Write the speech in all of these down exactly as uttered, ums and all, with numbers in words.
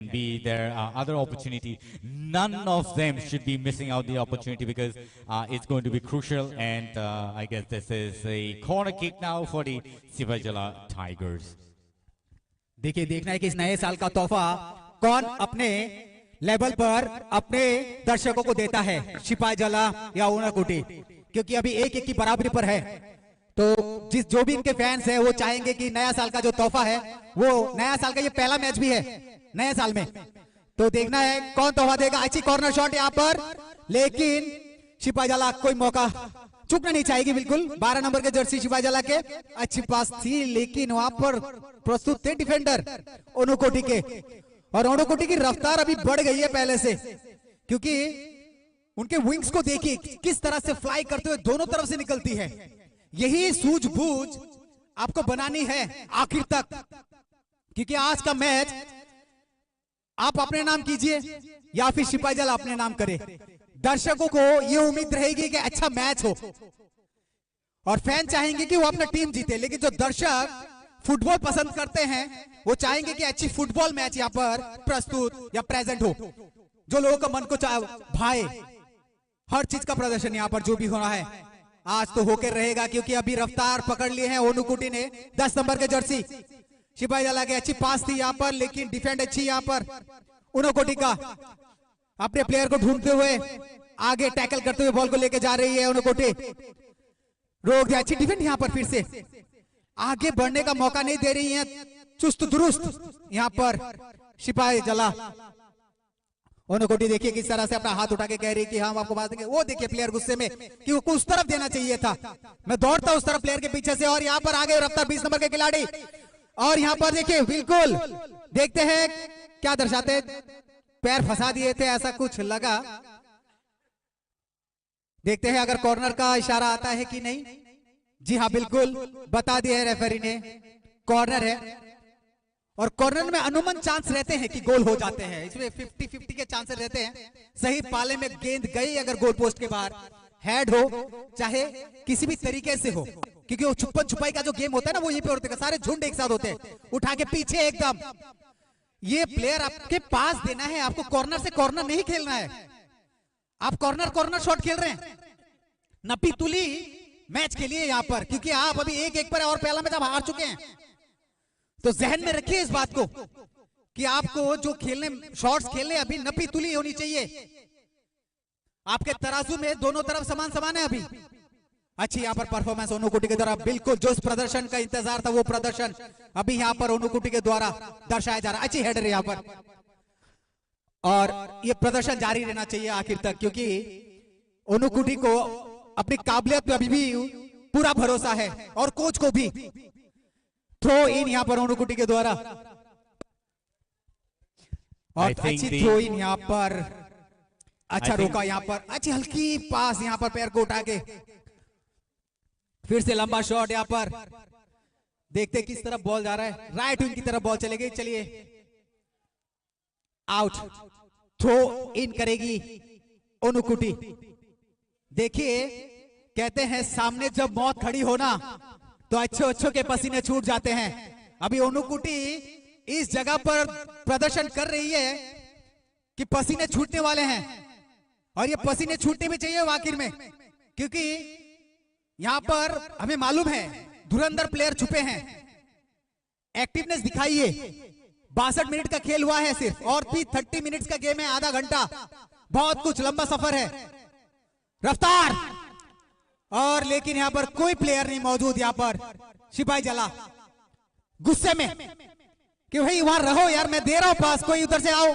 be there uh, other opportunity. None of them should be missing out the opportunity because uh, it's going to be crucial. And uh, I guess this is a corner kick now for the Sipaijala Tigers. देखिए, देखना है कि इस नए साल का तोहफा कौन अपने लेवल पर अपने दर्शकों को देता है, सिपाही जला या ओनाकुटी, क्योंकि अभी एक एक की बराबरी पर है। तो जिस जो भी इनके फैंस हैं, वो चाहेंगे कि नया साल का जो तोहफा है, वो नया साल का ये पहला मैच भी है नया साल में। तो देखना है कौन तोहफा देगा। अच्छी कॉर्नर शॉट यहाँ पर, लेकिन सिपाही जला कोई मौका चूकना नहीं चाहेगी बिल्कुल। बारह नंबर के जर्सी सिपाही जला के, अच्छी पास थी, लेकिन वहां पर प्रस्तुत थे डिफेंडर ओनोकोटी के, और ओनोकोटी की रफ्तार अभी बढ़ गई है पहले से, क्योंकि उनके विंग्स को देखिए कि किस तरह से फ्लाई करते हुए दोनों तरफ से निकलती है। यही सूझबूझ आपको बनानी है आखिर तक, क्योंकि आज का मैच आप अपने नाम कीजिए या फिर सिपाही जला अपने नाम करे। दर्शकों को ये उम्मीद रहेगी कि अच्छा मैच हो, और फैन चाहेंगे कि वो अपना टीम जीते, लेकिन जो दर्शक फुटबॉल पसंद करते हैं, वो चाहेंगे कि अच्छी फुटबॉल मैच यहाँ पर प्रस्तुत या प्रेजेंट हो, जो लोगों का मन को चाह भाए। हर चीज का प्रदर्शन यहाँ पर जो भी हो रहा है, आज तो होकर रहेगा, क्योंकि अभी रफ्तार पकड़ लिए हैं ओनुकुटी ने। दस नंबर के जर्सी सिपाही जला के, अच्छी पास थी यहाँ पर, लेकिन डिफेंड अच्छी यहाँ पर ओनुकुटी का। अपने प्लेयर को ढूंढते हुए आगे टैकल करते हुए बॉल को लेके जा रही है ओनुकुटी। रोक दिया, अच्छी डिफेंड यहाँ पर फिर से। आगे बढ़ने का मौका नहीं दे रही है चुस्त दुरुस्त यहाँ पर सिपाही जला। ओनुकुटी देखिए किस तरह से अपना हाथ उठा के कह रही कि हम आपको मार देंगे। वो देखिए प्लेयर गुस्से में कि वो उस तरफ देना चाहिए था, मैं दौड़ता उस तरफ प्लेयर के पीछे से। और यहाँ पर आगे रफ्तार बीस नंबर के खिलाड़ी, और यहाँ पर देखिए बिल्कुल देखते हैं क्या दर्शाते हैं। पैर फंसा दिए थे, ऐसा कुछ लगा। देखते हैं अगर कॉर्नर का इशारा आता है कि नहीं। जी हाँ, बिल्कुल बता दिया है रेफरी ने, कॉर्नर है। और कॉर्नर में अनुमान चांस रहते हैं कि गोल हो जाते हैं, इसमें फिफ्टी फिफ्टी के चांसेस रहते हैं। सही पाले में गेंद गई अगर गोल पोस्ट के बाहर, हेड हो चाहे किसी भी तरीके से हो, क्योंकि वो छुपन छुपाई का जो गेम होता है ना, वो यहीं पे होता है। सारे झुंड एक साथ होते हैं, उठा के पीछे एकदम। ये प्लेयर आपके पास देना है, आपको कॉर्नर से कॉर्नर नहीं खेलना है। आप कॉर्नर कॉर्नर शॉट खेल रहे हैं, नपी तुली मैच के लिए यहाँ पर, क्योंकि आप अभी एक एक पर, और पहला मैच आप हार चुके हैं। तो जहन में रखिए इस बात को कि आपको जो खेलने, शॉट्स खेलने, अभी नपी तुली होनी चाहिए। आपके तराजू में दोनों तरफ समान समान है अभी। अच्छी यहाँ पर परफॉर्मेंस ओनुकुटी के द्वारा, बिल्कुल जो प्रदर्शन का इंतजार था वो प्रदर्शन अभी यहाँ पर ओनुकुटी के द्वारा दर्शाया जा रहा है। अच्छी हेडर यहाँ पर, और ये प्रदर्शन जारी रहना चाहिए आखिर तक, क्योंकि ओनुकुटी को अपनी काबिलियत पे अभी भी पूरा भरोसा है और कोच को भी। थ्रो इन यहाँ पर ओनुकुटी के द्वारा, और I think अच्छी the- थ्रो इन यहाँ पर। अच्छा I think- रोका यहाँ पर, अच्छी हल्की पास यहाँ पर पैर को उठा के, फिर से लंबा शॉट यहाँ पर। देखते किस तरफ बॉल जा रहा है, राइट विंग की तरफ बॉल चले गई। चलिए, आउट, थ्रो इन करेगी ओनुकुटी। देखिए, कहते हैं सामने जब मौत खड़ी हो ना, तो अच्छे अच्छों के पसीने छूट जाते हैं। अभी ओनुकुटी इस जगह पर प्रदर्शन कर रही है कि पसीने छूटने वाले हैं, और ये पसीने छूटने भी चाहिए आखिर में, क्योंकि यहाँ पर हमें मालूम है धुरंधर प्लेयर छुपे हैं। एक्टिवनेस दिखाइए। बासठ मिनट का खेल हुआ है सिर्फ, और भी थर्टी मिनट्स का गेम है, आधा घंटा, बहुत कुछ लंबा सफर है। रफ्तार, और लेकिन यहाँ पर कोई प्लेयर नहीं मौजूद। यहाँ पर सिपाही जला गुस्से में कि भाई वहां रहो यार, मैं दे रहा हूं पास, कोई उधर से आओ,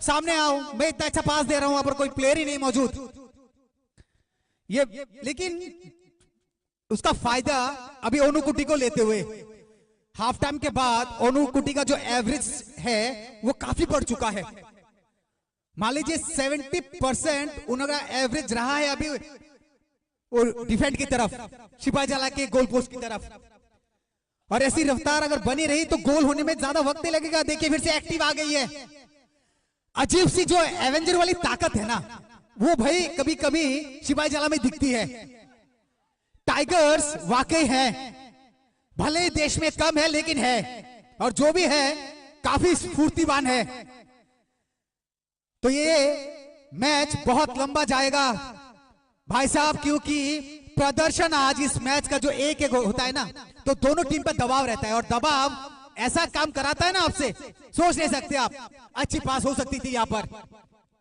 सामने आओ, मैं इतना अच्छा पास दे रहा हूं, वहां पर कोई प्लेयर ही नहीं मौजूद। ये लेकिन उसका फायदा अभी ओनुकुटी को लेते हुए हाफ टाइम के बाद ओनुकुटी का जो एवरेज है वो काफी बढ़ चुका है। मान लीजिए सेवेंटी परसेंट उनका एवरेज रहा है अभी वो डिफेंड की तरफ, सिपाही जला के गोल पोस्ट की तरफ। और ऐसी रफ्तार अगर बनी रही तो गोल होने में ज्यादा वक्त नहीं लगेगा। देखिए फिर से एक्टिव आ गई है। अजीब सी जो एवेंजर वाली ताकत है ना, वो भाई कभी कभी सिपाही जला में दिखती है। टाइगर्स वाकई है, भले ही देश में कम है लेकिन है, और जो भी है काफी स्फूर्तिवान है। तो ये मैच बहुत लंबा जाएगा भाई साहब, क्योंकि प्रदर्शन आज इस मैच का जो एक एक होता है ना, तो दोनों टीम पर दबाव रहता है, और दबाव ऐसा काम कराता है ना आपसे, सोच नहीं सकते आप। अच्छी पास हो सकती थी यहाँ पर,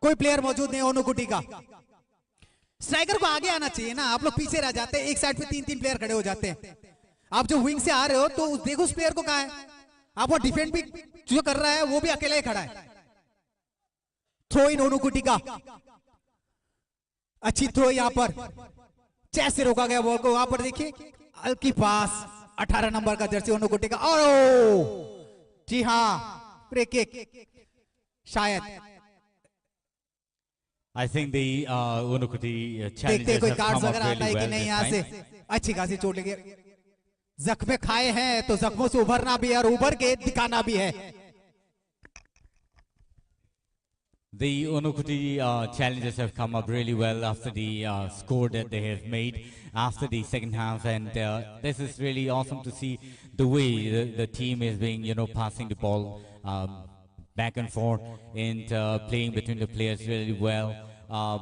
कोई प्लेयर मौजूद नहीं ओनुकुटी का। स्ट्राइकर को आगे आना चाहिए ना, आप लोग पीछे रह जाते हैं, एक साइड पे तीन तीन प्लेयर खड़े हो जाते हैं। आप जो विंग से आ रहे हो तो उस, देखो उस प्लेयर को कहाँ है, आप वो डिफेंड भी जो कर रहा है वो भी अकेला ही खड़ा है। थ्रो इन ओनुकुटी का, अच्छी थ्रो यहाँ पर, चेस्ट से रोका गया बॉल को। वहां पर देखिए, हल्की पास, अठारह नंबर का जर्सी ओनुकुटी का, और ओ, जी हाँ, फ्री किक शायद। I think the uh, Unukoti uh, देखते हैं कोई challengers have card come up वगैरह आता है really कि well नहीं this यहाँ से। time. अच्छी खासी चोट लगी है, जख्मे खाए हैं तो जख्मों से उभरना भी है और उभर के दिखाना भी है। The Unukoti uh, challengers have come up really well after the uh, score that they have made after the second half, and uh, this is really awesome to see the way the, the team is being, you know, passing the ball um, back and forth and uh, playing between the players really well. Uh,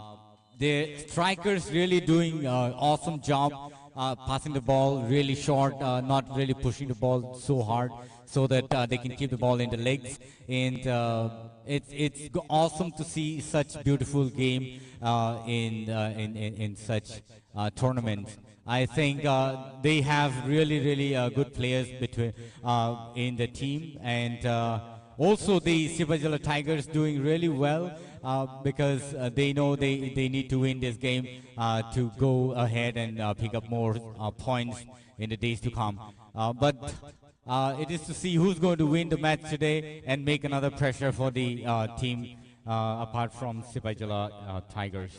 the strikers really doing uh, awesome job, uh, passing the ball really short, uh, not really pushing the ball so hard, so that uh, they can keep the ball in the legs. And uh, it's it's g- awesome to see such beautiful game uh, in, uh, in in in such uh, tournament. I think uh, they have really, really uh, good players between uh, in the team, and uh, also the Sipajala Tigers doing really well uh, because uh, they know they, they need to win this game uh, to go ahead and uh, pick up more uh, points in the days to come. Uh, but uh, it is to see who's going to win the match today and make another pressure for the uh, team uh, apart from Sipajala uh, Tigers.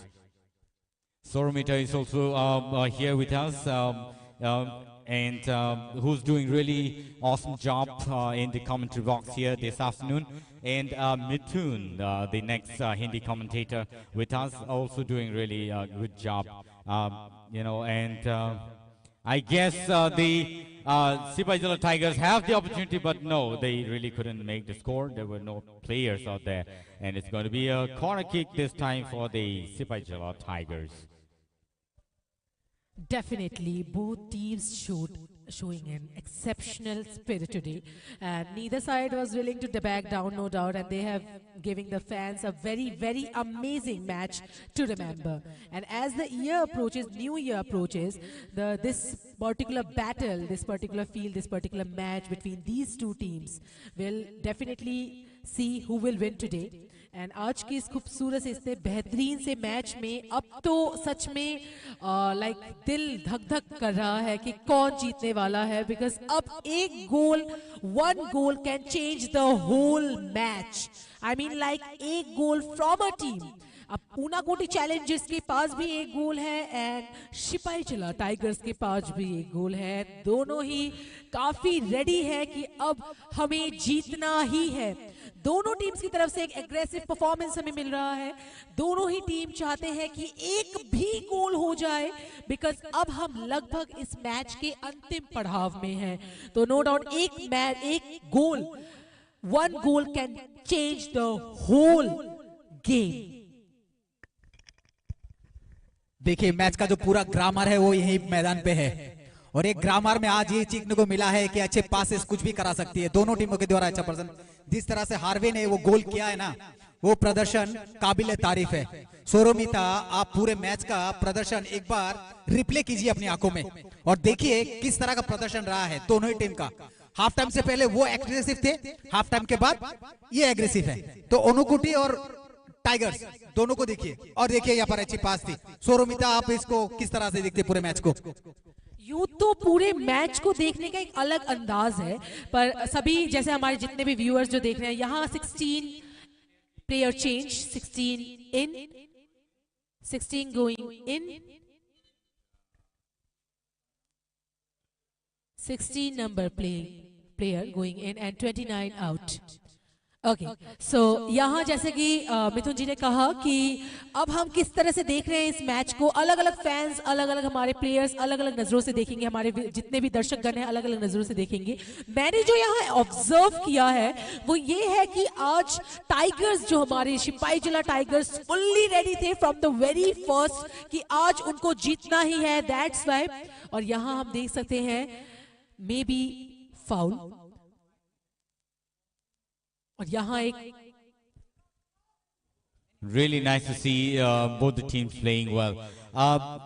Soromita is also um, uh, here with us, um, um, and um, who's doing really awesome job uh, in the commentary box here this afternoon. And uh, Mithun, uh, the next uh, Hindi commentator with us, also doing really a good job. Um, you know, and uh, I guess uh, the uh, Sipaijala Tigers have the opportunity, but no, they really couldn't make the score. There were no players out there, and it's going to be a corner kick this time for the Sipaijala Tigers. Definitely, both teams showed showing an exceptional spirit today, and neither side was willing to back down, no doubt, and they have giving the fans a very, very amazing match to remember. And as the year approaches, new year approaches, the this particular battle, this particular field, this particular match between these two teams will definitely see who will win today. And आज के इस खूबसूरत से इतने बेहतरीन से मैच में अब तो सच में लाइक दिल धक धक कर रहा है कि कौन जीतने वाला है, बिकॉज अब एक गोल, one goal can change the whole match. I mean, like, एक गोल फ्रॉम अ टीम। अब ऊनाकोटी चैलेंजर्स के पास भी एक गोल है एंड सिपाही चला टाइगर्स के पास भी एक गोल है। दोनों ही काफी रेडी है कि अब हमें जीतना ही है। दोनों टीम्स की तरफ से एक एग्रेसिव परफॉर्मेंस हमें मिल रहा है। दोनों ही टीम चाहते हैं कि एक भी गोल हो जाए, बिकॉज अब हम लगभग इस मैच के अंतिम पड़ाव में हैं। तो नो डाउट एक मैच, एक गोल, one goal can change the whole game. देखिए, मैच का जो पूरा ग्रामर है वो यही मैदान पे है, और एक ग्रामर में आज ये सीखने को मिला है कि अच्छे पासेस कुछ भी करा सकती है दोनों टीमों के द्वारा। अच्छा पर्सन, जिस तरह से हार्वे ने वो गोल किया है ना, वो प्रदर्शन काबिल तारीफ है। सोरोमिता, आप पूरे मैच का प्रदर्शन एक बार रिप्ले कीजिए अपनी आंखों में और देखिए किस तरह का प्रदर्शन रहा है दोनों ही टीम का। हाफ टाइम से पहले वो एग्रेसिव थे, हाफ टाइम के बाद ये एग्रेसिव है। तो ओनुकुटी और टाइगर्स दोनों को देखिए, और देखिए यहाँ पर अच्छी पास थी। सोरोमिता, आप इसको किस तरह से देखते हैं पूरे मैच को? यूं तो पूरे मैच को देखने का एक अलग अंदाज है, पर सभी, जैसे हमारे जितने भी व्यूअर्स जो देख रहे हैं, यहाँ sixteen player change, sixteen in, sixteen going in, sixteen number play, player going in and twenty-nine out. Okay. So यहाँ जैसे कि अ, मिथुन जी ने कहा कि अब हम किस तरह से देख रहे हैं इस मैच को, अलग अलग फैंस, अलग अलग हमारे प्लेयर्स अलग अलग नज़रों से देखेंगे, हमारे वि- जितने भी दर्शकगण हैं अलग अलग नज़रों से देखेंगे। मैंने जो यहाँ ऑब्जर्व किया है वो ये है कि आज टाइगर्स, जो हमारे सिपाही जिला टाइगर्स, फुल्ली रेडी थे फ्रॉम द वेरी फर्स्ट कि आज उनको जीतना ही है, दैट्स वाई। और यहाँ हम देख सकते हैं मे बी फाउल, और यहाँ एक Really nice to see uh, both the teams playing well. Uh,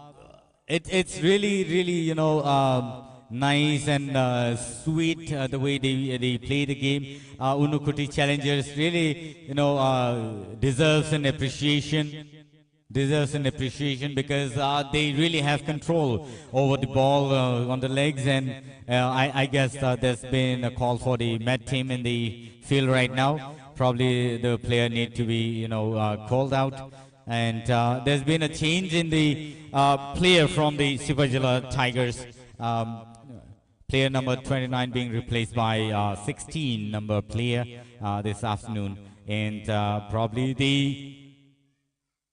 it, it's really, really, you know, um, nice and uh, sweet uh, the way they, they play the game. Uh, Unakoti Challengers really, you know, uh, deserves an appreciation. Deserves an appreciation because uh, they really have control over the ball uh, on the legs, and uh, I, I guess uh, there's been a call for the med team in the field right now. Probably the player need to be, you know, uh, called out. And uh, there's been a change in the uh, player from the Sipahi Jila Tigers. Um, player number twenty-nine being replaced by uh, sixteen number player uh, this afternoon. And uh, probably the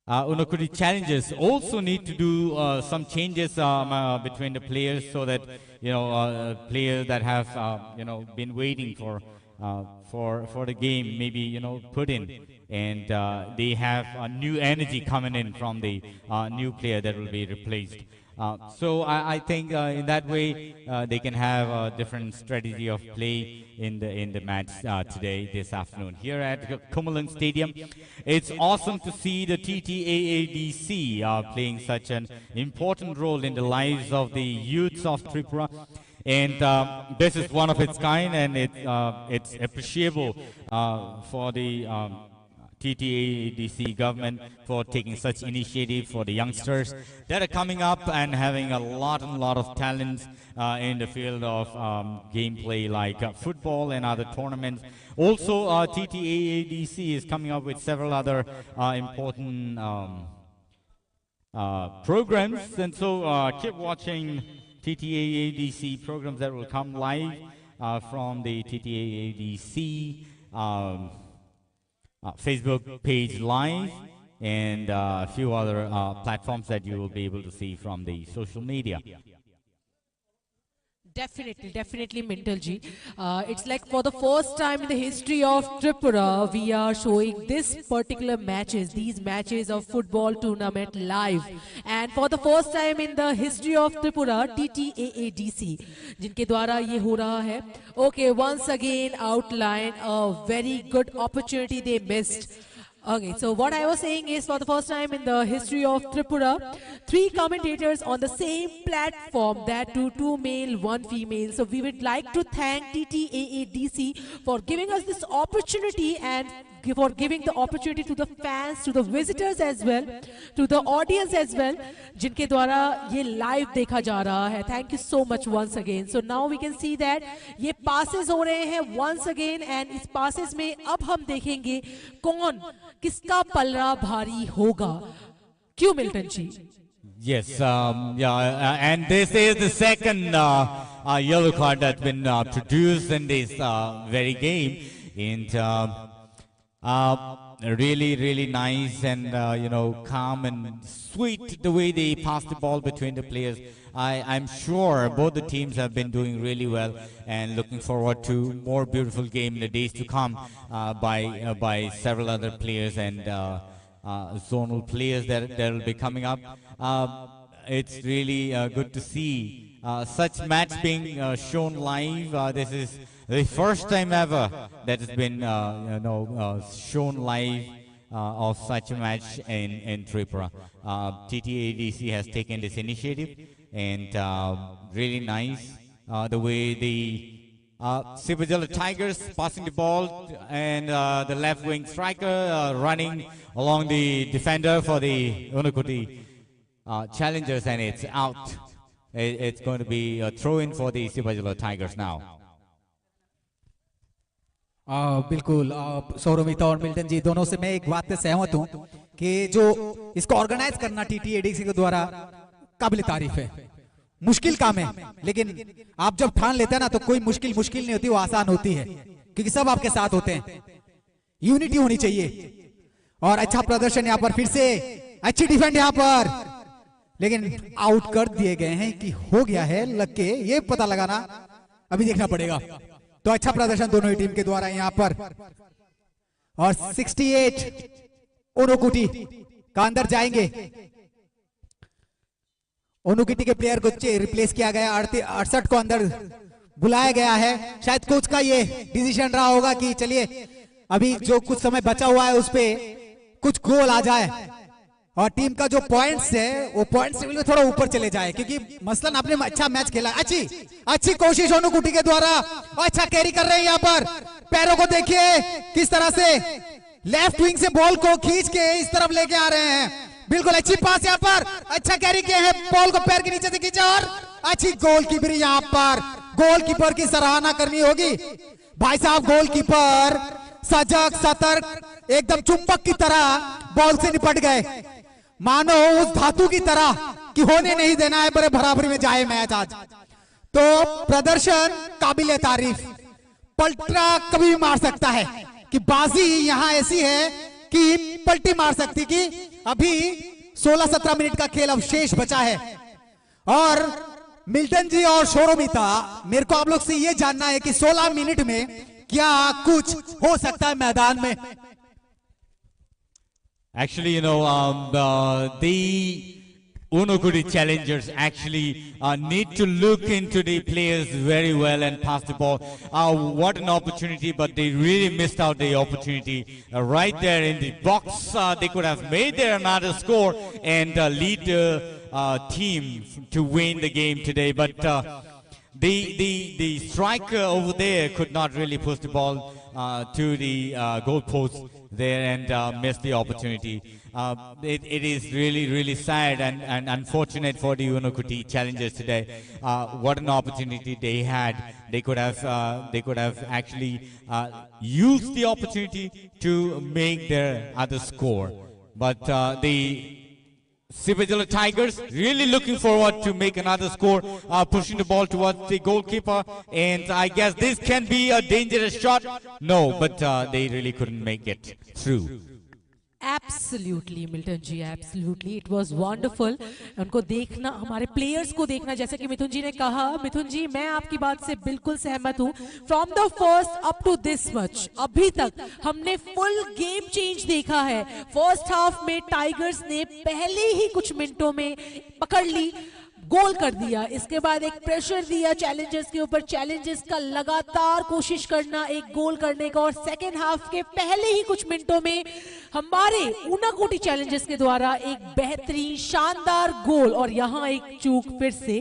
uh, Unakoti Challengers also need to do uh, some changes um, uh, between the players so that, you know, uh, players that have, uh, you know, been waiting for uh, for for the game, maybe, you know, put in, and uh, they have a new energy coming in from the uh, new player that will be replaced. Uh, so I, I think uh, in that way uh, they can have a different strategy of play in the in the match uh, today, this afternoon, here at K- Khumulwng Stadium. It's awesome to see the T T A A D C uh, playing such an important role in the lives of the youths of Tripura. And um, this is one of its kind, and it, uh, it's appreciable uh, for the um, T T A D C government for taking such initiative for the youngsters that are coming up and having a lot and lot of talents uh, in the field of um, gameplay like uh, football and other tournaments. Also, uh, T T A A D C is coming up with several other uh, important um, uh, programs. And so uh, keep watching T T A A D C programs that will come live uh, from the T T A A D C um, uh, Facebook page live and uh, a few other uh, platforms that you will be able to see from the social media. Definitely, definitely, Mintal ji. Uh, it's like for the first time in the history of Tripura, we are showing this particular matches, these matches of football tournament live. And for the first time in the history of Tripura, T T A A D C, जिनके द्वारा ये हो रहा है. Okay, once again, outline a very good opportunity they missed. Okay, so what I was saying is, for the first time in the history of Tripura, three commentators on the same platform, that too, two male, one female. So we would like to thank T T A A D C for giving us this opportunity and gi- for giving the opportunity to the fans, to the visitors as well, to the audience as well, जिनके द्वारा ये लाइव देखा जा रहा है. Thank you so much once again. So now we can see that ये पासेस हो रहे हैं once again, and इस पासेस में अब हम देखेंगे कौन किसका पलड़ा भारी होगा. क्यों, मिल्टन जी? Yes, um, yeah, uh, and this is the second uh, uh, yellow card that's been uh, produced in this uh, very game. And uh, uh, really, really nice and, uh, you know, calm and sweet the way they pass the ball between the players. I, I'm sure both the teams have been doing really well and looking forward to more beautiful game in the days to come uh, by uh, by several other players and uh, uh, zonal players that that will be coming up. Uh, it's really uh, good to see uh, such match being uh, shown live. Uh, this is the first time ever that has been uh, you know uh, shown live uh, of such a match in in Tripura. Uh, T T A D C has taken this initiative, and uh, really nice uh, the way the uh, Sipahi Jila Tigers passing the ball, and uh, the left wing striker uh, running along the defender for the Unakoti uh, Challengers, and it's out. It, it's going to be a throw in for the Sipahi Jila Tigers now. आ, बिल्कुल आ, सौरमिता और मिल्टन जी दोनों से मैं एक बात से सहमत हूँ कि जो इसको ऑर्गेनाइज करना टीटीएडीसी के द्वारा काबिल तारीफ है। मुश्किल काम है, लेकिन आप जब ठान लेते हैं ना, तो कोई मुश्किल मुश्किल नहीं होती, वो आसान होती है, क्योंकि सब आपके साथ होते हैं। यूनिटी होनी चाहिए। और अच्छा प्रदर्शन यहाँ पर फिर से, अच्छी डिफेंड यहाँ पर, लेकिन आउट कर दिए गए हैं। कि हो गया है लग के, ये पता लगाना अभी देखना पड़ेगा। तो अच्छा प्रदर्शन दोनों ही टीम के द्वारा यहाँ पर। और सिक्सटी एट ओनोकुटी का अंदर जाएंगे। ओनोकुटी के प्लेयर को रिप्लेस किया गया, अड़सठ को अंदर बुलाया गया है। शायद कोच का ये डिसीजन रहा होगा कि चलिए, अभी जो कुछ समय बचा हुआ है उस पे कुछ गोल आ जाए और टीम का जो पॉइंट्स है वो पॉइंट्स टेबल में थोड़ा ऊपर चले जाए, क्योंकि मसलन आपने अच्छा मैच खेला। अच्छी, अच्छी कोशिश ओनोकुटी के द्वारा, अच्छा कैरी कर रहे हैं यहाँ पर। पैरों को देखिए किस तरह से लेफ्ट विंग से बॉल को खींच के इस तरफ लेके आ रहे हैं। बिल्कुल अच्छी पास यहाँ पर, अच्छा कैरी किए हैं, बॉल को पैर के नीचे से खींचा और अच्छी गोलकीपर यहाँ पर। गोलकीपर की सराहना करनी होगी भाई साहब। गोलकीपर सजग, सतर्क, एकदम चुंबक की तरह बॉल से निपट गए, मानो उस धातु की तरह कि होने नहीं देना है, बड़े बराबरी में जाए मैच आज। तो प्रदर्शन काबिले तारीफ। पलटा कभी भी मार सकता है, कि बाजी यहाँ ऐसी है कि पलटी मार सकती, कि अभी सोलह सत्रह मिनट का खेल अवशेष बचा है। और मिल्टन जी और शोरोमिता, मेरे को आप लोग से ये जानना है कि सोलह मिनट में क्या कुछ हो सकता है मैदान में। Actually, you know, um, uh, the Unokuri challengers actually uh, need to look into the players very well and pass the ball. Uh, what an opportunity, but they really missed out the opportunity uh, right there in the box. Uh, they could have made there another score and uh, lead the uh, team to win the game today, but. Uh, the, the, the striker over there could not really push the ball uh, to the uh, goalpost there and uh, miss the opportunity. Uh, it, it is really, really sad and, and unfortunate for the Unokuti challengers today. Uh, what an opportunity they had. They could have, uh, they could have actually uh, used the opportunity to make their other score. But uh, the Sibajala Tigers really looking forward to make another score, uh, pushing the ball towards the goalkeeper, and I guess this can be a dangerous shot. No, but uh, they really couldn't make it through. Absolutely, Milton ji, absolutely, it was wonderful. उनको देखना, हमारे प्लेयर्स को देखना, जैसा कि मिथुन जी ने कहा, मिथुन जी, मैं आपकी बात से बिल्कुल सहमत हूँ। From the first up to this much, अभी तक हमने फुल गेम चेंज देखा है। फर्स्ट हाफ में टाइगर्स ने पहले ही कुछ मिनटों में पकड़ ली, गोल कर दिया, इसके बाद एक प्रेशर दिया चैलेंजर्स के ऊपर, चैलेंजर्स का लगातार कोशिश करना एक गोल करने का, और सेकेंड हाफ के पहले ही कुछ मिनटों में हमारे ऊनाकोटी चैलेंजर्स के द्वारा एक बेहतरीन शानदार गोल, और यहाँ एक चूक फिर से।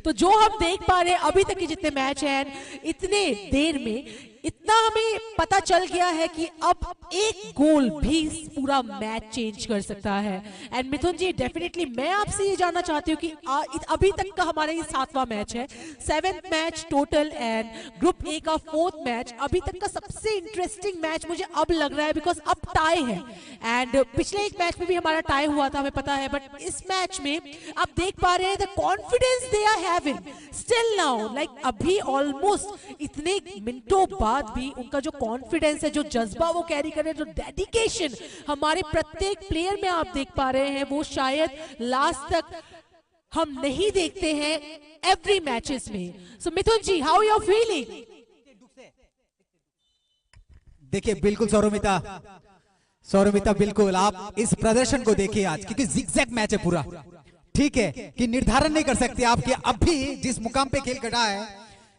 तो जो हम देख पा रहे हैं अभी तक के जितने मैच हैं, इतने देर में इतना हमें पता चल गया है कि अब एक गोल भी पूरा मैच चेंज कर सकता है। एंड मिथुन जी, डेफिनेटली मैं आपसे ये जानना चाहती हूँ कि आ, इत- अभी तक का हमारा ये सातवां मैच है, seventh match total, and group A का फोर्थ मैच। अभी तक का सबसे इंटरेस्टिंग मैच मुझे अब लग रहा है, बिकॉज अब टाई है। एंड पिछले एक मैच में भी हमारा टाई हुआ था, हमें पता है, बट इस मैच में आप देख पा रहे हैं the confidence they are having still now, like अभी ऑलमोस्ट इतने मिनटों बाद भी उनका जो कॉन्फिडेंस है, जो जज्बा वो कैरी कर रहे हैं, जो डेडिकेशन हमारे प्रत्येक प्लेयर में आप देख पा रहे हैं, वो शायद लास्ट तक हम नहीं देखते हैं एवरी मैचेस में। सो मिथुन जी, how you are feeling? देखिए, बिल्कुल सौरमिता, सौरमिता, बिल्कुल आप इस प्रदर्शन को देखिए आज, क्योंकि जिगजैग मैच है पूरा। ठीक है कि निर्धारण नहीं कर सकते आप कि अभी जिस मुकाम पे खेल खड़ा है,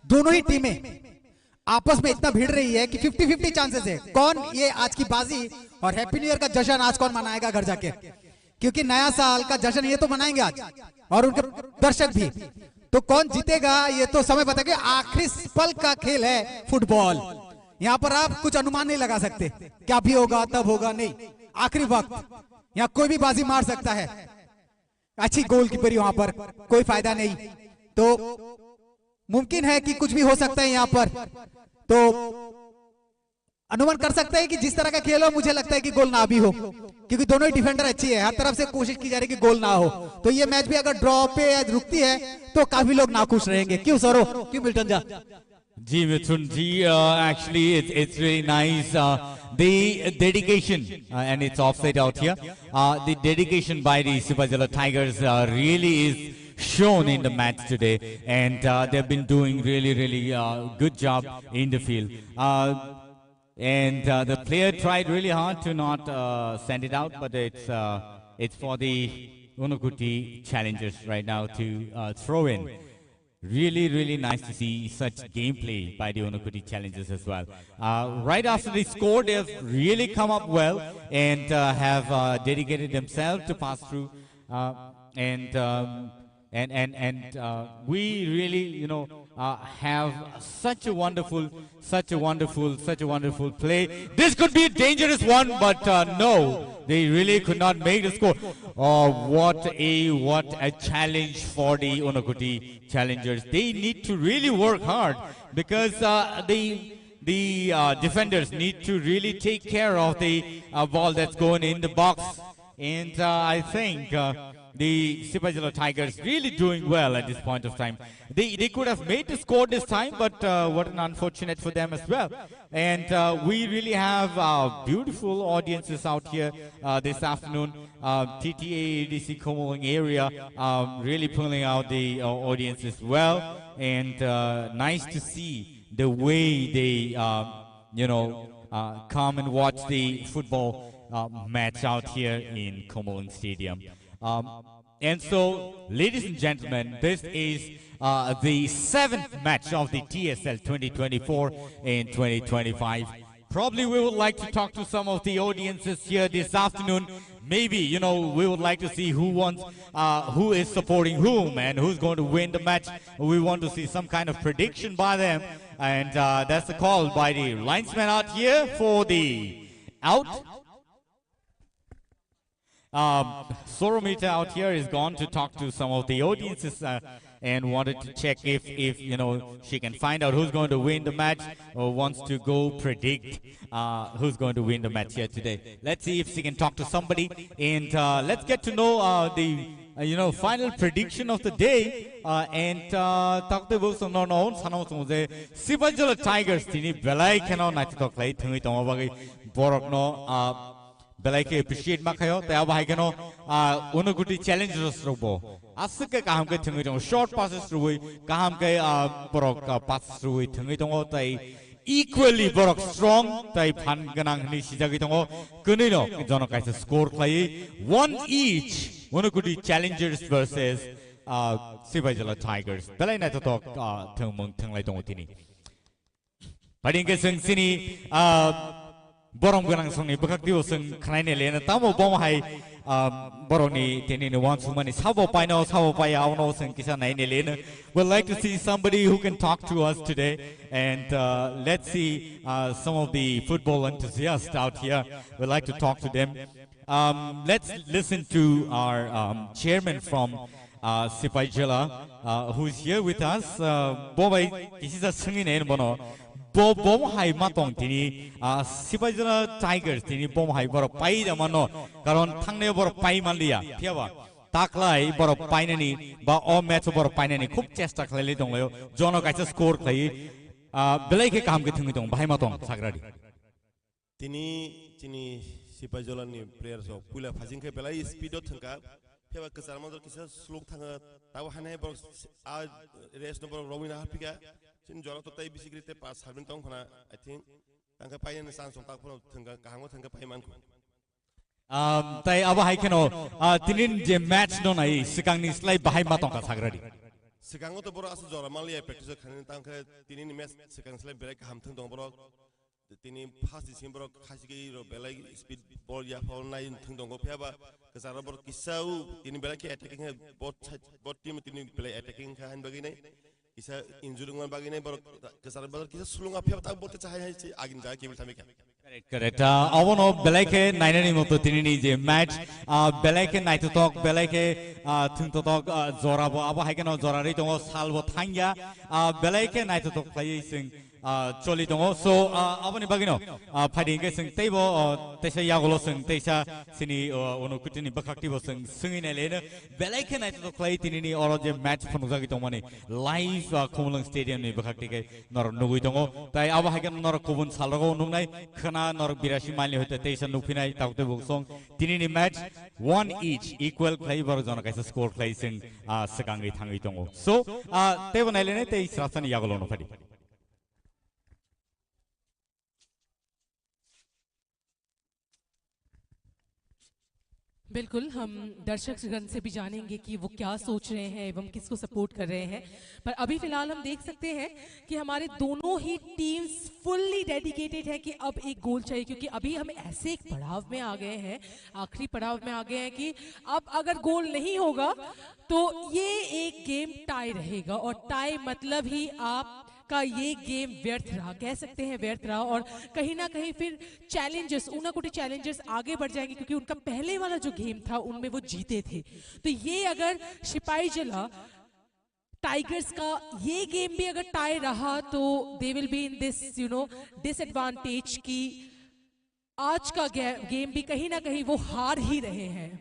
दोनों ही टीमें आपस में इतना भिड़ रही है कि फिफ्टी फिफ्टी चांसेस है कौन ये आज की बाजी और हैप्पी न्यू ईयर का जश्न आज कौन मनाएगा घर जाके, क्योंकि नया साल का जश्न ये तो मनाएंगे आज और उनके दर्शक भी। तो कौन जीतेगा ये तो समय बताएगा। आखिरी पल का खेल है फुटबॉल, यहाँ पर आप कुछ अनुमान नहीं लगा सकते, क्या भी होगा तब होगा, नहीं, आखिरी वक्त यहाँ कोई भी बाजी मार सकता है। अच्छी गोलकीपरी वहां पर, कोई फायदा नहीं। तो मुमकिन है कि कुछ भी हो सकता है यहाँ पर। तो अनुमान कर सकते हैं कि जिस तरह का खेल हो, मुझे लगता है कि गोल ना भी हो, क्योंकि दोनों ही डिफेंडर अच्छी है, हर तरफ से कोशिश की जा रही है कि गोल ना हो। तो ये मैच भी अगर ड्रॉ पे रुकती है तो काफी लोग नाखुश रहेंगे। क्यों सौरव, क्यों मिल्टन जा? Ji Mithun ji, uh, actually, it's, it's really nice. Uh, the dedication, uh, and it's offside out here. Uh, the dedication by the Sipajala Tigers, uh, really is shown in the match today, and, uh, they've been doing really, really, uh, good job in the field. Uh, and, uh, the player tried really hard to not, uh, send it out, but it's, uh, it's for the Unakoti challengers right now to, uh, throw in. Really, really nice to see such gameplay by the Unakoti challengers as well. Uh, right after they scored, they've really come up well and, uh, have, uh, dedicated themselves to pass through. Uh, and, um, and and and uh, we really, you know, uh, have such a wonderful, such a wonderful, such a wonderful play. This could be a dangerous one, but, uh, no, they really could not make the score. Oh, what a, what a challenge for the Unakoti challengers. They need to really work hard because, uh, the the, uh, defenders need to really take care of the, uh, ball that's going in the box. And, uh, I think, uh, the Sipajala Tigers really doing well at this point of time. They, they could have made the score this time, but, uh, what an unfortunate for them as well. And, uh, we really have, uh, beautiful audiences out here, uh, this afternoon. Uh, T T A A D C Khumulwng area, um, really pulling out the, uh, audience as well. And, uh, nice to see the way they, uh, you know, uh, come and watch the football, uh, match out here in Khumulwng Stadium. Um, and so, ladies and gentlemen, this is, uh, the seventh match of the T S L twenty twenty-four and twenty twenty-five. Probably we would like to talk to some of the audiences here this afternoon. Maybe, you know, we would like to see who wants, uh, who is supporting whom and who's going to win the match. We want to see some kind of prediction by them. And, uh, that's the call by the linesman out here for the out. Um, Soromita out here is gone to talk to some of the audiences, uh, and wanted to check if, if, you know, she can find out who's going to win the match or wants to go predict, uh, who's going to win the match here today. Let's see if she can talk to somebody, and, uh, let's get to know, uh, the, uh, you know, final prediction of the day. Uh, and, uh, takte bo song no no sana song je Sipajala Tigers tini belai kheno naithotok lai thangwi tongma bagwi borok no, uh, belai khe appreciate ma khayo, tei abo hai kheno, ah, Unakoti challengers rok bo aswk khe kaham khe thwngwi tongo, short passes rwui kaham khe, ah, borok, ah, passes rwui thwngwi tongo, tei equally borok strong tei phan gwnang hwnwi sijagwi tongo. Kwnwi no jono kaisa score khlaiwi one each, Unakoti challengers versus, ah, Sipajala Tigers. Belai naithotok, ah, thwngmung thwnglai tongo tini. Padi hwnkhe chwng chini, ah, borom gwnang songni bwkhak twibo chwng khnaina leno tamo bomo hai, ah, borokni tini ni uansukmani sabo paino, sabo paiya, abono chwng kisa naina leno. We'd like to see somebody who can talk to us today, and, uh, let's see, uh, some of the football enthusiasts out here. We'd like to talk to them. Um, let's listen to our, um, chairman from, uh, Sipaijala, uh, who is here with us. Uh, bo bai kisisa swngwi nai bono. Bo, bo hai ma tong tini, uh, Sipaijala Tigers tini bo hai borok pai da mano. Karon thangnai borok pai manliya. Phiya ba taklai borok painani ba o match borok painani khub chesta khlailai tonglaio. Jono kaisa score khlai, uh, belai khe kaham khe thwngwi tong, bahai ma tong sagradi. Tini chini Sipaijala ni players rok puila phasing khe belai speed o thwngkha, phiya ba kwchar manjak kisa slung thanga, tabo haino borok a race no borok romwi na hapikha, chini jora to tai bisi gri te pas sabin tong khna, I think tangkhe painani chance tong, tak phano thwngkha, kaham o thwngkha pai mankho. Um, tai abo hai kheno, ah, tinin je match no nai swkangni slai bahai ma tongkha sagradi. Swkango to borok aswk jora manliya practice o khainani, tangkhe tinini match swkang slai belai kaham thwng tong borok. Tini first ni simi borok khachigwi rok belai speed ball yaphao nai thwng tongo, phiya ba kwcharo borok kisa o tini belai khe attacking hai, bot side, bot team tini belai attacking kha hain bagwi nai. Kisa injury wngma bagwi nai borok kwcharo borok kisa sulunga, phiya ba tak bot kisa hai hai se agini jaga kebil thamikha. Correct, correct. Ah, obono belai khe nainani moto tinini je match, ah, belai khe naithothok, belai khe, ah, thwngthothok, ah, jora bo abo hai kheno jora ri tongo, sal bo thangya, ah, belai khe naithothok khlaiwi chwng Ah, choli tongo. So, ah, aboni bagwino, ah, phaidi hwnkhe chwng teibo, ah, teisa yagulo chwng teisa chini, ah, Unokutini bwkhaktibo chwng swngwi naileno belai khe naithotok khlai tinini oro je match phunukjagwi tongmani live, ah, Khumulwng Stadium ni bwkhakti khe norok nugwi tongo. Tai abo hai kheno norok kubun salrogo nuknai khwna norok birasi mile ni hoite teisa nukphinai taktwi buksong tinini match one each equal khlai borok jono kaisa score khlai chwng, ah, swkangwi thangwi tongo. So, ah, teibo naileno tei srasani yagulo nukphadi. बिल्कुल, हम दर्शकगण से भी जानेंगे कि वो क्या सोच रहे हैं एवं किसको सपोर्ट कर रहे हैं। पर अभी फिलहाल हम देख सकते हैं कि हमारे दोनों ही टीम्स फुल्ली डेडिकेटेड है कि अब एक गोल चाहिए, क्योंकि अभी हम ऐसे एक पड़ाव में आ गए हैं, आखिरी पड़ाव में आ गए हैं कि अब अगर गोल नहीं होगा तो ये एक गेम टाई रहेगा, और टाई मतलब ही आपका ये गेम व्यर्थ रहा, कह सकते हैं व्यर्थ रहा। और कहीं ना कहीं फिर चैलेंजर्स, ऊनाकोटी चैलेंजर्स आगे बढ़ जाएंगे, क्योंकि उनका पहले वाला जो गेम था उनमें वो जीते थे। तो ये अगर सिपाही जला टाइगर्स का ये गेम भी अगर टाई रहा तो they will be in this, you know, disadvantage कि आज का गे-, गेम भी कहीं ना कहीं वो हार ही रहे हैं।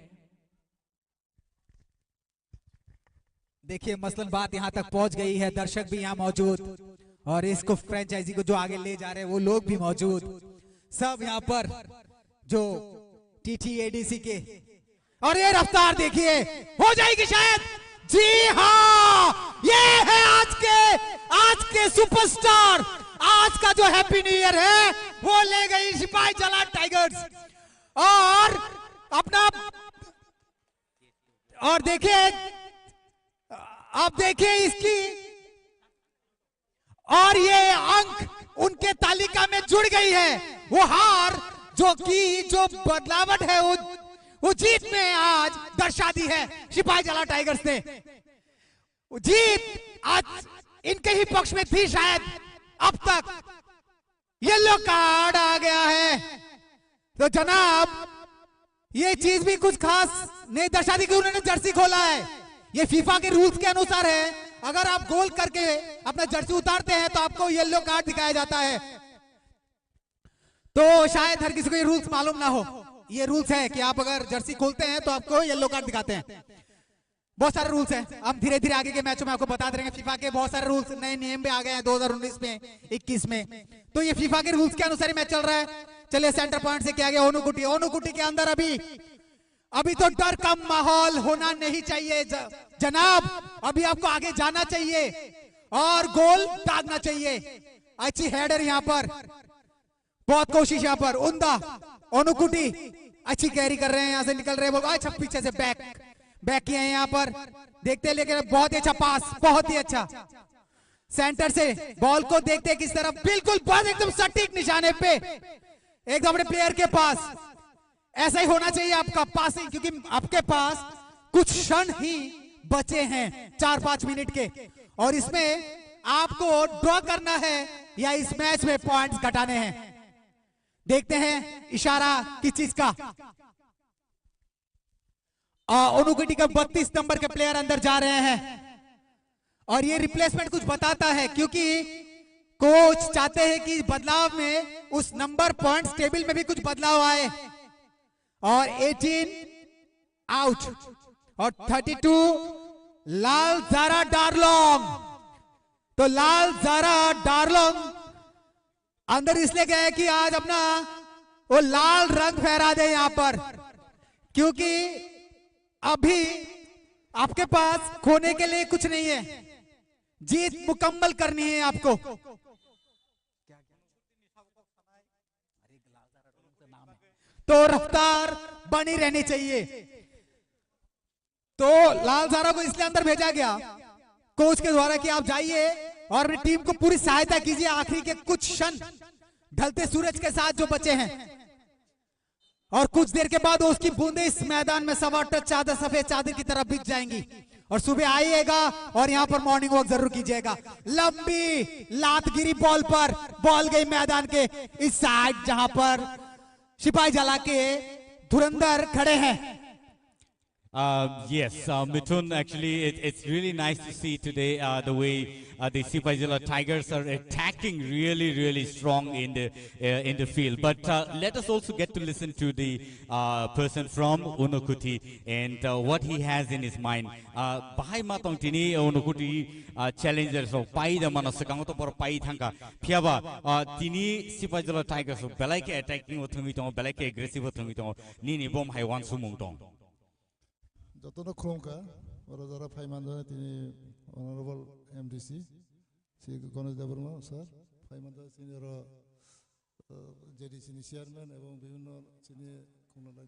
देखिए, मसलन बात यहाँ तक पहुँच गई है, दर्शक भी यहाँ मौजूद और इसको, फ्रेंचाइजी को जो आगे ले जा रहे हैं, वो लोग भी मौजूद, सब यहाँ पर जो टीटीएडीसी के। और ये रफ्तार देखिए, हो जाएगी शायद। जी हाँ, ये है आज के, आज के सुपरस्टार, आज का जो हैप्पी न्यू ईयर है, वो ले गई सिपाही जला टाइगर्स। और अपना, और देखिए, आप देखिए इसकी, और ये अंक उनके तालिका में जुड़ गई है। वो हार जो की, जो बदलावट है, वो, वो जीत में आज दर्शा दी है सिपाही जला टाइगर्स ने। वो जीत आज इनके ही पक्ष में थी शायद। अब तक येलो कार्ड आ गया है। तो जनाब, ये चीज भी कुछ खास नहीं दर्शाती कि उन्होंने जर्सी खोला है। ये फीफा के रूल्स के अनुसार है, अगर आप गोल करके अपना जर्सी उतारते हैं तो आपको येलो कार्ड दिखाया जाता है। तो शायद हर किसी को ये रूल्स मालूम ना हो। ये रूल्स है कि आप अगर जर्सी खोलते हैं तो आपको येलो कार्ड दिखाते हैं। बहुत सारे रूल्स हैं, हम धीरे धीरे आगे के मैचों में आपको बताते रहेंगे। फीफा के बहुत सारे रूल्स, नए नियम भी आ गए हैं दो हज़ार उन्नीस में, इक्कीस में। तो ये फीफा के रूल्स के अनुसार ही मैच चल रहा है। चलिए, सेंटर पॉइंट से किया गया ओनुकुटी, ओनुकुटी के अंदर अभी, अभी तो डर का माहौल होना नहीं चाहिए ज-, जनाब, अभी आपको आगे जाना चाहिए और गोल दागना चाहिए। अच्छी हेडर यहाँ पर, बहुत कोशिश यहाँ पर। उंदा, ओनुकुटी अच्छी कैरी कर रहे हैं, यहाँ से निकल रहे हैं। अच्छा, पीछे से बैक, बैक किए हैं यहाँ पर। देखते हैं, लेकिन बहुत ही अच्छा पास, बहुत ही अच्छा। सेंटर से बॉल को देखते हैं किस तरफ, बिल्कुल बस एकदम सटीक निशाने पे, एकदम अपने प्लेयर के पास। ऐसा ही होना चाहिए आपका पासिंग, क्योंकि आपके पास कुछ क्षण ही बचे हैं, चार पाँच मिनट के, और इसमें आपको ड्रॉ करना है या इस मैच में पॉइंट्स घटाने हैं। देखते हैं इशारा किस चीज का। आ, ओनुकुटी के बत्तीस नंबर के प्लेयर अंदर जा रहे हैं और ये रिप्लेसमेंट कुछ बताता है, क्योंकि कोच चाहते हैं कि बदलाव में उस नंबर पॉइंट्स टेबल में भी कुछ बदलाव आए। और एटीन आउट और थर्टी टू लाल जारा डारलोंग। तो लाल जारा डारलोंग अंदर इसलिए गए कि आज अपना वो लाल रंग फहरा दे यहाँ पर, क्योंकि अभी आपके पास खोने के लिए कुछ नहीं है, जीत मुकम्मल करनी है आपको। तो रफ्तार बनी रहनी चाहिए। तो लाल जारा को इसलिए अंदर भेजा गया कोच के द्वारा कि आप जाइए और अपनी टीम को पूरी सहायता कीजिए। आखिरी के कुछ क्षण ढलते सूरज के साथ जो बचे हैं, और कुछ देर के बाद उसकी बूंदें इस मैदान में सवा टच चादर, सफेद चादर की तरह बिछ जाएंगी और सुबह आइएगा और यहाँ पर मॉर्निंग वॉक जरूर कीजिएगा। लंबी लात गिरी बॉल पर, बॉल गई मैदान के इस साइड, जहां पर सिपाही जला के धुरंधर खड़े हैं। Uh, yes, uh, Mithun, actually, it, it's really nice to see today uh, the way uh, the Sipaijala Tigers are attacking really, really strong in the uh, in the field. But uh, let us also get to listen to the uh, person from Unokoti and uh, what he has in his mind. Uh, bahai matong tini Unokoti uh, challengers rok pai da mano sekango to bor pai thangka. Phiaba uh, tini Sipaijala Tigers rok belai ke attacking o thangwi tongo, belai ke aggressive o thangwi tongo. Nini bom hai wan sumung tong. Jotono khulumkha, oro jara phaiman jani tini Honorable M D C, Sri Ganesh Debbarma sir, phaiman jani tini oro, uh, J D C ni chairman ebong bibhinno chini khumnalai.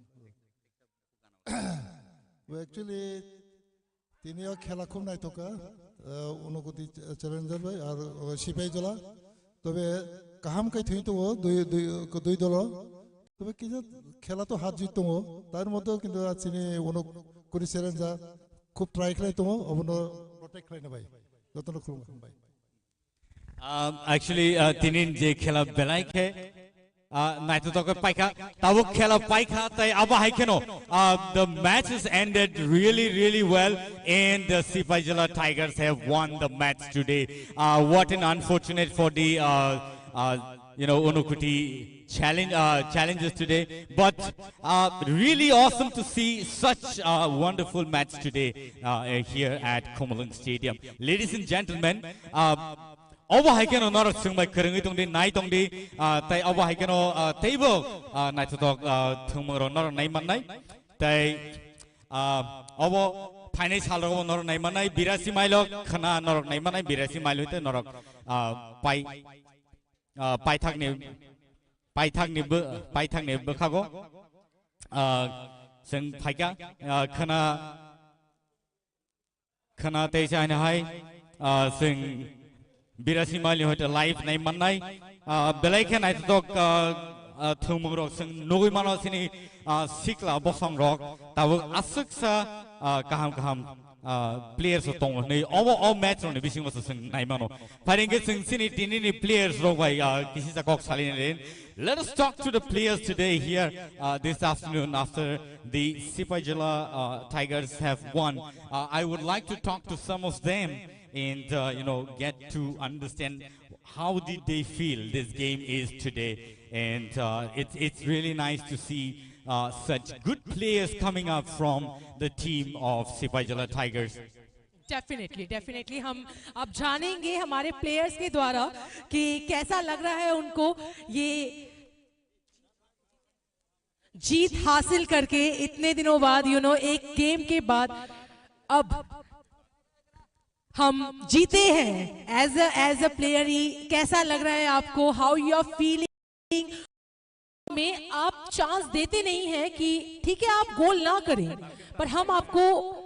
Bo actually tini o khela khub naithokha, uh, Unokoti ch-, challenger bai ar, uh, Sipaijala. Tobe kaham kai thwi tongo dui, dui, dui dolo. Tobe kisa khela to har jit tongo. Tar moddhe kintu chini Unokoti challenger khub try khlai tongo, obono protect khlaina bai. Jotono khulumkha bai. Um, actually, uh, tinin je khela belai khe, uh, naithotok khe paikha, tabuk khela paikha, tai abo hai kheno, uh, the match is ended really, really well, and the Sipaijala Tigers have won the match today. Uh, what an unfortunate for the, uh, uh, you know, Unokoti challenge, uh, challenges today, but uh, really awesome to see such a wonderful match today uh, here at Khumulwng Stadium. Ladies and gentlemen, uh, obo hai kheno norok swngbai kwrwngwi tongdi, nai tongdi, ah, tai obo hai kheno, ah, teibo, ah, naithotok, ah, thwngmungrok norok nai mannai. Tai, ah, obo phainai salrogo norok nai mannai, birasi mailo khwna norok nai mannai, birasi mailo hwte norok, ah, pai, ah, paithakni, paithakni bw-, paithakni bwkhago, ah, chwng phaikha, ah, khwna Khwna tei se haino hai, ah, chwng birasi mailni hoite live nai mannai. Ah, belai khe naithotok, ah, ah, thwngmungrok chwng nugwi mano chini, ah, sikla bosongrok tabuk aswksa, ah, kaham kaham, ah, players rok tongo hinwi obo o match rokni bisingo se chwng nai mano. Phai hwnkhe chwng chini tinini players rok bai, ah, kisisa kok salini rin. Let us talk to the players today here, uh, this afternoon after the Sipaijala, uh, Tigers have won. Uh, I would like to talk to some of them and, uh, you know, get to understand how did they feel this game is today. And, uh, it's, it's really nice to see, uh, such good players coming up from the team of Sipaijala Tigers. Definitely definitely हम अब जानेंगे हमारे प्लेयर्स के द्वारा कि कैसा लग रहा है उनको ये जीत हासिल करके इतने दिनों बाद यू नो एक गेम के बाद अब हम जीते हैं as a as a player ही कैसा लग रहा है आपको हाउ यू आर फीलिंग में आप चांस देते नहीं हैं कि ठीक है आप गोल ना करें पर हम आपको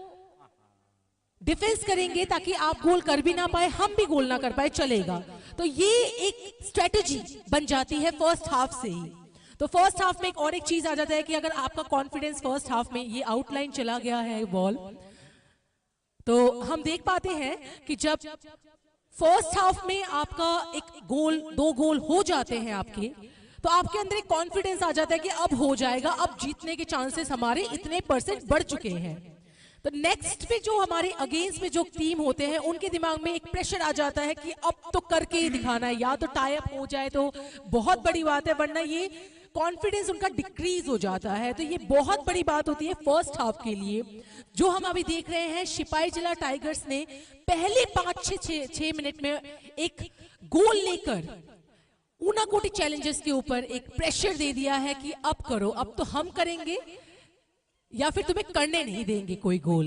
डिफेंस करेंगे ताकि आप गोल कर भी ना पाए हम भी गोल ना कर पाए चलेगा तो ये एक स्ट्रेटजी बन जाती है फर्स्ट हाफ से ही तो फर्स्ट हाफ में एक और एक चीज आ जाता है कि अगर आपका कॉन्फिडेंस फर्स्ट हाफ में ये आउटलाइन चला गया है बॉल तो हम देख पाते हैं कि जब फर्स्ट हाफ में आपका एक गोल दो गोल हो जाते हैं आपके तो आपके अंदर एक कॉन्फिडेंस आ जाता है कि अब हो जाएगा अब जीतने के चांसेस हमारे इतने परसेंट बढ़ चुके हैं तो नेक्स्ट पे जो हमारे अगेंस्ट में जो टीम होते हैं उनके दिमाग में एक प्रेशर आ जाता है कि अब तो करके ही दिखाना है या तो टाई अप हो जाए तो बहुत बड़ी बात है वरना ये कॉन्फिडेंस उनका डिक्रीज हो जाता है तो ये बहुत बड़ी बात होती है फर्स्ट हाफ के लिए जो हम अभी देख रहे हैं सिपाही जिला टाइगर्स ने पहले पाँच छः छः छः मिनट में एक गोल लेकर ऊनाकोटी चैलेंजर्स के ऊपर एक प्रेशर दे दिया है कि अब करो अब तो हम करेंगे या फिर तुम्हें करने नहीं देंगे कोई गोल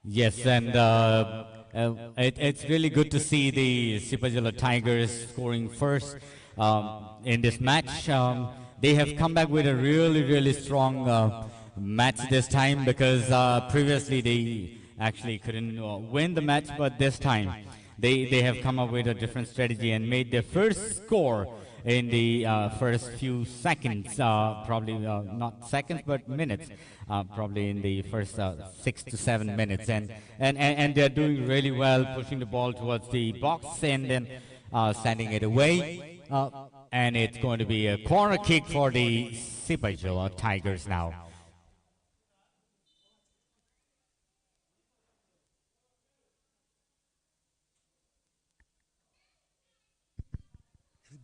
Yes, and uh, uh, it, it's really good to see the Sipajala Tigers scoring first um, in this match. Um, they have come back with a really, really strong uh, match this time because uh, previously they actually couldn't uh, win the match, but this time they, they have come up with a different strategy and made their first score in the uh, first few seconds, uh, probably uh, not seconds, but minutes. Uh, probably in the first uh, six to seven minutes, and, and, and, and they're doing really well, pushing the ball towards the box and then uh, sending it away. Uh, and it's going to be a corner kick for the Sipajola Tigers now.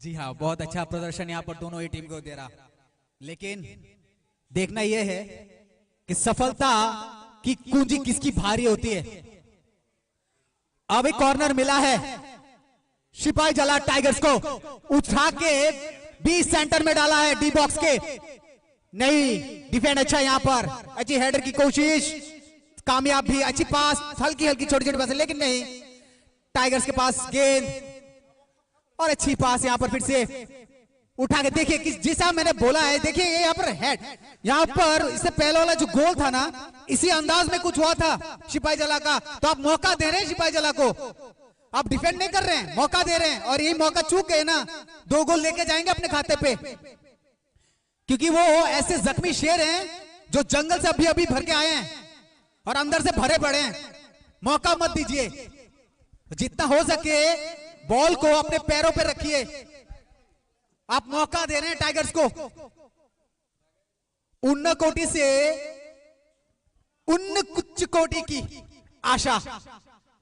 जी हाँ, बहुत अच्छा प्रदर्शन यहाँ पर दोनों ही टीम को दे रहा, लेकिन देखना यह है कि सफलता की कुंजी किसकी भारी होती है। अभी कॉर्नर मिला है सिपाही जला टाइगर्स को, उठा के बीच सेंटर में डाला है डी बॉक्स के। नहीं, डिफेंड अच्छा यहाँ पर, अच्छी हेडर की कोशिश, कामयाब भी। अच्छी पास, हल्की हल्की छोटी छोटी पास, लेकिन नहीं, टाइगर्स के पास गेंद और अच्छी पास यहाँ पर फिर से उठा के। देखिए किस, जैसा मैंने बोला है, देखिए ये यहाँ पर हेड, यहाँ पर इससे पहले वाला जो गोल था ना, इसी अंदाज में कुछ हुआ था सिपाही जला का। तो आप मौका दे रहे हैं सिपाही जला को, आप डिफेंड नहीं कर रहे हैं, मौका दे रहे हैं, और यही मौका चूक गए ना, दो गोल लेके जाएंगे अपने खाते पे, क्योंकि वो ऐसे जख्मी शेर हैं जो जंगल से अभी अभी भर के आए हैं और अंदर से भरे पड़े हैं। मौका मत दीजिए, जितना हो सके बॉल को अपने पैरों पे रखिए। आप मौका दे रहे हैं टाइगर्स को। उन्न कोटि से उन्न उच्च कोटि की आशा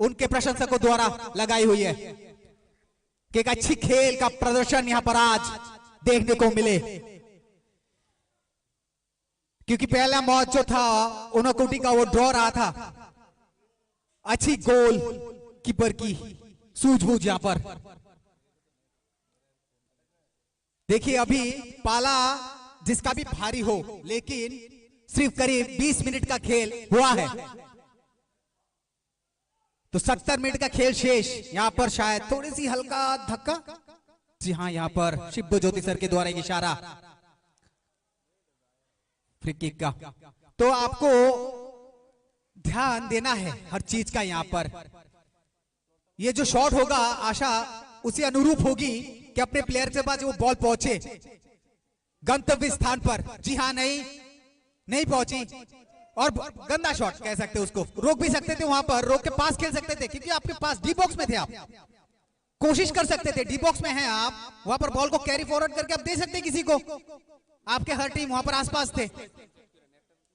उनके प्रशंसकों द्वारा लगाई हुई है कि एक अच्छी खेल का प्रदर्शन यहाँ पर आज देखने को मिले, क्योंकि पहला मैच जो था उनकोटी का, वो ड्रॉ रहा था। अच्छी गोल कीपर की सूझबूझ यहाँ पर। देखिए, अभी पाला जिसका भी भारी हो, लेकिन सिर्फ करीब बीस मिनट का खेल हुआ है। तो सत्तर मिनट का खेल शेष। यहाँ पर शायद थोड़ी सी हल्का धक्का। जी हाँ, यहाँ पर शिव ज्योति सर के द्वारा एक इशारा। फ्री किक का। तो आपको ध्यान देना है हर चीज का यहाँ पर। ये जो शॉट होगा, आशा उसी अनुरूप होगी कि अपने प्लेयर के पास वो बॉल पहुंचे गंतव्य स्थान पर। जी हाँ, नहीं, नहीं पहुंची। और ब-, गंदा शॉट कह सकते हैं उसको, रोक भी सकते थे वहां पर, रोक के पास खेल सकते थे, क्योंकि आपके पास डी बॉक्स में थे आप, कोशिश कर सकते थे, डी बॉक्स में हैं आप, वहां पर बॉल को कैरी फॉरवर्ड करके आप दे सकते किसी को, आपके हर टीम वहां पर आसपास थे।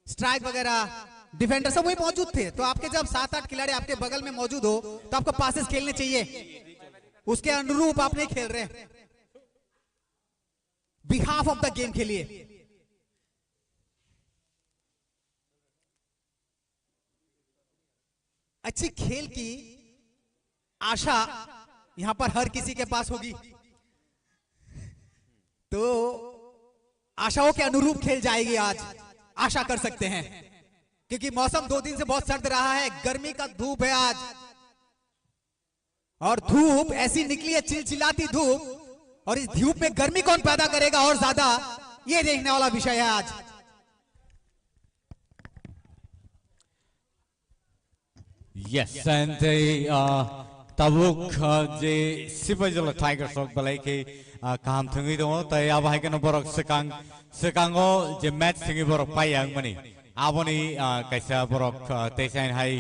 स्ट्राइक वगैरह, डिफेंडर सब वही मौजूद थे। तो आपके जब सात आठ खिलाड़ी आपके बगल में मौजूद हो, तो आपको पासेस खेलने चाहिए, उसके अनुरूप आप नहीं खेल रहे। बिहाफ ऑफ द गेम खेलिए। अच्छी खेल की आशा यहाँ पर हर किसी के पास होगी, तो आशाओं के अनुरूप खेल जाएगी आज, आशा कर सकते हैं, क्योंकि मौसम दो दिन से बहुत सर्द रहा है, गर्मी का धूप है आज। और धूप ऐसी निकली है, चिलचिलाती धूप, और इस धूप में गर्मी कौन पैदा करेगा और ज्यादा, ये देखने वाला विषय है आज। Yes, and the, uh, tabuk, uh, je Sipaijala Tigers rok belai khe, uh, kaham thwngwi tongo, tai abo hai kheno borok swkang, swkango je match thwngwi borok pai ya wngmani. Aboni, ah, kaisa borok, ah, teisa hai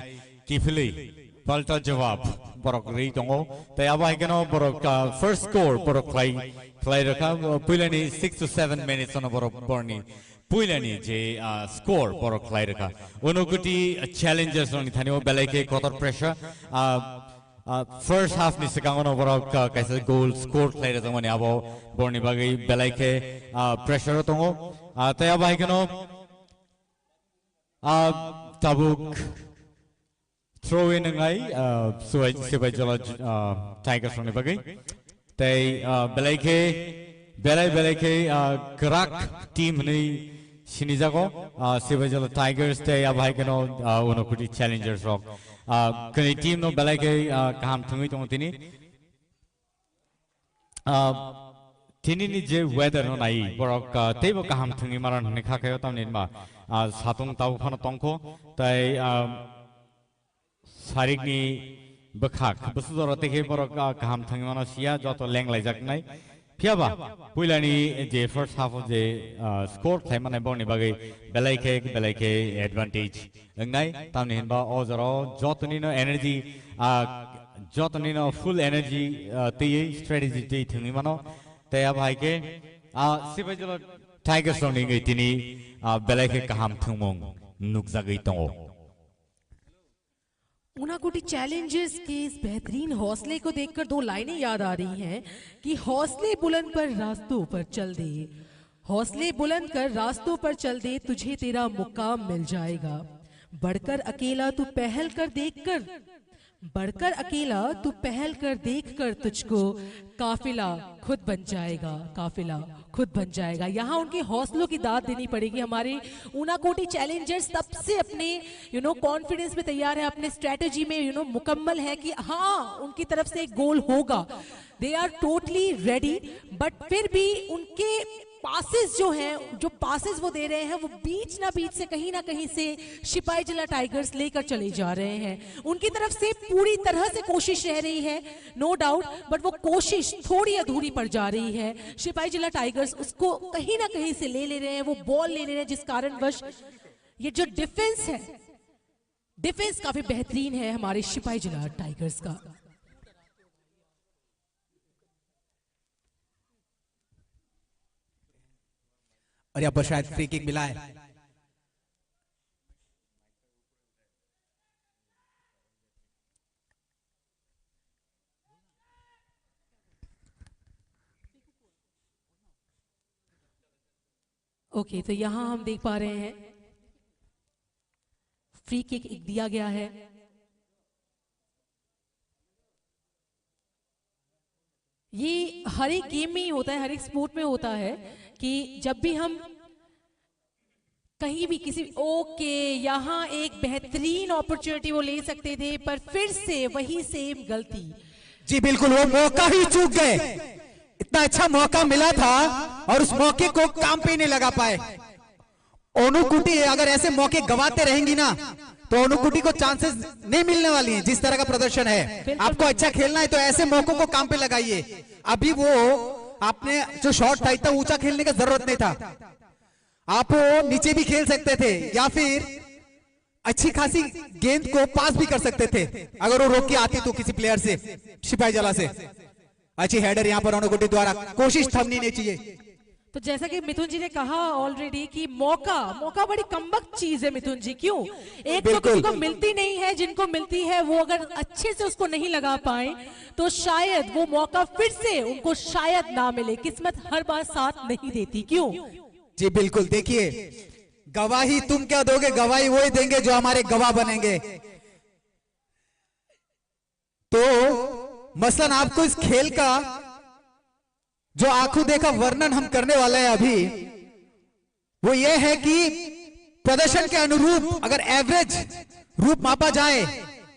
kiphilwi palta jawab borok rwi tongo. Tai abo hai kheno borok, ah, first score borok khlai, khlai rwkha. Puilani six to seven minutes ono borok borni puilani je, ah, score borok khlai rwkha. Uno guti, ah, challengers rokni thani o belai khe kotor pressure. Ah, ah, first half ni swkango no borok, ah, kaisa goal score khlai rwjakmani abo borni bagwi belai khe, ah, pressure o tongo. Ah, tai abo hai kheno Ah, tabuk throw in wngnai, ah, Sibai, Sibai Jala, ah, Tigers rokni bagwi. Tei, ah, belai khe, belai, belai khe, ah, kwrak team hwnwi sinijago, ah, Sibai Jala Tigers tei abo hai kheno, ah, Unokoti Challengers rok. Ah, kwnwi team no belai khe, ah, kaham thwngwi tongo tini. Ah, tini ni je weather no nai, borok, ah, teibo kaham thwngwi mano hwnwi kha khaio, tamni hwnba, ah, satung tabuk phano tongkho, tai, ah, sarikni bwkhak bwswk jora tei khe borok, ah, kaham thwngwi mano siya, joto lenglaijak nai. Phiyaba puilani je first half o je, ah, score khlai mannai, borokni bagwi belai khe, belai khe advantage wngnai, tamni hinba o jorao jotonino energy, ah, jotonino full energy, ah, twiwi strategy twi thwngwi mano. Tei abo hai khe, ah, Sipaijala Tigers rokni wngwi tini, ah, belai khe kaham thwngmung nukjagwi tongo. Unakoti challengers के इस बेहतरीन हौसले को देखकर दो लाइनें याद आ रही हैं कि हौसले बुलंद कर रास्तों पर चल दे, हौसले बुलंद कर रास्तों पर चल दे, तुझे तेरा मुकाम मिल जाएगा। बढ़कर अकेला तू पहल कर, देखकर बढ़कर अकेला तू पहल कर, देखकर तुझको काफिला खुद बन जाएगा, काफिला खुद बन जाएगा। यहाँ उनके हौसलों की दाद देनी पड़ेगी। हमारे उनाकोटी चैलेंजर्स तब से अपने यू नो कॉन्फिडेंस में तैयार है, अपने स्ट्रेटजी में यू नो मुकम्मल है कि हाँ, उनकी तरफ से एक गोल होगा। They are totally ready, but फिर भी उनके पासेस जो हैं, जो पासेस वो दे रहे हैं, वो बीच ना बीच से, कहीं ना कहीं से सिपाही जिला टाइगर्स लेकर चले जा रहे हैं। उनकी तरफ से पूरी तरह से कोशिश रह रही है, नो डाउट, बट वो कोशिश थोड़ी अधूरी पड़ जा रही है। सिपाही जिला टाइगर्स उसको कहीं ना कहीं से ले ले रहे हैं, वो बॉल ले ले रहे हैं, जिस कारणवश ये जो डिफेंस है, डिफेंस काफी बेहतरीन है हमारे सिपाही जिला टाइगर्स का। और यहाँ पर शायद फ्री किक मिला है। ओके, तो यहाँ हम देख पा रहे हैं फ्री किक एक दिया गया है। ये हर एक गेम में ही होता है, हर एक स्पोर्ट में होता है कि जब भी हम कहीं भी किसी, ओके, यहाँ एक बेहतरीन अपॉर्चुनिटी वो ले सकते थे, पर फिर से वही सेम गलती। जी बिल्कुल, वो मौका ही चूक गए। इतना अच्छा मौका मिला था और उस मौके को काम पे नहीं लगा पाए। ओनुकुटी अगर ऐसे मौके गंवाते रहेंगी ना, तो ओनुकुटी को चांसेस नहीं मिलने वाली हैं। जिस तरह का प्रदर्शन है, बिल्कुल। आपको अच्छा खेलना है तो ऐसे मौकों को काम पे लगाइए। अभी वो आपने जो शॉट था, इतना ऊंचा खेलने का जरूरत नहीं था। आप वो नीचे भी खेल सकते थे या फिर अच्छी खासी गेंद को पास भी कर सकते थे, अगर वो रोक के आती तो किसी प्लेयर से, सिपाही जला से। अच्छी हेडर यहाँ पर ओनुकुटी द्वारा, कोशिश थमनी नहीं चाहिए। तो जैसा कि मिथुन जी ने कहा ऑलरेडी कि मौका, मौका बड़ी कमबख्त चीज है मिथुन जी। क्यों? एक तो बिल्कुल। किसी को मिलती नहीं है, जिनको मिलती है वो अगर अच्छे से उसको नहीं लगा पाए तो शायद वो मौका फिर से उनको शायद ना मिले। किस्मत हर बार साथ नहीं देती। क्यों? जी बिल्कुल, देखिए, गवाही तुम क्या दोगे, गवाही वही देंगे जो हमारे गवाह बनेंगे। तो मसलन आपको इस खेल का जो आंखों देखा वर्णन हम करने वाले हैं अभी, वो ये है कि प्रदर्शन के अनुरूप अगर एवरेज रूप मापा जाए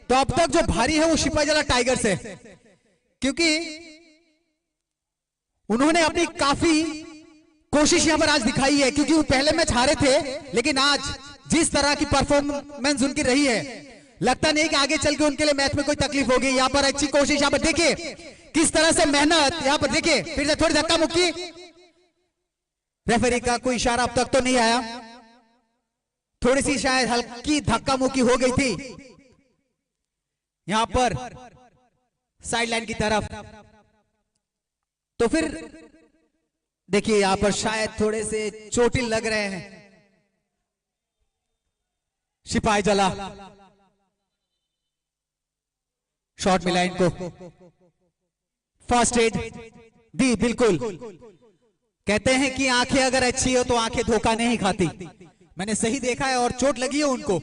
तो अब तक जो भारी है वो सिपाही जला टाइगर्स है, क्योंकि उन्होंने अपनी काफी कोशिश यहाँ पर आज दिखाई है, क्योंकि वो पहले मैच हारे थे, लेकिन आज जिस तरह की परफॉर्मेंस उनकी रही है, लगता नहीं कि आगे चल के उनके लिए मैच में कोई तकलीफ होगी। यहाँ पर अच्छी कोशिश, यहाँ पर देखिए किस तरह से मेहनत, यहाँ पर देखिए फिर से थोड़ी धक्का मुक्की, रेफरी का कोई इशारा अब तक तो नहीं आया, थोड़ी सी शायद हल्की धक्का मुक्की हो गई थी यहाँ पर साइडलाइन की तरफ। तो फिर देखिए, यहाँ पर शायद थोड़े से चोटिल लग रहे हैं सिपाही जला। शॉट मिला इनको, फर्स्ट एड दी। बिल्कुल, कहते हैं कि आंखें अगर अच्छी हो तो आंखें धोखा नहीं खाती। मैंने सही देखा है और चोट लगी है उनको,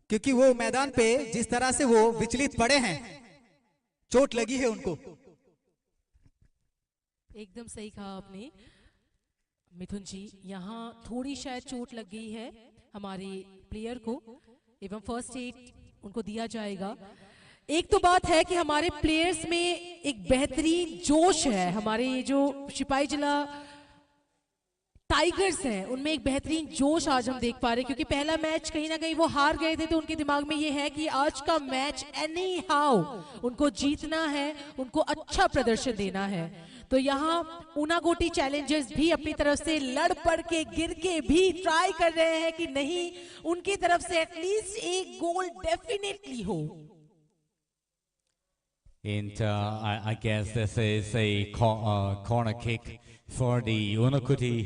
क्योंकि वो मैदान पे जिस तरह से वो विचलित पड़े हैं, चोट लगी है उनको। एकदम सही कहा आपने मिथुन जी, यहाँ थोड़ी शायद चोट लग गई है हमारे प्लेयर को, एवं फर्स्ट एड उनको दिया जाएगा। एक तो बात है कि हमारे प्लेयर्स में एक बेहतरीन जोश है, हमारे ये जो सिपाही जिला टाइगर्स हैं उनमें एक बेहतरीन जोश आज हम देख पा रहे हैं, क्योंकि पहला मैच कहीं ना कहीं वो हार गए थे, तो उनके दिमाग में ये है कि आज का मैच एनी हाउ उनको जीतना है, उनको अच्छा प्रदर्शन देना है। तो यहाँ उनाकोटी चैलेंजर्स भी अपनी तरफ से लड़ पड़ के, गिर के भी ट्राई कर रहे हैं कि नहीं, उनकी तरफ से एटलीस्ट एक गोल डेफिनेटली हो। And uh, I, I guess this is a co- uh, corner kick for the Unakuti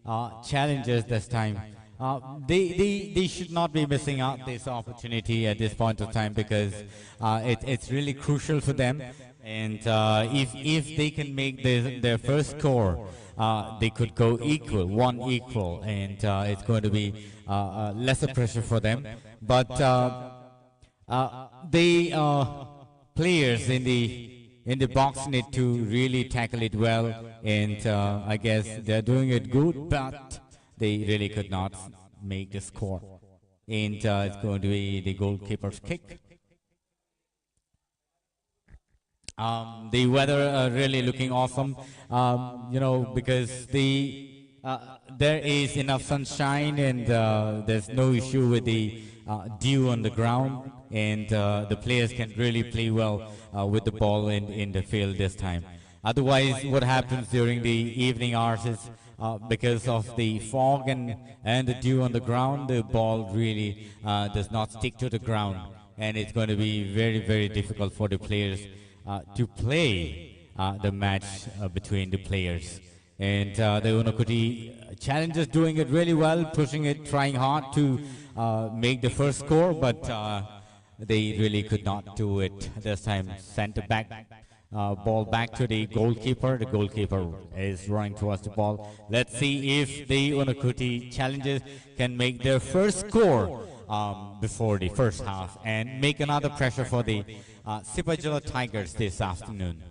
uh, challengers this time. Uh, they, they, they should not be missing out this opportunity at this point of time because uh, it, it's really crucial for them. And uh, if, if they can make their, their first score, uh, they could go equal, one equal, and uh, it's going to be uh, uh, lesser pressure for them. But uh, uh, the uh, players in the in the box need to really tackle it well, and uh, I guess they're doing it good, but they really could not make the score. And uh, it's going to be the goalkeeper's kick. Um, the weather uh, really looking awesome, um, you know, because the uh, there is enough sunshine and uh, there's no issue with the uh, dew on the ground, and uh, the players can really play well uh, with the ball in, in the field this time. Otherwise, what happens during the evening hours is uh, because of the fog and, and the dew on the ground, the ball really uh, does not stick to the ground, and it's going to be very, very difficult for the players uh, to play uh, the match uh, between the players. And uh, the Unakoti Challengers doing it really well, pushing it, trying hard to uh, make the first score, but uh, they really could not do it this time. Sent it back, uh, ball back to the goalkeeper. The goalkeeper is running towards the ball. Let's see if the Unakoti Challengers can make their first score um, before the first half and make another pressure for the uh, Sipaijala Tigers this afternoon.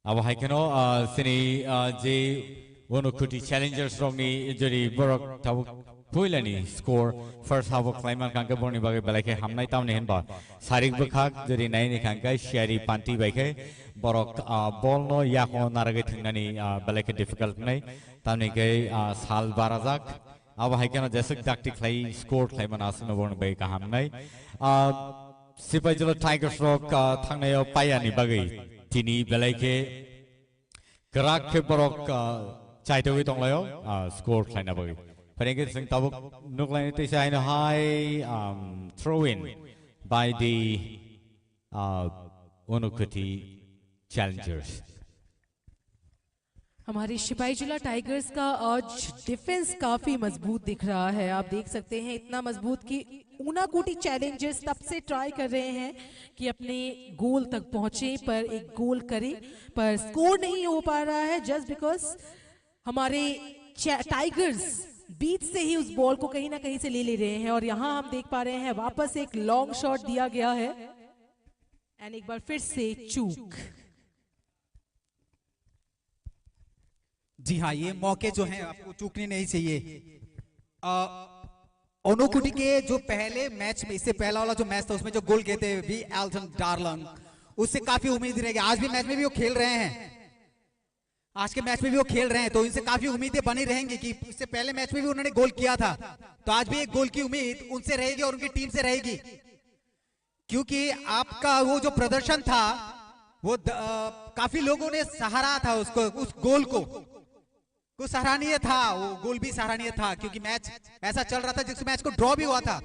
Abo hai kheno, ah, sini, ah, je Unakoti Challengers rokni jodi borok tabuk puilani score first half o khlaiman kangke borokni bagwi belai khe hamnai tamni hinba sarik bwkhak jodi naini kangke Siari Panti bai khe borok, ah, ball no yako naragwi thingnani, ah, belai khe difficult wngnai tamni khe, ah, sal barajak. Abo hai kheno jeswk dakti khlai score khlai mana aswkno borokni bagwi kaham wngnai. Ah, Sipaijala Tigers rok, ah, thangnai o payani bagwi tini belai khe kwrak khe borok, ah, chaitogwi tonglaio, ah, score khlaina bagwi. Phaikhe chwng tabuk nuklaini teisa haino hai, um, throw in by the, uh, Unakoti Challengers. हमारी सिपाहीजला टाइगर्स का आज डिफेंस काफी मजबूत दिख रहा है। आप देख सकते हैं इतना मजबूत कि ऊनाकोटी चैलेंजर्स तब से ट्राई कर रहे हैं कि अपने गोल तक पहुंचे, पर एक गोल करें, पर स्कोर नहीं हो पा रहा है, जस्ट बिकॉज हमारे चा-, टाइगर्स बीच से ही उस बॉल को कहीं ना कहीं से ले ले रहे हैं। और यहाँ हम देख पा रहे हैं वापस एक लॉन्ग शॉट दिया गया है एंड एक बार फिर से चूक। जी हाँ, ये मौके जो हैं आपको चूकने नहीं चाहिए। अ, ओनोकुटी के जो पहले मैच में, इससे पहला वाला जो मैच था, उसमें जो गोल किए थे वी एल्टन डार्लंग, उससे काफी उम्मीद रहेगी। आज भी मैच में भी वो खेल रहे हैं, आज के मैच में भी वो खेल रहे हैं, तो इनसे काफी उम्मीदें बनी रहेंगी कि इससे पहले मैच में भी उन्होंने गोल किया था, तो आज भी एक गोल की उम्मीद उनसे रहेगी और उनकी टीम से रहेगी। क्योंकि आपका वो जो प्रदर्शन था, वो द-, अ, काफी लोगों ने सराहा था उसको, उस गोल को, को सराहनीय था, वो गोल भी सराहनीय था, क्योंकि मैच ऐसा चल रहा था जिस मैच को ड्रॉ भी हुआ था।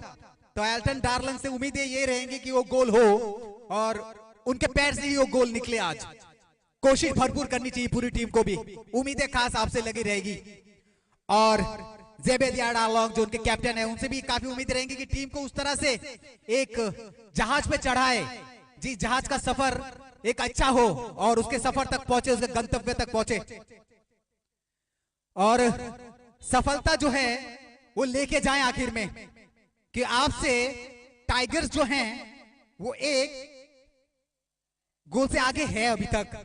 तो एल्टन डार्लंग से उम्मीदें ये रहेंगी कि वो गोल हो और उनके पैर से ही वो गोल निकले आज। कोशिश भरपूर करनी चाहिए पूरी टीम को भी, उम्मीदें खास आपसे लगी रहेगी। और जेबेदिया डार्लंग जो उनके कैप्टन है, उनसे भी काफी उम्मीद रहेंगी कि टीम को उस तरह से एक जहाज पे चढ़ाए, जिस जहाज का सफर एक अच्छा हो और उसके सफर तक पहुंचे, उसके गंतव्य तक पहुंचे। और सफलता जो है वो लेके जाए आखिर में, कि आपसे टाइगर्स जो हैं वो एक गोल से आगे है अभी तक।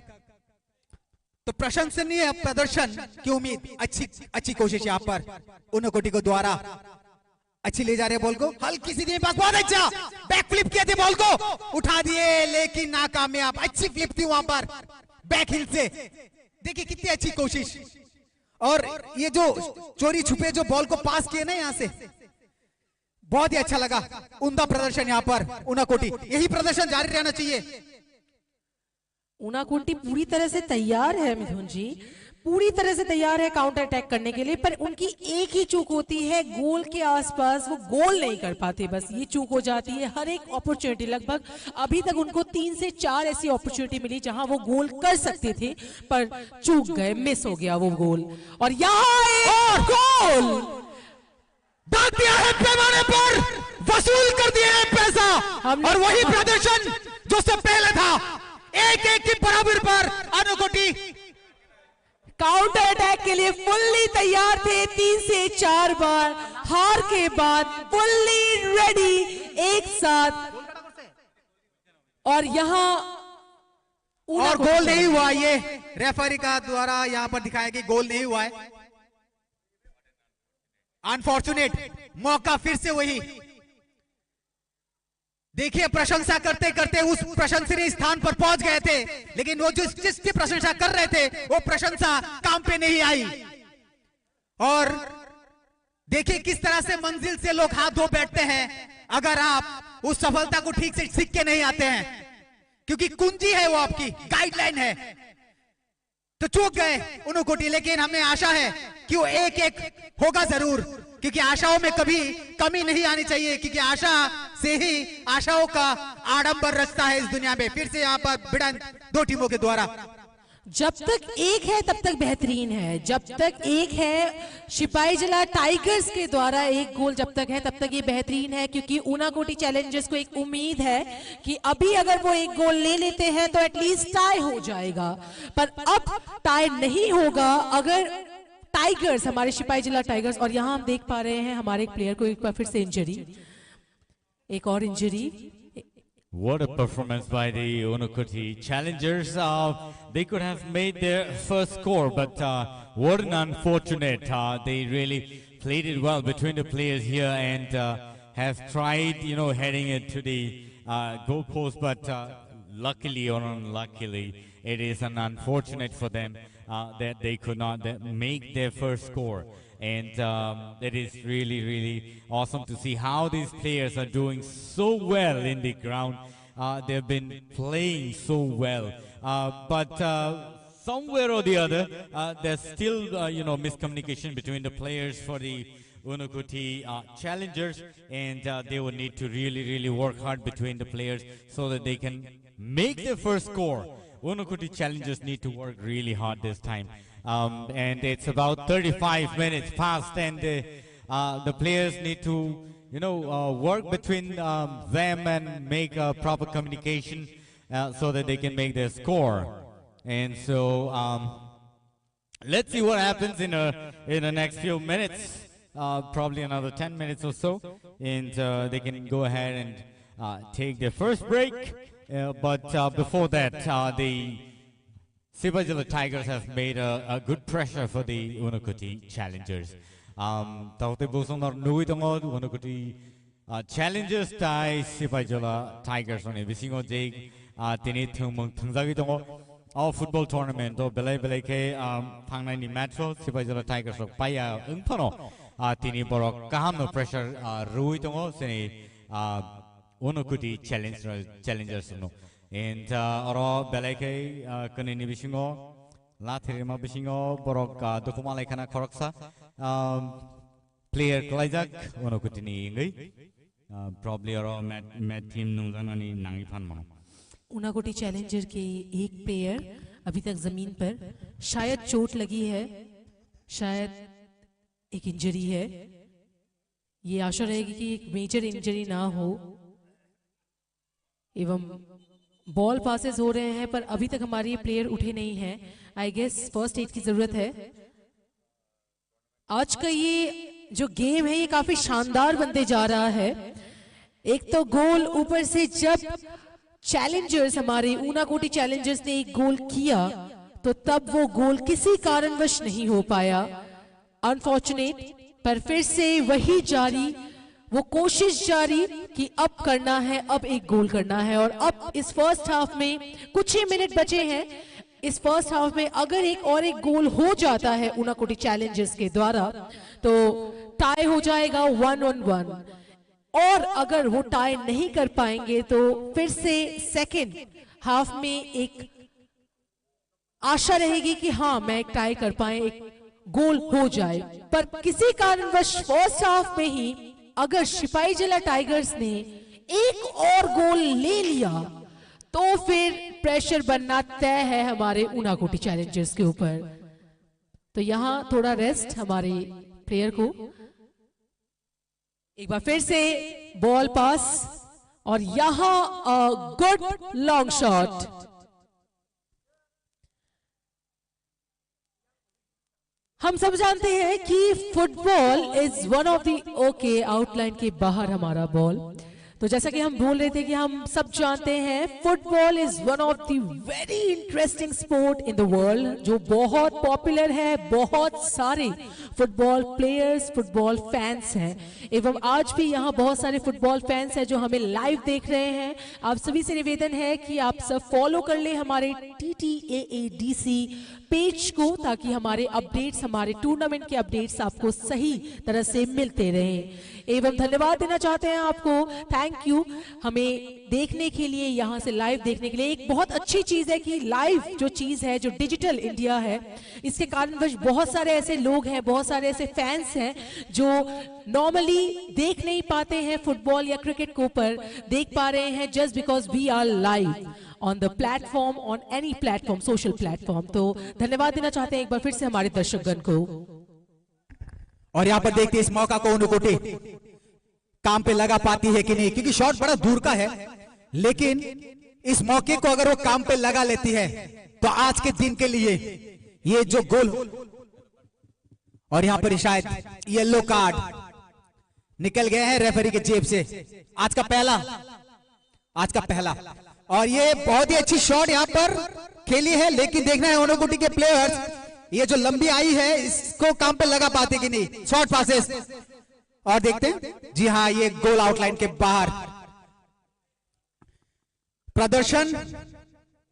तो प्रशंसनीय प्रदर्शन की उम्मीद, अच्छी, अच्छी कोशिश यहाँ पर उनकोटी को द्वारा अच्छी ले जा रहे बॉल को, हल्की सी दी पास, बहुत अच्छा बैक फ्लिप किए थे बॉल को, उठा दिए लेकिन नाकामयाब। अच्छी फ्लिप थी वहां पर बैक हील से, देखिए कितनी अच्छी कोशिश। और ये जो चोरी छुपे जो बॉल को पास किए ना यहाँ से, बहुत ही अच्छा लगा। उम्दा प्रदर्शन यहाँ पर उनाकोटी, यही प्रदर्शन जारी रहना चाहिए। उनाकोटी पूरी तरह से तैयार है मिथुन जी, पूरी तरह से तैयार है काउंटर अटैक करने के लिए, पर उनकी एक ही चूक होती है, गोल के आसपास वो गोल नहीं कर पाते, बस ये चूक हो जाती है। हर एक अपॉर्चुनिटी, लगभग अभी तक उनको तीन से चार ऐसी अपॉर्चुनिटी मिली जहां वो गोल कर सकते थे, पर चूक गए, मिस हो गया वो गोल। और यहाँ एक और गोल। डाल दिया है पैमाने पर, वसूल कर दिया है पैसा। हमने और वही प्रदर्शन जो उससे पहले था, एक एक की बराबर पर अणुकुटी। काउंटर अटैक के लिए फुल्ली तैयार थे, तीन से चार बार हार के बाद फुल्ली रेडी, एक साथ। और यहाँ और गोल नहीं हुआ, ये रेफरी का द्वारा यहाँ पर दिखाया कि गोल नहीं हुआ है। अनफॉर्चुनेट, मौका फिर से वही। देखिए, प्रशंसा करते करते उस प्रशंसनीय स्थान पर पहुंच गए थे, लेकिन वो जिस जिसकी प्रशंसा कर रहे थे, वो प्रशंसा काम पे नहीं आई। और देखिए, किस तरह से मंजिल से लोग हाथ धो बैठते हैं, अगर आप उस सफलता को ठीक से सीख के नहीं आते हैं, क्योंकि कुंजी है वो, आपकी गाइडलाइन है। तो चूक गए उनुकुटी, लेकिन हमें आशा है कि वो एक एक होगा जरूर, क्योंकि आशाओं में कभी कमी नहीं आनी चाहिए, क्योंकि आशा से ही आशाओं का आडंबर रचता है इस दुनिया में। फिर से यहाँ पर भिड़ंत दो टीमों के द्वारा। जब तक एक है तब तक बेहतरीन है, जब तक एक है शिपाई जिला टाइगर्स के द्वारा एक गोल जब तक है तब तक ये बेहतरीन है, क्योंकि ऊनाकोटी चैलेंजर्स को एक उम्मीद है कि अभी अगर वो एक गोल ले लेते हैं तो एटलीस्ट टाई हो जाएगा, पर अब टाई नहीं होगा अगर टाइगर्स, हमारे शिपाई जिला टाइगर्स, और यहाँ हम देख पा रहे हैं हमारे एक प्लेयर को एक बार फिर से इंजरी, एक और injury. What a performance by the Unukoti Challengers. Uh, they could have made their first score, but uh, what an unfortunate. Uh, they really played it well between the players here and uh, have tried, you know, heading it to the uh, goalpost, but uh, luckily or unluckily, it is an unfortunate for them uh, that they could not uh, make their first score. And um, it is really, really awesome to see how these players are doing so well in the ground. Uh, they've been playing so well. Uh, but uh, somewhere or the other, uh, there's still, uh, you know, miscommunication between the players for the Unukuti uh, challengers, and uh, they will need to really, really work hard between the players so that they can make their first score. Unukuti challengers need to work really hard this time. Um, and it's about thirty-five minutes past, and uh, uh, the players need to, you know, uh, work between um, them and make a proper communication uh, so that they can make their score. And so, um, let's see what happens in a, in the next few minutes, uh, probably another ten minutes or so, and uh, they can go ahead and uh, take their first break. Uh, but uh, before that, uh, the Sipajila Tigers have made a, a good pressure for the Unukoti Challengers. Um, Taute Bosonor Nui Tongo, Unukoti uh, Challengers tai Sipaijola Tigers ni bisingo je uh, tini thwngmung thwngjagwi tongo. O football tournament o belai belai khe um, thangnai ni match o Sipaijola Tigers rok paiya wng phano uh, tini borok kaham no pressure uh, rwi tongo sini uh, Unukuti challenge challengers no. And uh, oro belai khe uh, kwnwi ni bisingo lathirima bisingo borok uh, dukuma laikhana khoroksa um, player kwlaijak Unukutini wngwi. Uh, probably oro mat, mat team nungjaknani nangwi phan mano. Unakoti challenger के एक प्लेयर अभी तक जमीन पर, शायद चोट लगी है, शायद एक इंजरी है। ये आशा रहेगी कि एक मेजर इंजरी ना हो। एवं बॉल पासेस हो रहे हैं, पर अभी तक हमारे ये प्लेयर उठे नहीं हैं। आई गेस फर्स्ट एड की ज़रूरत है। आज का ये जो गेम है, ये काफ़ी शानदार बनते जा रहा है। एक तो गोल, ऊपर से जब चैलेंजर्स, हमारे ऊनाकोटी चैलेंजर्स ने एक गोल किया, तो तब वो गोल किसी कारणवश नहीं हो पाया। अनफॉर्चुनेट, पर फिर से वही जारी, वो कोशिश जारी कि अब करना है, अब एक गोल करना है। और अब इस फर्स्ट हाफ में कुछ ही मिनट बचे हैं। इस फर्स्ट हाफ में अगर एक और एक गोल हो जाता है ऊनाकोटी चैलेंजर्स के द्वारा, तो टाई हो जाएगा वन ऑन वन। और अगर वो टाई नहीं कर पाएंगे, तो फिर से सेकंड हाफ में एक आशा रहेगी कि हाँ, मैं एक टाई कर पाए, एक गोल हो जाए। पर किसी कारणवश फर्स्ट हाफ में ही अगर सिपाही जला टाइगर्स ने एक और गोल ले लिया तो फिर प्रेशर बनना तय है हमारे उनाकोटी चैलेंजर्स के ऊपर। तो यहाँ थोड़ा रेस्ट हमारे प्लेयर को। एक बार फिर से बॉल पास और यहाँ गुड लॉन्ग शॉट। हम सब जानते हैं कि football is one of the, okay, outline के बाहर हमारा बॉल। तो जैसा कि हम बोल रहे थे कि हम सब जानते हैं, football is one of the very interesting sport in the world, जो बहुत पॉपुलर है, बहुत सारे फुटबॉल प्लेयर्स, फुटबॉल फैंस हैं। एवं आज भी यहाँ बहुत सारे फुटबॉल फैंस हैं जो हमें लाइव देख रहे हैं। आप सभी से निवेदन है कि आप सब फॉलो कर लें हमारे T T A A D C page को, ताकि हमारे अपडेट्स, हमारे टूर्नामेंट के अपडेट्स आपको सही तरह से मिलते रहें। एवं धन्यवाद देना चाहते हैं आपको, थैंक यू, हमें देखने के लिए, यहाँ से लाइव देखने के लिए। एक बहुत अच्छी चीज़ है कि लाइव जो चीज़ है, जो डिजिटल इंडिया है, इसके कारणवश बहुत सारे ऐसे लोग हैं, बहुत सारे ऐसे फैंस हैं जो नॉर्मली देख नहीं पाते हैं फुटबॉल या क्रिकेट को, पर देख पा रहे हैं just because we are live on the platform, on any platform, social platform। तो धन्यवाद देना चाहते हैं एक बार फिर से हमारे दर्शकगण को। और यहाँ पर देखते हैं इस मौका को उनकोटी काम पे लगा पाती है कि नहीं, क्योंकि शॉट बड़ा दूर का है, लेकिन इस मौके को अगर वो काम पे लगा लेती है तो आज के दिन के लिए ये जो गोल, और यहाँ पर शायद येलो कार्ड निकल गया है रेफरी के जेब से। आज का पहला, आज का पहला, और ये बहुत ही अच्छी शॉट यहाँ पर खेली है, लेकिन देखना है ओनोकुटी के प्लेयर्स, ये जो लंबी आई है इसको काम पे लगा पाते कि नहीं। शॉर्ट पासेस, और देखते हैं, जी हाँ, ये गोल आउटलाइन के बाहर। प्रदर्शन,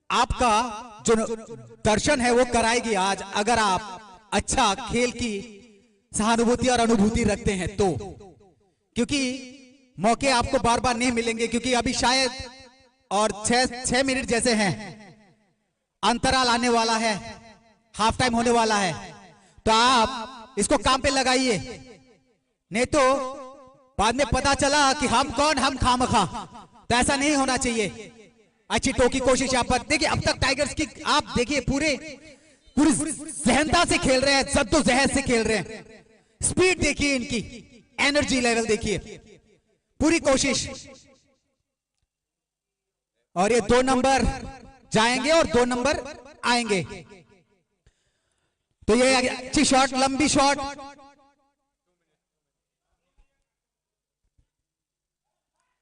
आपका जो दर्शन है वो कराएगी आज, अगर आप अच्छा खेल की सहानुभूति और अनुभूति रखते हैं तो, क्योंकि मौके आपको बार बार नहीं मिलेंगे, क्योंकि अभी शायद और छह छह मिनट जैसे हैं, अंतराल आने वाला है, हाफ टाइम होने वाला है, तो आप इसको काम पे लगाइए, नहीं तो बाद में पता चला कि हम कौन, हम खामखा। तो ऐसा नहीं होना चाहिए। अच्छी टोकी कोशिश यहाँ पर। देखिए, अब तक टाइगर्स की, आप देखिए, पूरे, पूरी जहनता से खेल रहे हैं, जद्दोजहद से खेल रहे हैं। स्पीड देखिए इनकी, एनर्जी लेवल देखिए, पूरी कोशिश। और ये दो नंबर जाएंगे और दो नंबर आएंगे। तो ये अच्छी शॉट, लंबी शॉट।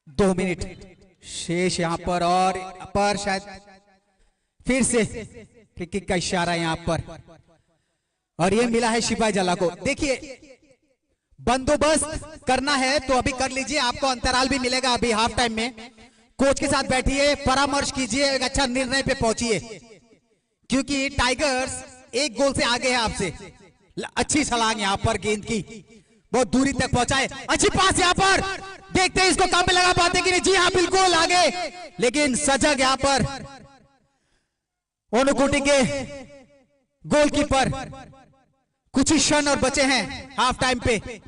दो मिनट शेष यहाँ पर, और पर शायद फिर से फ्री किक का इशारा यहाँ पर, और ये मिला है सिपाही जला को। देखिए, बंदोबस्त करना है तो अभी कर लीजिए, आपको अंतराल भी मिलेगा अभी हाफ टाइम में। कोच के साथ बैठिए, परामर्श कीजिए, एक अच्छा निर्णय पे पहुंचिए, क्योंकि टाइगर्स एक गोल से आगे है आपसे। ल-, अच्छी छलांग यहाँ पर गेंद की, बहुत दूरी तक पहुंचाए, अच्छी पास यहाँ पर। देखते हैं इसको काम पे लगा पाते कि नहीं। जी हाँ, बिल्कुल आगे, लेकिन सजग यहाँ पर ओनोकुटी के गोलकीपर। कुछ ही क्षण और बचे हैं हाफ टाइम पे,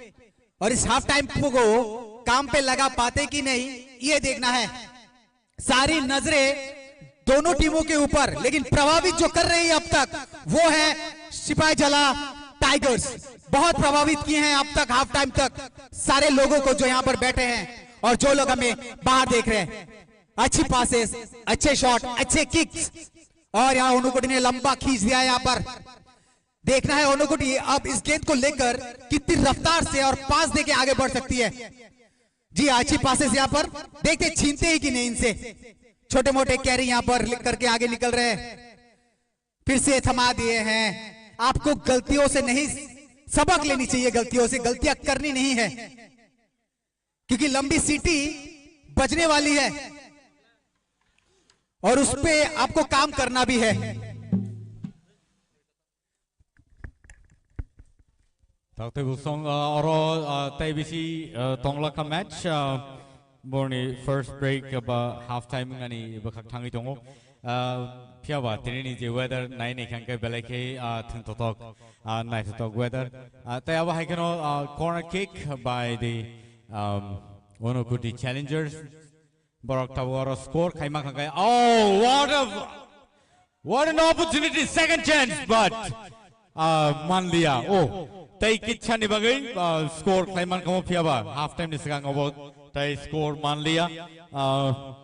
और इस हाफ टाइम को काम पे लगा पाते कि नहीं, ये देखना है। सारी नजरें दोनों टीमों के ऊपर, लेकिन प्रभावित जो कर रही है अब तक, वो है सिपाही जला टाइगर्स। बहुत प्रभावित किए हैं अब तक, हाफ टाइम तक, सारे लोगों को जो यहाँ पर बैठे हैं और जो लोग हमें बाहर देख रहे हैं। अच्छी पासेस, अच्छे शॉट, अच्छे किक्स, और यहाँ ओनोकुटी ने लंबा खींच दिया है यहाँ पर। देखना है ओनोकुटी अब इस गेंद को लेकर कितनी रफ्तार से और पास देके आगे बढ़ सकती है। जी, अच्छी पासेस यहाँ पर। देखते हैं छीनते ही कि नहीं इनसे। छोटे मोटे कैरी यहाँ पर करके आगे निकल रहे हैं। फिर से थमा दिए हैं। आपको गलतियों से नहीं, सबक लेनी चाहिए गलतियों से, गलतियां करनी नहीं है, क्योंकि लंबी सीटी बजने वाली है और उस पे आपको काम करना भी है। Taktwi busong, ah, oro, ah, tei bisi, ah, tonglakha match, ah, borni first break ba half time ani bwkhak thangwi tongo. Ah, Phiya ba tini ni je weather nai ni khang khe belai khe, ah, thwngthothok, ah, naithothok weather. Ah, tei abo hai kheno, ah, corner kick by the, um, Unokoti Challengers. Borok tabuk oro score khai ma khang khe. Oh, what a, what an opportunity, second chance, but, ah, manliya. Oh, tei kitsa ni bagwi, ah, score khai man khamo phiya ba half time ni swkang obo tei score manliya. Ah,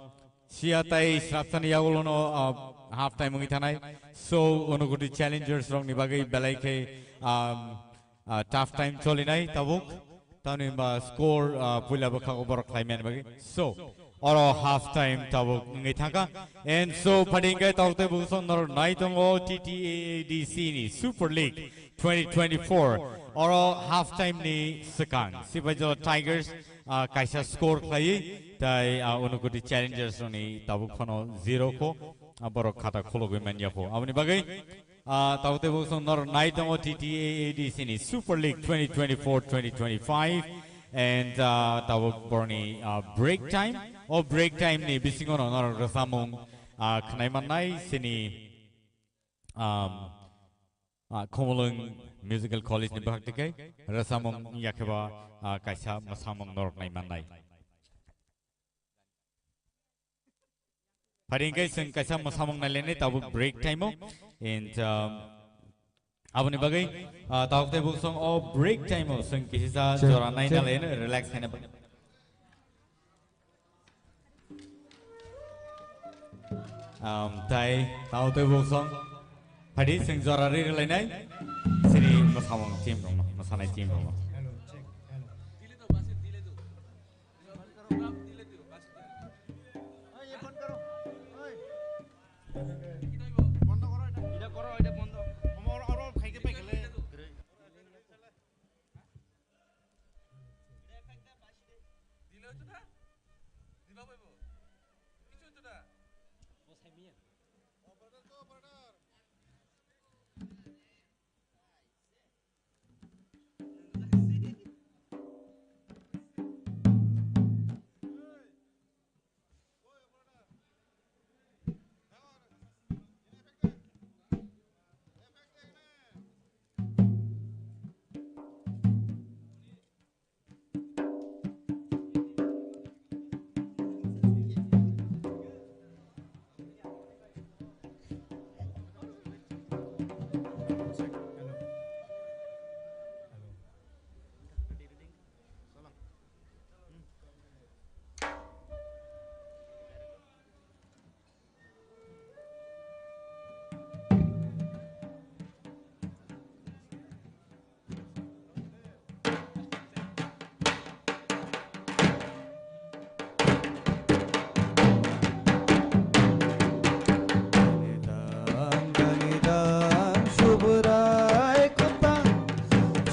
Sia tai srapsani yagulono, uh, half time wngwi thanai. So, Unokoti Challengers rokni bagwi belai khe, um, uh, tough time cholinai tabuk. Tamni hwnba score, uh, puila bwkhago borok khlaimani bagwi. So, oro half time tabuk wngwi thangkha. And so, phaidi hwnkhe tabuk tei bwswk norok nai tongo T T A A D C ni Super League twenty twenty-four. Oro half time ni swkang Sipaijala Tigers ah, kaisa score khlaiwi, tai, ah, Unokoti Challengers rokni tabuk phano zero kho, ah, borok khata khologwi manya kho. Aboni bagwi, ah, tabuk tei bwswk norok nai tongo T T A A D C ni Super League twenty twenty-four twenty twenty-five, and, ah, tabuk borokni, ah, break time. O break time ni bisingo no norok rwchapmung, ah, khwnai mannai sini, um, Ah, Khumulwng Musical College ni bwkhak twi khe rwchapmung wngya khe ba, ah, kaisa mwsamung norok nai mannai. Phaidi hwnkhe chwng kaisa mwsamung nailainai tabuk break time o. And, um, aboni bagwi, ah, tabuk tei bwswk o break time o chwng kisa jora naina laino relax khaina bagwi. Um, tai, tao tei bosong. Phaidi chwng jora ri rwlainai. Sini mwsamung team rokno, mwsanai team rokno.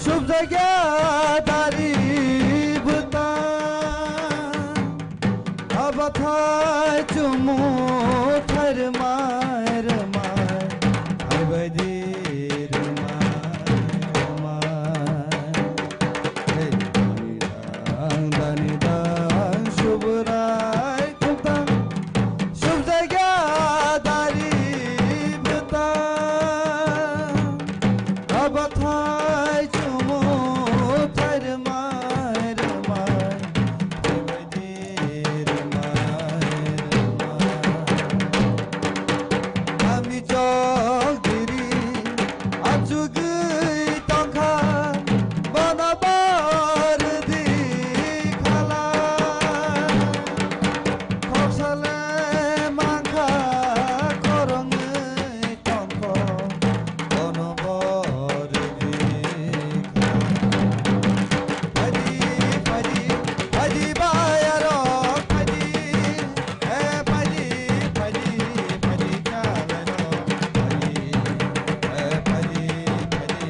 Subjagya dari bwtang, abathai chumu thai rwmai rwmai, thai bai di rwmai rwmai. Hey, dani dang, dani dang, Subrai khumtang, subjagya dari bwtang. Abathai chumu thai rwmai rwmai, thai bai di rwmai rwmai. Ami chok diri achugwi tongkha, bono bor di khala. Khoksale mankha, khorongwi tongkho, bono bor di khala. Phaidi, phaidi, phaidi bayarok phaidi. Eh, phaidi, phaidi, phaidi kalairok phaidi. Eh, phaidi, phaidi.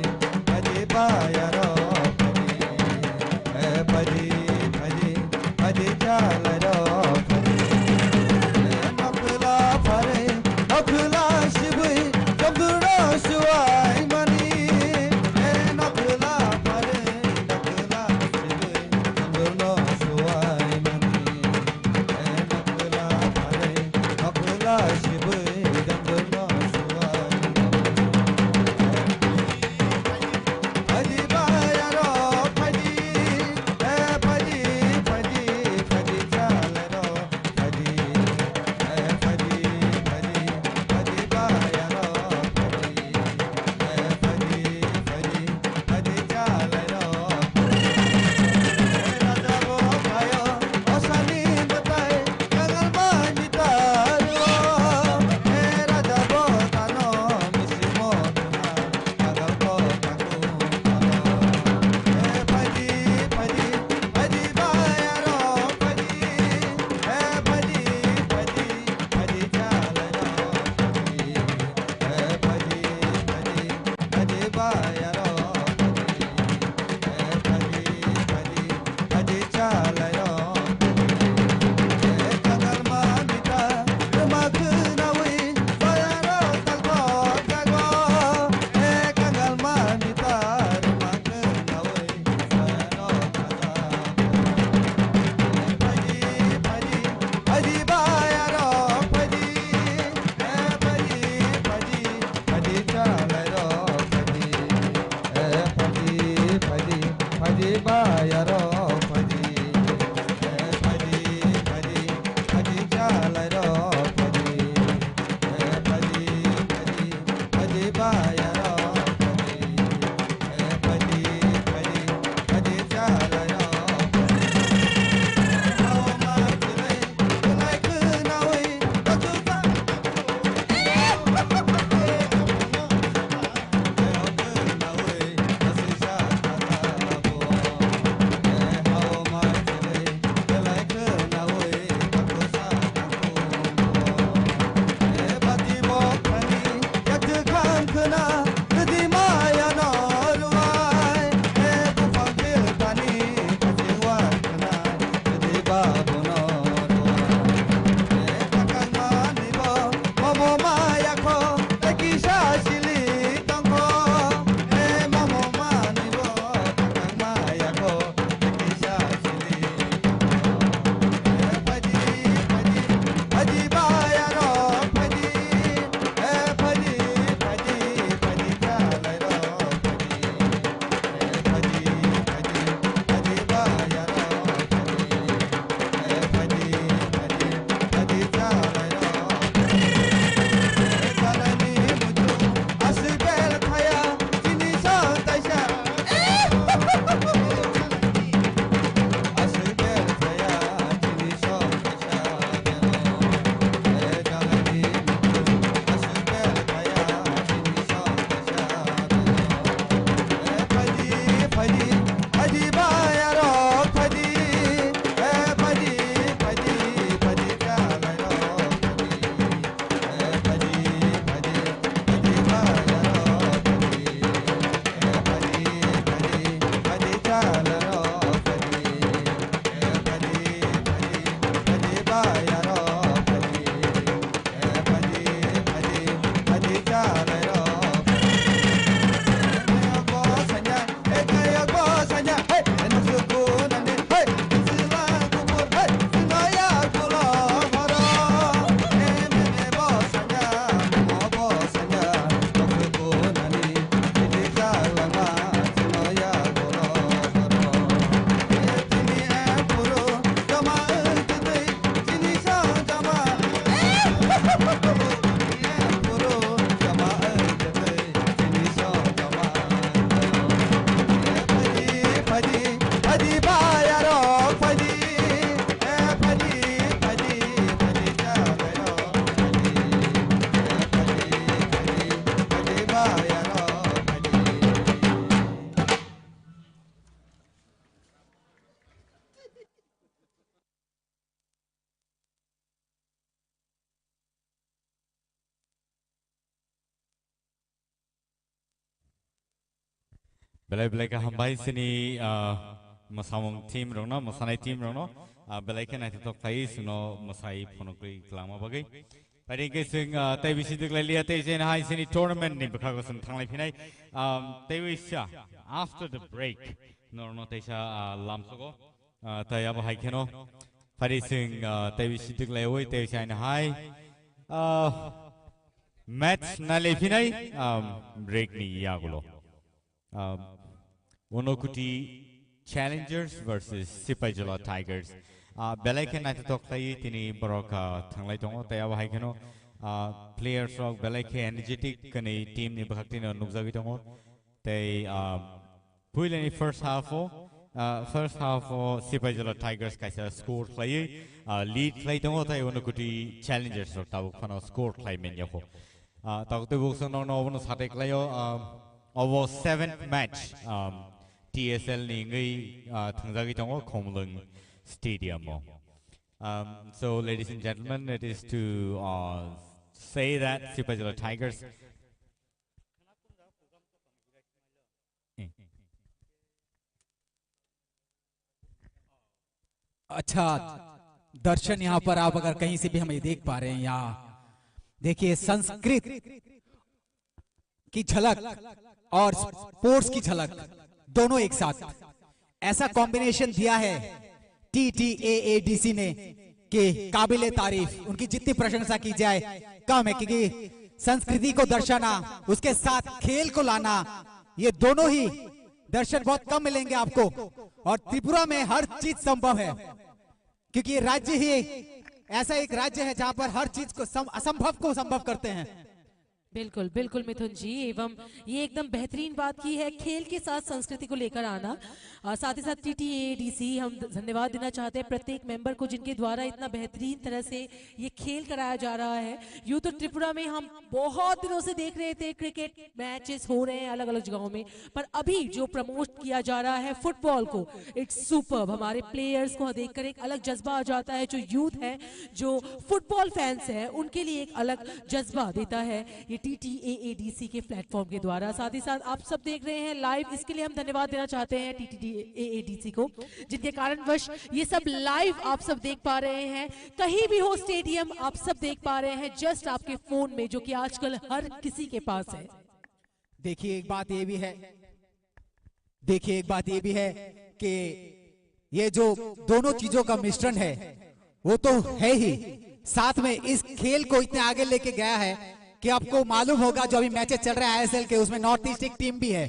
Belai belai khe hambai chini, ah, mwsamung team rokno, mwsanai team rokno, ah, belai khe naithothok khlai chwngno mwsai phunukgwi kwlangma bagwi. Phaidi hwnkhe chwng, ah, tei bisi dwklai liya, tei jeni hai chini tournament ni bwkhago chwng thanglai phinai. Um, tei waisa after the break norokno teisa, ah, lamsogo. Ah, tei abo hai kheno phaidi chwng, ah, tei bisi dwklaiwi tei waisa hai, ah, match nailai phinai, um, break ni yagulo. Um, Unokoti Challengers versus Sipaijala Tigers. Ah, belai khe naithothok khlaiwi tini borok, ah, thanglai tongo, tei abo hai kheno, ah, players rok belai khe energetic kwnwi team ni bwkhak tino nukjagwi tongo. Tei, ah, puilani first half o, ah, first half o Sipaijala Tigers kaisa score khlaiwi, ah, lead khlai tongo, tei Unokoti Challengers rok tabuk phano score khlai manya kho. Ah, tabuk tei buksa nokno obono satai khlaio, ah, obo seventh match, um, T S L ni wngwi, ah, thwngjagwi tongo Khumulwng Stadium o. Um, so, ladies and gentlemen, it is to, uh, say that Sipaijala Tigers. अच्छा दर्शन, यहाँ पर आप अगर कहीं से भी हमें देख पा रहे हैं, यहाँ देखिए, संस्कृत की झलक और स्पोर्ट्स की झलक दोनों एक साथ, ऐसा कॉम्बिनेशन दिया है टीटीएएडीसी ने कि काबिले तारीफ, उनकी जितनी प्रशंसा की जाए कम है, क्योंकि संस्कृति को दर्शाना, उसके साथ खेल को लाना, ये दोनों ही दर्शन बहुत कम मिलेंगे आपको। और त्रिपुरा में हर चीज संभव है, क्योंकि ये राज्य ही ऐसा एक राज्य है जहाँ पर हर चीज को सम-, असंभव को संभव करते हैं। बिल्कुल, बिल्कुल मिथुन जी, एवं ये एकदम बेहतरीन बात की है, खेल के साथ संस्कृति को लेकर आना। और साथ ही साथ टीटीएडीसी हम ध-, धन्यवाद देना चाहते हैं प्रत्येक मेंबर को, जिनके द्वारा इतना बेहतरीन तरह से ये खेल कराया जा रहा है। यूं तो त्रिपुरा में हम बहुत दिनों से देख रहे थे, क्रिकेट मैचेस हो रहे हैं अलग-अलग जगहों में, पर अभी जो प्रमोट किया जा रहा है फुटबॉल को, इट्स सुपर्ब। हमारे प्लेयर्स को देखकर एक अलग जज्बा आ जाता है। जो यूथ है, जो फुटबॉल फैंस है, उनके लिए एक अलग जज्बा देता है ये टीटीएएडीसी के प्लेटफॉर्म के द्वारा। साथ ही साथ आप सब देख रहे हैं लाइव, इसके लिए हम धन्यवाद देना चाहते हैं टीटीएएडीसी को, जिनके कारणवश ये सब लाइव आप सब देख पा रहे हैं। कहीं भी हो स्टेडियम, आप सब देख पा रहे हैं, जस्ट आपके फोन में, जो कि आजकल हर किसी के पास है। देखिए, एक बात ये भी है, देखिए, एक बात ये भी है कि ये जो दोनों चीजों का मिश्रण है, वो तो है ही, साथ में इस खेल को इतने आगे लेके गया है कि आपको मालूम होगा, जो अभी मैचेस चल रहे हैं आईएसएल के, उसमें नॉर्थ ईस्ट एक टीम भी है,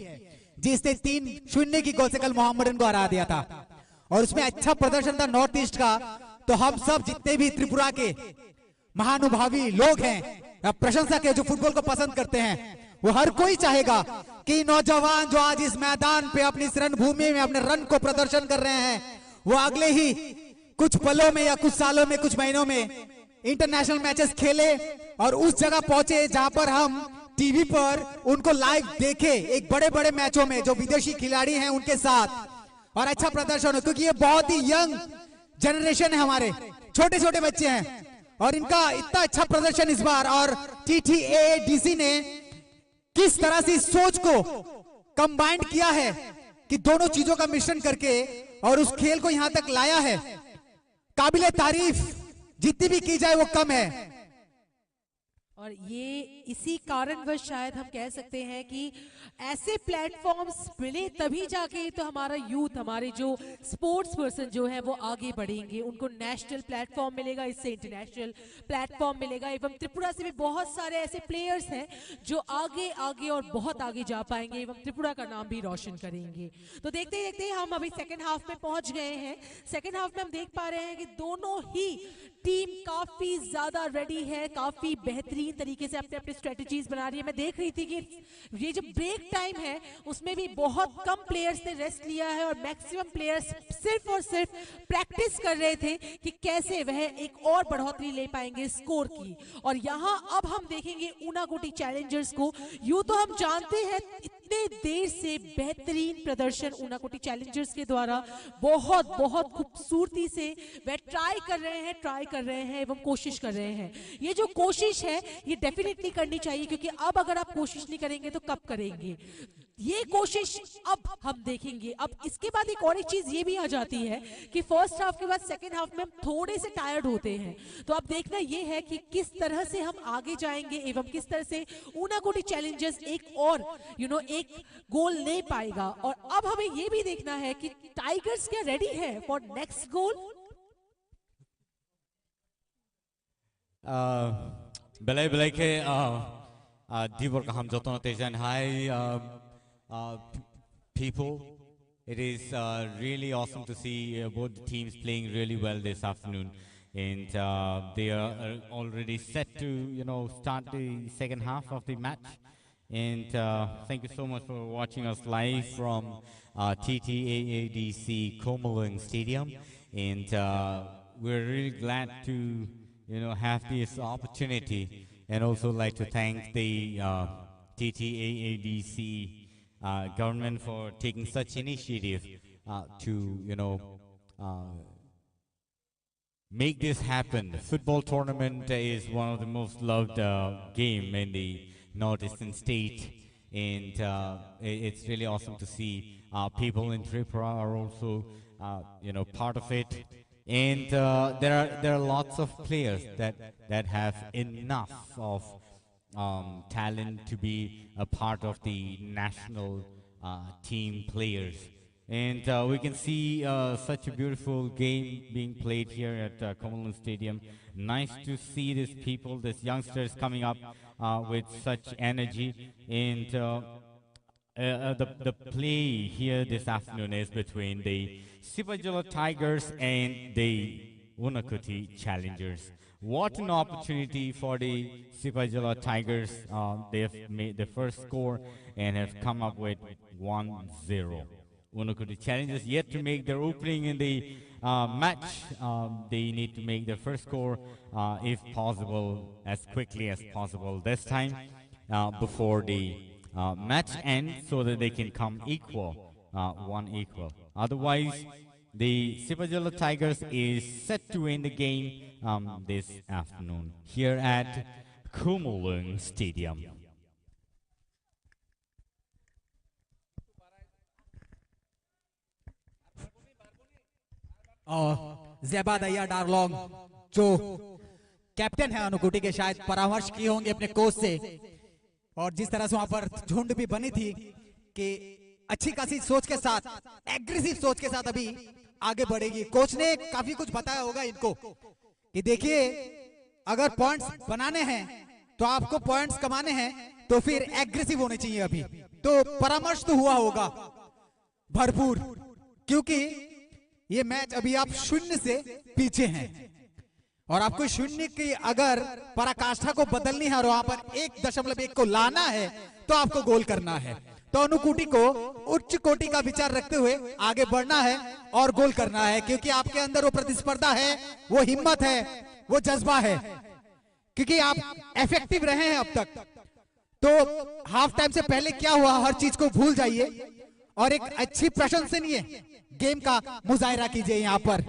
जिसने तीन शून्य की गोल से कल मोहम्मडन को हरा दिया था, और उसमें अच्छा प्रदर्शन था नॉर्थ ईस्ट का। तो हम सब जितने भी त्रिपुरा के महानुभावी लोग हैं, या प्रशंसक है, जो फुटबॉल को पसंद करते हैं, वो हर कोई चाहेगा कि नौजवान जो आज इस मैदान पे अपनी इस रणभूमि में अपने रन को प्रदर्शन कर रहे हैं, वो अगले ही कुछ पलों में या कुछ सालों में, कुछ महीनों में इंटरनेशनल मैचेस खेले और उस जगह पहुंचे जहां पर हम टीवी पर उनको लाइव देखे, एक बड़े बड़े मैचों में जो विदेशी खिलाड़ी हैं उनके साथ, और अच्छा प्रदर्शन हो, क्योंकि ये बहुत ही यंग जनरेशन है, हमारे छोटे छोटे बच्चे हैं और इनका इतना अच्छा प्रदर्शन इस बार। और टीटीएएडीसी ने किस तरह से इस सोच को कंबाइंड किया है कि दोनों चीजों का मिश्रण करके और उस खेल को यहां तक लाया है, काबिले तारीफ, जितनी भी की जाए वो कम है। और ये इसी कारणवश शायद हम कह सकते हैं कि ऐसे प्लेटफॉर्म्स मिले, तभी जाके तो हमारा यूथ, हमारे जो स्पोर्ट्स पर्सन जो है, वो आगे बढ़ेंगे, उनको नेशनल प्लेटफॉर्म मिलेगा, इससे इंटरनेशनल प्लेटफॉर्म मिलेगा। एवं त्रिपुरा से भी बहुत सारे ऐसे प्लेयर्स हैं जो आगे आगे और बहुत आगे जा पाएंगे एवं त्रिपुरा का नाम भी रोशन करेंगे। तो देखते ही देखते ही हम अभी सेकेंड हाफ में पहुंच गए हैं। सेकेंड हाफ में हम देख पा रहे हैं कि दोनों ही टीम काफी ज्यादा रेडी है, काफी बेहतरीन तरीके से अपने अपने स्ट्रेटजीज बना रही है। मैं देख रही थी कि ये जो ब्रेक टाइम है, उसमें भी बहुत कम प्लेयर्स ने रेस्ट लिया है और मैक्सिमम प्लेयर्स सिर्फ और सिर्फ प्रैक्टिस कर रहे थे कि कैसे वह एक और बढ़ोतरी ले पाएंगे स्कोर की। और यहाँ अब हम देखेंगे ऊनाकोटी चैलेंजर्स को। यूं तो हम जानते हैं इतने देर से बेहतरीन प्रदर्शन ऊनाकोटी चैलेंजर्स के द्वारा बहुत, बहुत खूबसूरती से वह ट्राई कर रहे हैं, ट्राई कर रहे हैं एवं कोशिश कर रहे हैं। ये जो कोशिश है, ये डेफिनेटली करनी चाहिए, क्योंकि अब अगर आप कोशिश नहीं करेंगे तो कब करेंगे? ये कोशिश अब हम देखेंगे। अब इसके बाद एक और एक चीज ये भी आ जाती है कि फर्स्ट हाफ के बाद सेकेंड हाफ में हम थोड़े से टायर्ड होते हैं। तो अब देखना ये है कि किस तरह से हम आगे जाएंगे एवं किस तरह से ऊनाकोटी चैलेंजर्स एक और यू you नो know, एक गोल ले पाएगा। और अब हमें ये भी देखना है कि टाइगर्स क्या रेडी है for next goal. Uh, belai belai khe uh, uh, dibor kaham jotono tei jan hai uh, uh, people. It is uh, really awesome to see uh, both the teams playing really well this afternoon, and uh, they are uh, already set to you know start the second half of the match. And uh, thank you so much for watching us live from uh, T T A A D C Khumulwng Stadium. And uh, we're really glad to, you know, have this opportunity, and also like to thank the uh, T T A A D C uh, government for taking such initiative uh, to, you know, uh, make this happen. The football tournament is one of the most loved uh, game in the northeastern state, and uh, i- it's really awesome to see uh, people in Tripura are also, uh, you know, part of it. And uh, there are there are lots of players that that have enough of um, talent to be a part of the national uh, team players. And uh, we can see uh, such a beautiful game being played here at uh, Khumulwng Stadium. Nice to see these people, these youngsters coming up uh, with such energy. And uh, uh, uh, the, the play here this afternoon is between the Sipahijala Tigers and the Unakoti Challengers. What an opportunity for the Sipahijala Tigers. Uh, they have made the first score and have come up with one zero. Unakoti Challengers yet to make their opening in the uh, match. Um, they need to make their first score, uh, if possible, as quickly as possible this time uh, before the uh, match ends, so that they can come equal, uh, one equal. Otherwise, the Sipahijala Tigers is set to win the game um, this afternoon here at Khumulwng Stadium. और जेबा दैया डारलोंग जो कैप्टन है अनुकुटी के, शायद परामर्श किए होंगे अपने कोच से। और जिस तरह से वहां पर झुंड भी बनी थी कि अच्छी खासी सोच के साथ, एग्रेसिव सोच के साथ अभी आगे बढ़ेगी। कोच ने काफी कुछ बताया होगा इनको कि देखिए, अगर पॉइंट्स बनाने हैं तो आपको पॉइंट्स कमाने हैं, तो फिर एग्रेसिव होने चाहिए। अभी तो परामर्श तो हुआ होगा भरपूर, क्योंकि ये मैच अभी आप शून्य से पीछे हैं और आपको शून्य की अगर पराकाष्ठा को बदलनी है और वहां पर एक दशमलव एक को लाना है, तो आपको गोल करना है। तो अनुकूटी को उच्च कोटि का विचार रखते हुए आगे बढ़ना है और गोल करना है, क्योंकि आपके अंदर वो प्रतिस्पर्धा है, वो हिम्मत है, वो जज्बा है, क्योंकि आप इफेक्टिव रहे हैं अब तक। तो हाफ टाइम से पहले क्या हुआ, हर चीज को भूल जाइए और एक अच्छी प्रशंसनीय गेम का मुजाहिरा कीजिए यहाँ पर।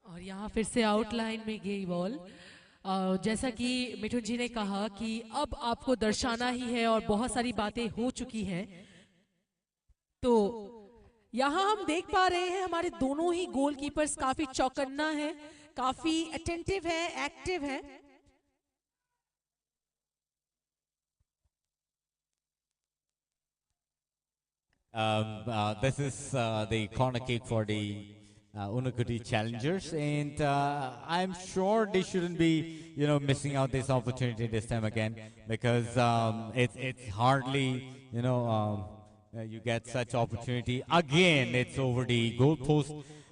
और यहाँ फिर से आउटलाइन में गई बॉल। अ, जैसा कि मिठुन जी ने कहा कि अब आपको दर्शाना ही है और बहुत सारी बातें हो चुकी हैं। तो यहाँ हम देख पा रहे हैं हमारे दोनों ही गोलकीपर्स काफी चौकन्ना है, काफी अटेंटिव है, एक्टिव है। Um, uh, this is uh, the corner kick for the uh, Unakoti Challengers, and uh, I'm sure they shouldn't be, you know, missing out this opportunity this time again, because um, it's it's hardly, you know, um, uh, you get such opportunity again. It's over the goalpost.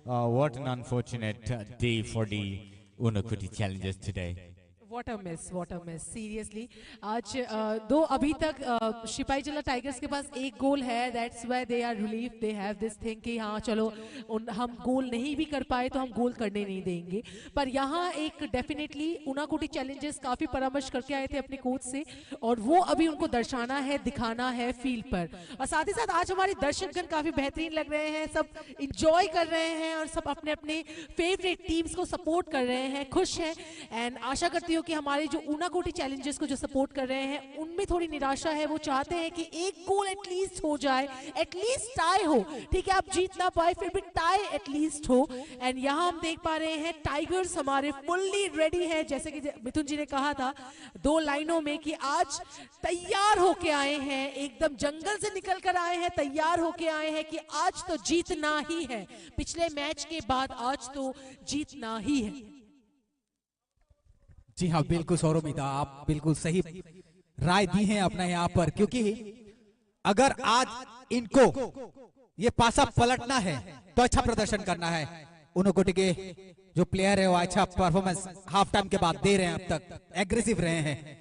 Uh, what an unfortunate uh, day for the Unakoti Challengers today. What a miss, what a miss, seriously। आज अ, दो अभी तक अ, सिपाही जिला टाइगर्स के पास एक गोल है। That's why they are relief, they have this thing कि हाँ चलो उन, हम गोल नहीं भी कर पाए तो हम गोल करने नहीं देंगे। पर यहाँ एक डेफिनेटली उनाकोटी चैलेंजर्स काफ़ी परामर्श करके आए थे अपने कोच से, और वो अभी उनको दर्शाना है, दिखाना है फील्ड पर। और साथ ही साथ आज हमारे दर्शकगण काफ़ी बेहतरीन लग रहे हैं, सब इंजॉय कर रहे हैं और सब अपने अपने फेवरेट टीम्स को सपोर्ट कर रहे हैं, खुश हैं। एंड आशा करती हूँ कि हमारे जो ऊनाकोटी चैलेंजर्स को जो सपोर्ट कर रहे हैं, उनमें थोड़ी निराशा है। वो चाहते हैं कि एक गोल एटलीस्ट हो जाए, एटलीस्ट टाई हो। ठीक है, आप जीत ना पाए, फिर भी टाई एटलीस्ट हो। एंड यहाँ हम देख पा रहे हैं, टाइगर्स हमारे फुल्ली रेडी है। जैसे कि मिथुन जी ने कहा था दो लाइनों में कि आज तैयार होके आए हैं, एकदम जंगल से निकल कर आए हैं, तैयार होके आए हैं कि आज तो जीतना ही है। पिछले मैच के बाद आज तो जीतना ही है। जी हाँ, बिल्कुल सौरभ मिता, आप बिल्कुल सही राय दी हैं अपना यहाँ पर, क्योंकि अगर आज इनको ये पासा पलटना है तो अच्छा प्रदर्शन करना है। उनकोटी के जो प्लेयर है वो अच्छा परफॉर्मेंस हाफ टाइम के बाद दे रहे हैं, अब तक एग्रेसिव रहे हैं,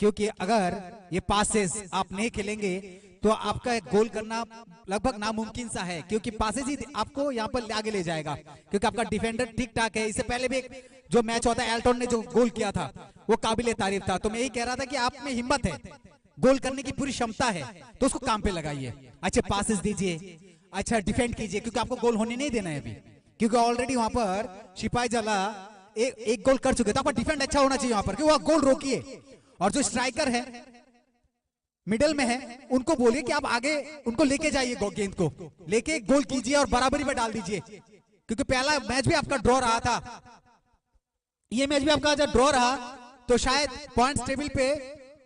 क्योंकि अगर ये पासेस आप नहीं खेलेंगे तो आपका गोल करना लगभग नामुमकिन सा है, क्योंकि पासेस ही आपको यहाँ पर आगे ले जाएगा, क्योंकि आपका डिफेंडर ठीक ठाक है। इससे पहले भी एक जो मैच हुआ था, एल्टन ने जो गोल किया था वो काबिल तारीफ था। तो मैं यही कह रहा था कि आप में हिम्मत है, गोल करने की पूरी क्षमता है, तो उसको काम पे लगाइए, अच्छे पासेस दीजिए, अच्छा डिफेंड कीजिए, क्योंकि आपको गोल होने नहीं देना है अभी, क्योंकि ऑलरेडी वहां पर सिपाही जला एक, एक गोल कर चुके, तो आपका डिफेंड अच्छा होना चाहिए वहां पर, क्योंकि वह गोल रोकिए। और जो स्ट्राइकर है, मिडल में है, उनको बोलिए कि आप आगे उनको लेके जाइए गो- गेंद को, लेके गोल कीजिए और बराबरी में डाल दीजिए, क्योंकि पहला मैच भी आपका ड्रॉ रहा था, ये मैच भी आपका अगर ड्रॉ रहा तो शायद पॉइंट्स टेबल पे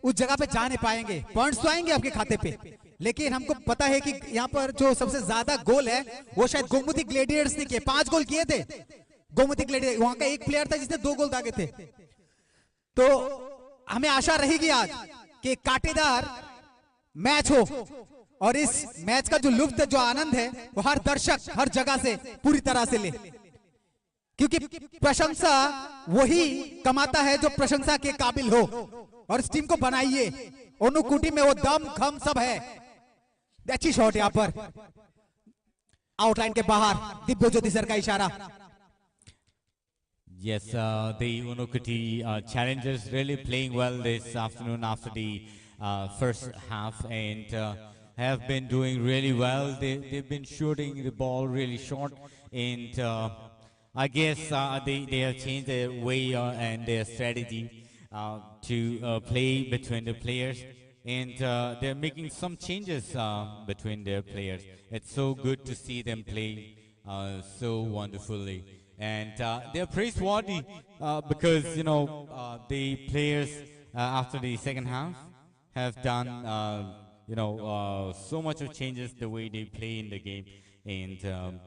उस जगह पे जा नहीं पाएंगे। पॉइंट्स तो आएंगे आपके खाते पे, लेकिन हमको पता है कि यहाँ पर जो सबसे ज्यादा गोल है वो शायद गोमती ग्लेडिएटर्स ने किए, पांच गोल किए थे गोमती ग्लेडिएटर। वहां का एक प्लेयर था जिसने दो गोल दागे थे। तो हमें आशा रहेगी आज कि कांटेदार मैच हो और इस मैच का जो लुत्फ, जो आनंद है, वो हर दर्शक हर जगह से पूरी तरह से ले, क्योंकि प्रशंसा वही कमाता है जो प्रशंसा के काबिल हो। और इस टीम को बनाइए। उनकोटी में वो दम खम सब है। अच्छी शॉट यहाँ पर, आउटलाइन के बाहर, दिव्य ज्योति सर का इशारा। Yes, uh, the Unokoti uh, challengers really playing well this afternoon after the uh, first half, and uh, have been doing really well. They, they've been shooting the ball really short, and uh, I guess uh, they, they have changed their way uh, and their strategy uh, to uh, play between the players, and uh, they're making some changes uh, between their players. It's so good to see them play uh, so wonderfully. And uh, they're praiseworthy uh, because, you know, uh, the players uh, after the second half have done, uh, you know, uh, so much of changes the way they play in the game. And um,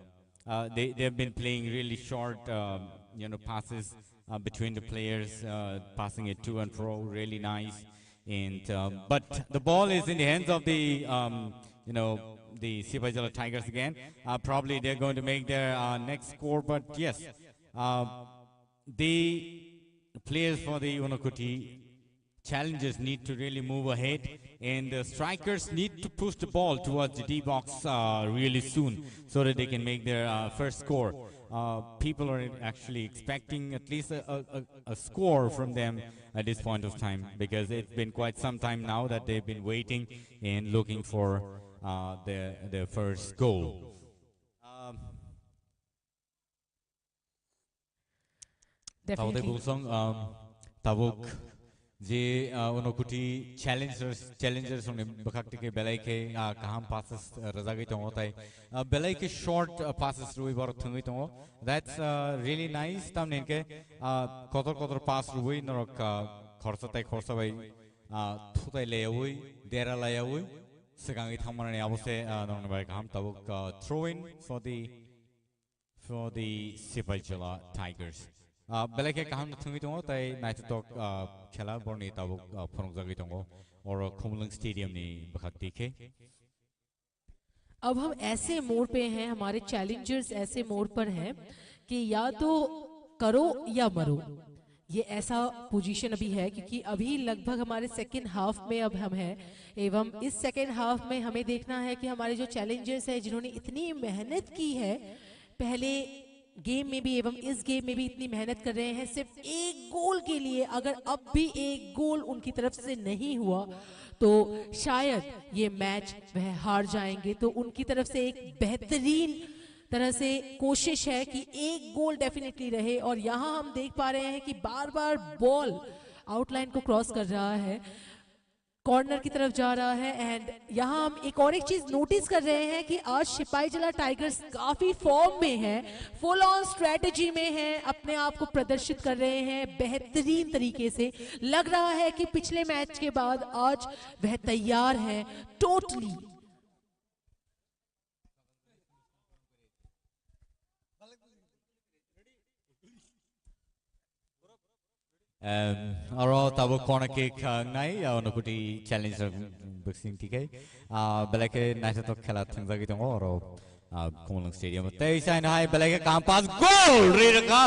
uh, they, they've been playing really short, um, you know, passes uh, between the players, uh, passing it to and fro, really nice. And um, but the ball is in the hands of the um, you know the Sipaijala Tigers again. Uh, probably they're going to make their uh, next score. But yes, uh, the players for the Unokoti challengers need to really move ahead, and the strikers need to push the ball towards the D box uh, really soon so that they can make their uh, first score. Uh, people are actually expecting at least a, a, a score from them at this point of time, because it's been quite some time now that they've been waiting and looking for uh, their, their first goal. Um, Tawdai Definitely. Bulsong, um, Tabuk, je uh, Unokoti challengers, challengers ni bwkhak tike belai khe uh, kaham passes uh, rwjagwi tongo tai uh, belai khe short uh, passes rwi borok thwngwi tongo. That's uh, really nice. Tamni hwnkhe uh, kotor kotor pass rwi norok uh, khorsa tai khorsa bai uh, thutai layawi, dera layawi swkangwi thangmani abo se uh, norokni bai kaham. Tabuk uh, throw in for the for the Sipaijala Tigers. Uh, belai khe kaham thwngwi tongo tai naithothok uh, khela borni tabuk uh, phunukjagwi tongo oro Khumulwng Stadium ni bwkhak tike. अब हम ऐसे मोड़ पे हैं, हमारे चैलेंजर्स ऐसे मोड़ पर हैं कि या तो करो या मरो। ये ऐसा पोजीशन अभी है, क्योंकि अभी लगभग हमारे सेकेंड हाफ में अब हम हैं, एवं इस सेकेंड हाफ में हमें देखना है कि हमारे जो चैलेंजर्स हैं, जिन्होंने इतनी मेहनत की है, पहले गेम में भी एवं इस गेम में भी इतनी मेहनत कर रहे हैं सिर्फ एक गोल के लिए। अगर अब भी एक गोल उनकी तरफ से नहीं हुआ तो शायद ये मैच वह हार जाएंगे। तो उनकी तरफ से एक बेहतरीन तरह से कोशिश है कि एक गोल डेफिनेटली रहे। और यहाँ हम देख पा रहे हैं कि बार बार बॉल आउटलाइन को क्रॉस कर रहा है, कॉर्नर की तरफ जा रहा है। एंड यहाँ हम एक और एक चीज नोटिस कर रहे हैं कि आज सिपाही जला टाइगर्स काफी फॉर्म में है, फुल ऑन स्ट्रेटजी में है, अपने आप को प्रदर्शित कर रहे हैं बेहतरीन तरीके से। लग रहा है कि पिछले मैच के बाद आज वह तैयार है totally. Em, aro tabuk corner kick, uh, nai, uh, Unakoti challenge, uh, boxing T K. Uh, belai khe naithothok khela thwngjagwi tongo oro, uh, Khumulwng Stadium. Tei saino hai belai khe kaham pass, goal ri rwkha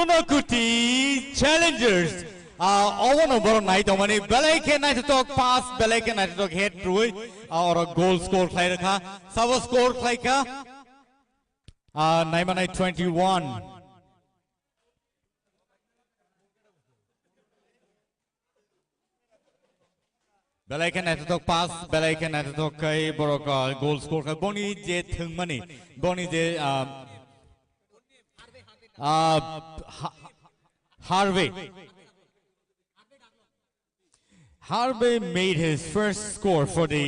Unakoti Challengers. Uh, obono borok nai tongmani belai khe naithothok pass, belai khe naithothok head rwi, uh, oro goal score khlai rwkha. Sabo score khlai kha, uh, naimanai twenty-one. Belai khe naithothok pass, belai khe naithothok khai borok, uh, goal score khai boni je thwngmani, boni je, uh, uh, ha Harvey. Harvey made his first score for the,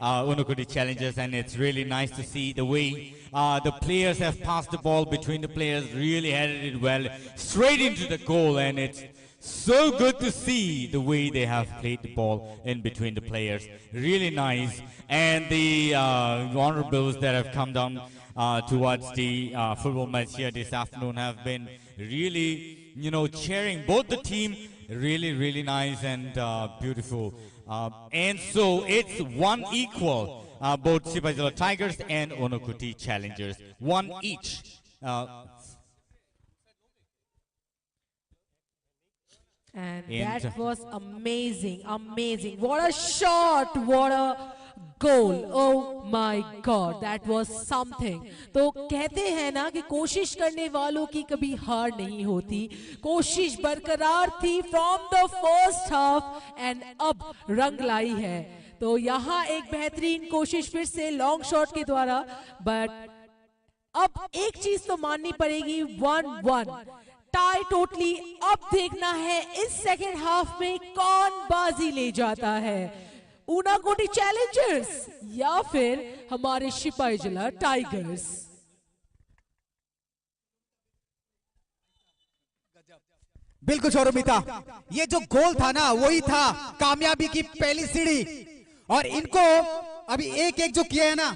uh, Unakoti Challengers, and it's really nice to see the way, uh, the players have passed the ball between the players, really headed it well straight into the goal, and it's so good to see the way they have played the ball in between the players. Really nice. And the, uh, honorables that have come down, uh, towards the, uh, football match here this afternoon have been really, you know, cheering both the team. Really, really nice and, uh, beautiful. Uh, and so it's one equal, uh, both Sipaijala Tigers and Unakoti Challengers. One each. Uh, And that was amazing, amazing. What a shot, what a goal. Oh my God, that was something. तो कहते हैं ना कि कोशिश करने वालों की कभी हार नहीं होती, कोशिश बरकरार थी from the first half and अब रंग लाई है। तो यहाँ एक बेहतरीन कोशिश फिर से लॉन्ग शॉट के द्वारा, बट अब एक चीज तो माननी पड़ेगी, वन वन टाई टोटली। अब देखना है इस सेकेंड हाफ में कौन बाजी ले जाता है, ऊनाकोटी चैलेंजर्स या फिर हमारे सिपाही जला टाइगर्स। बिल्कुल शोरूमिता, ये जो गोल था ना, वही था कामयाबी की पहली सीढ़ी। और इनको अभी एक एक जो किया है ना,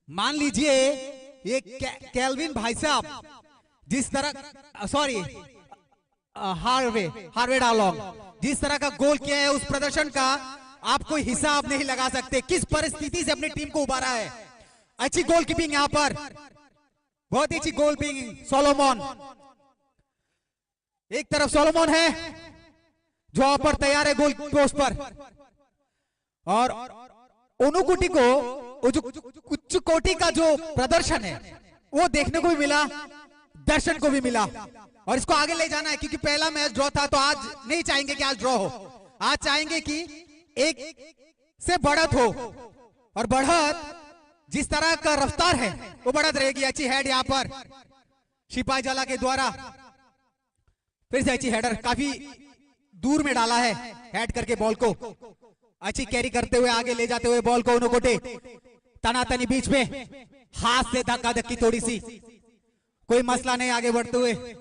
मान लीजिए ये के, केल्विन भाई साहब जिस तरह, सॉरी, हार्वे, हार्वे डालोंग जिस तरह का गोल किया है, उस प्रदर्शन का आप कोई हिसाब नहीं लगा सकते, किस परिस्थिति से अपनी टीम को उबारा है। अच्छी गोलकीपिंग यहाँ पर, बहुत ही अच्छी गोलकीपिंग सोलोमन। एक तरफ सोलोमन है जो यहाँ पर तैयार है गोल पोस्ट पर, और उनुकुटी को वो जो उच्च कोटि का जो प्रदर्शन है वो देखने को भी मिला, दर्शन को भी मिला, और इसको आगे ले जाना है क्योंकि पहला मैच ड्रॉ था। तो आज नहीं चाहेंगे कि आज ड्रॉ हो, आज चाहेंगे कि एक से बढ़त हो, और बढ़त जिस तरह का रफ्तार है वो बढ़त रहेगी। अच्छी हेड यहाँ पर सिपाही जला के द्वारा फिर से अच्छी हेडर काफी दूर में डाला है, हेड करके बॉल को अच्छी कैरी करते हुए आगे ले जाते हुए बॉल को उनुकोटे तनातनी बीच में हाथ से धक्का धक्की थोड़ी सी, कोई मसला नहीं आगे बढ़ते हुए।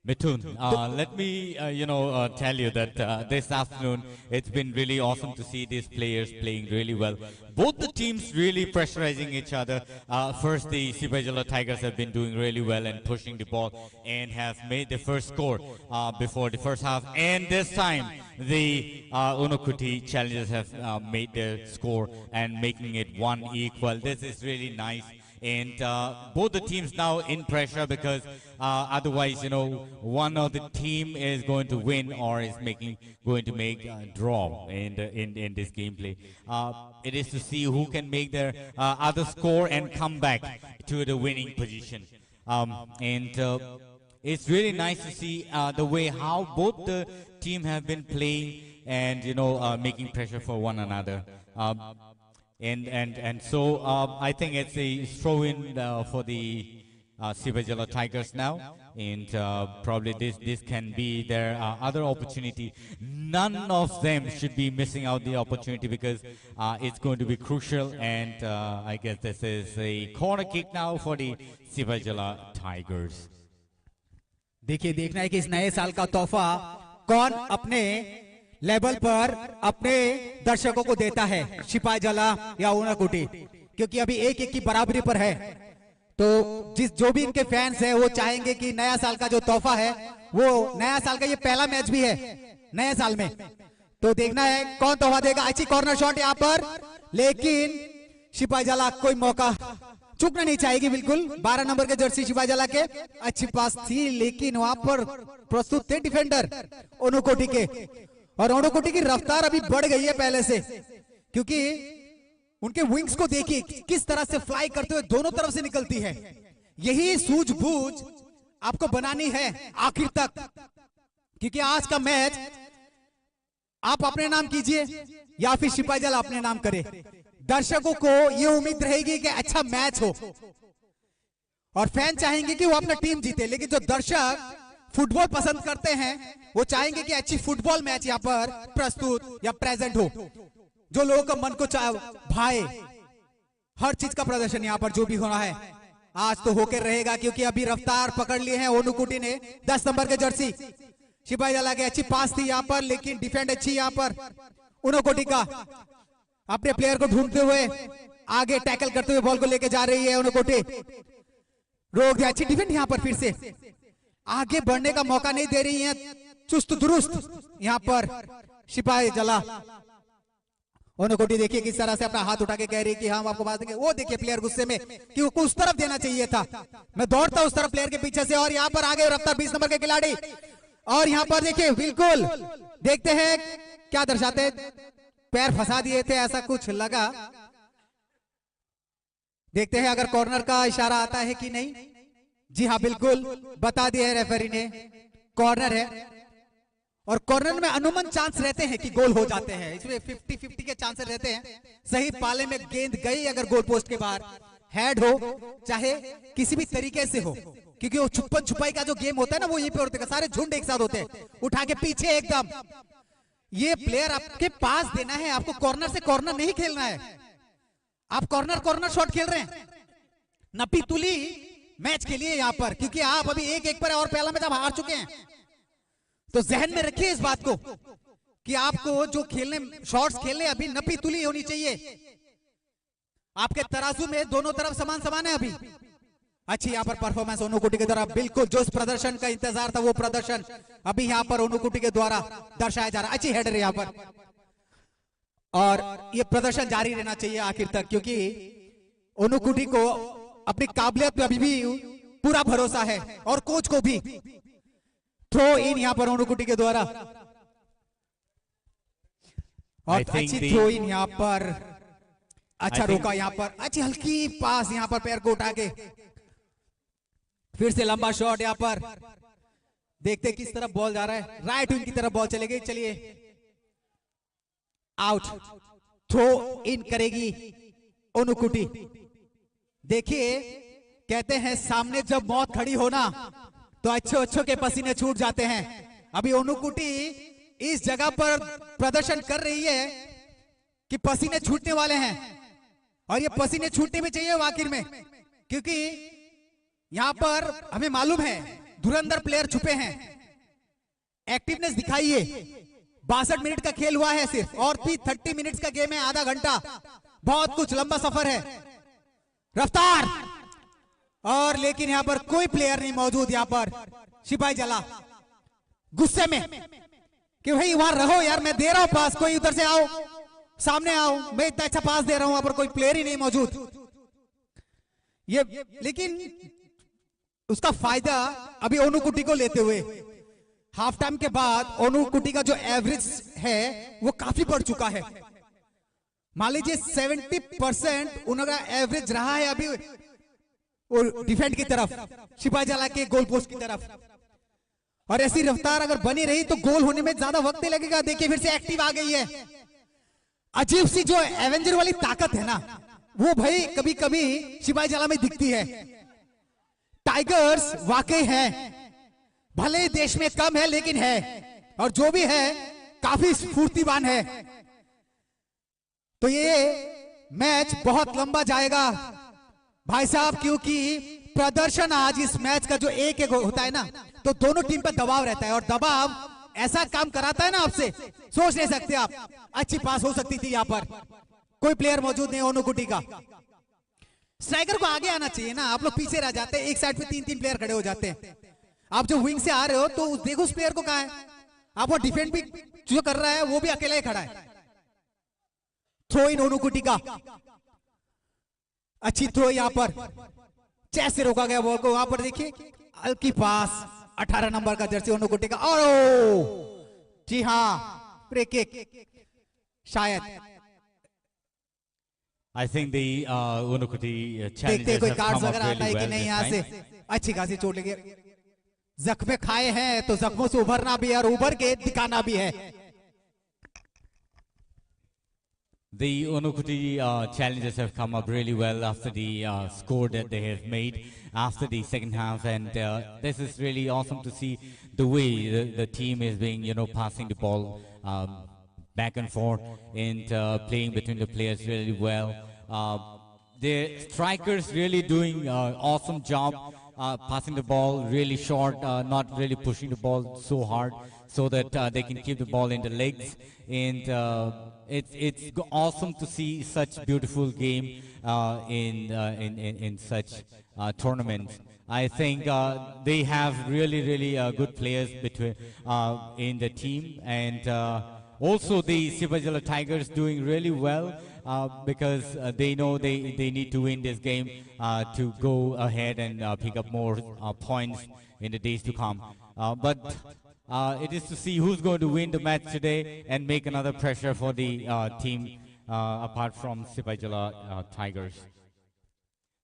Mithun, uh, let me, uh, you know, uh, tell you that uh, this afternoon it's been really awesome to see these players playing really well. Both the teams really pressurizing each other. Uh, first, the Sipaijala Tigers have been doing really well and pushing the ball and have made the first score uh, before the first half. And this time, the uh, Unokuti Challengers have uh, made their score and making it one equal. This is really nice. And uh, both the teams now in pressure because uh, otherwise, you know, one of the team is going to win or is making going to make a draw in the, in, in this gameplay. Uh, it is to see who can make their uh, other score and come back to the winning position. Um, and uh, it's really nice to see uh, the way how both the team have been playing and you know uh, making pressure for one another. Um, And and and so uh, I think it's a throw-in uh, for the uh, Sipaijala Tigers now, and uh, probably this this can be their uh, other opportunity. None of them should be missing out the opportunity because uh, it's going to be crucial. And uh, I guess this is a corner kick now for the Sipaijala Tigers. देखिए, देखना है कि इस नए साल का तोहफा कौन अपने लेवल पर अपने दर्शकों को देता है, सिपाहीजला या उनाकोटी, क्योंकि अभी एक एक की बराबरी पर है। तो जिस जो भी इनके फैंस हैं, वो चाहेंगे कि नया साल का जो तोहफा है, वो नया साल का ये पहला मैच भी है नए साल में। तो देखना है कौन तोहफा देगा। अच्छी कॉर्नर शॉट यहाँ पर, लेकिन सिपाहीजला कोई मौका चूकना नहीं चाहेगी बिल्कुल। बारह नंबर के जर्सी सिपाहीजला के। अच्छी पास थी, लेकिन वहां पर प्रस्तुत थे डिफेंडर उनाकोटी के, और उनाकोटी की रफ्तार अभी बढ़ गई है पहले से, क्योंकि उनके विंग्स को देखिए किस तरह से फ्लाई करते हुए दोनों तरफ से निकलती है। यही सूझबूझ आपको बनानी है आखिर तक, क्योंकि आज का मैच आप अपने नाम कीजिए या फिर सिपाहीजला अपने नाम करे। दर्शकों को ये उम्मीद रहेगी कि अच्छा मैच हो, और फैन चाहेंगे कि वो अपना टीम जीते, लेकिन जो दर्शक फुटबॉल पसंद करते हैं, वो चाहेंगे कि अच्छी फुटबॉल मैच यहाँ पर प्रस्तुत या प्रेजेंट हो, जो लोगों का मन को चा- भाए। हर चीज का प्रदर्शन यहाँ पर जो भी हो रहा है, आज तो होकर रहेगा, क्योंकि अभी रफ्तार पकड़ लिए हैं उनाकोटी ने। दस नंबर के जर्सी सिपाहीजला के। अच्छी पास थी यहाँ पर, लेकिन डिफेंड अच्छी यहाँ पर उनाकोटी का। अपने प्लेयर को ढूंढते हुए आगे टैकल करते हुए बॉल को लेके जा रही है उनाकोटी। रोक दिया, अच्छी डिफेंड यहाँ पर फिर से। आगे बढ़ने का मौका नहीं दे रही है चुस्त दुरुस्त यहाँ पर सिपाहीजला। उनाकोटी देखिए किस तरह से अपना हाथ उठा के कह रही है कि हम आपको पास देंगे। वो देखिए प्लेयर गुस्से में कि वो उस तरफ देना चाहिए था, मैं दौड़ता उस तरफ प्लेयर के पीछे से। और यहाँ पर आगे रफ्तार बीस नंबर के खिलाड़ी, और यहाँ पर देखिए बिल्कुल देखते हैं क्या दर्शाते हैं। पैर फंसा दिए थे, ऐसा कुछ लगा। देखते हैं अगर कॉर्नर का इशारा आता है कि नहीं। जी हाँ, बिल्कुल बता दिया है रेफरी ने, कॉर्नर है। और कॉर्नर में अमूमन चांस रहते हैं कि गोल हो जाते हैं, इसमें फिफ्टी फिफ्टी के चांसेस रहते हैं। सही पाले में गेंद गई अगर गोल पोस्ट के बाहर, हेड हो चाहे किसी भी तरीके से हो, क्योंकि वो छुपन छुपाई का जो गेम होता है ना, वो यहीं पे होते हैं, सारे झुंड एक साथ होते हैं, उठा के पीछे एकदम। ये प्लेयर आपके पास देना है, आपको कॉर्नर से कॉर्नर नहीं खेलना है। आप कॉर्नर कॉर्नर शॉट खेल रहे हैं, नपी तुली मैच के लिए यहाँ पर, क्योंकि आप अभी एक एक पर और पहला मैच आप हार चुके हैं। तो जहन में रखिए इस बात को कि आपको जो खेलने, शॉट्स खेलने, अभी नपी तुली होनी चाहिए। आपके तराजू में दोनों तरफ समान समान है अभी। अच्छी यहाँ पर परफॉर्मेंस उनाकोटी के द्वारा, बिल्कुल जो प्रदर्शन का इंतजार था वो प्रदर्शन अभी यहाँ पर उनाकोटी के द्वारा दर्शाया जा रहा है। अच्छी हेडर यहाँ पर, और ये प्रदर्शन जारी रहना चाहिए आखिर तक, क्योंकि उनाकोटी को अपनी काबिलियत पे अभी भी पूरा भरोसा है और कोच को भी। थ्रो इन यहाँ पर उनाकोटी के द्वारा, और अच्छी थ्रो इन यहाँ पर। अच्छा रोका यहाँ पर, अच्छी हल्की पास यहाँ पर पैर को उठा के, फिर से लंबा शॉट यहाँ पर। देखते किस तरफ बॉल जा रहा है, राइट विंग की तरफ बॉल चले गई। चलिए, आउट, थ्रो इन करेगी उनाकोटी। देखिए, कहते हैं सामने जब मौत खड़ी हो ना, तो अच्छे अच्छों के पसीने छूट जाते हैं। अभी उनाकोटी इस जगह पर प्रदर्शन कर रही है कि पसीने छूटने वाले हैं, और ये पसीने छूटने भी चाहिए आखिर में, क्योंकि यहाँ पर हमें मालूम है धुरंधर प्लेयर छुपे हैं। एक्टिवनेस दिखाइए। बासठ मिनट का खेल हुआ है सिर्फ, और भी थर्टी मिनट्स का गेम है, आधा घंटा, बहुत कुछ लंबा सफर है। रफ्तार, और लेकिन यहाँ पर कोई प्लेयर नहीं मौजूद। यहाँ पर सिपाहीजला गुस्से में कि भाई वहां रहो यार, मैं दे रहा हूं पास, कोई उधर से आओ, सामने आओ, मैं इतना अच्छा पास दे रहा हूं, वहां पर कोई प्लेयर ही नहीं मौजूद। ये लेकिन उसका फायदा अभी उनाकोटी को लेते हुए हाफ टाइम के बाद उनाकोटी का जो एवरेज है वो काफी बढ़ चुका है। मान लीजिए सेवेंटी परसेंट उनका एवरेज रहा है अभी वो डिफेंड की तरफ, सिपाहीजला के गोल पोस्ट की तरफ, और ऐसी रफ्तार अगर बनी रही तो गोल होने में ज्यादा वक्त नहीं लगेगा। देखिए फिर से एक्टिव आ गई है। अजीब सी जो एवेंजर वाली ताकत है ना, वो भाई कभी कभी सिपाही जला में दिखती है। टाइगर्स वाकई है, भले देश में कम है लेकिन है, और जो भी है काफी स्फूर्तिवान है। तो ये मैच बहुत लंबा जाएगा भाई साहब, क्योंकि प्रदर्शन आज इस मैच का जो एक एक होता है ना, तो दोनों टीम पर दबाव रहता है, और दबाव ऐसा काम कराता है ना आपसे, सोच नहीं सकते आप। अच्छी पास हो सकती थी यहाँ पर, कोई प्लेयर मौजूद नहीं ओनुकुटी का। स्ट्राइकर को आगे आना चाहिए ना, आप लोग पीछे रह जाते हैं, एक साइड पे तीन तीन प्लेयर खड़े हो जाते हैं। आप जो विंग से आ रहे हो तो उस, देखो उस प्लेयर को कहाँ है, आप वो डिफेंड भी जो कर रहा है वो भी अकेला ही खड़ा है। थ्रो इन ओनुकुटी का, अच्छी थ्रो यहाँ पर, चेस्ट से रोका गया बॉल को। वहां पर देखिए, हल्की पास, अठारह नंबर का जर्सी ओनुकुटी का, और ओ, जी हाँ, फ्री किक शायद। I think the uh, Unukoti uh, देखते हैं कोई challengers have cards come up वगैरह आता really है कि well नहीं this यहाँ से। time. अच्छी खासी चोट लगी, जख्मे खाए हैं तो जख्मों से उभरना भी है और उभर के दिखाना भी है। The Unukoti uh, challengers have come up really well after the uh, score that they have made after the second half, and uh, this is really awesome to see the way the, the team is being, you know, passing the ball um, back and forth and uh, playing between the players really well. Uh, the strikers really doing uh, awesome job, uh, passing the ball really short, uh, not really pushing the ball so hard, so that uh, they can keep the ball in the legs. And uh, it's it's g- awesome to see such beautiful game uh, in, uh, in in in such uh, tournaments. I think uh, they have really really uh, good players between uh, in the team, and uh, also the Sipajala Tigers doing really well uh, because uh, they know they they need to win this game uh, to go ahead and uh, pick up more uh, points in the days to come. Uh, but uh, it is to see who's going to win the match today and make another pressure for the uh, team uh, apart from Sipaijala uh, Tigers.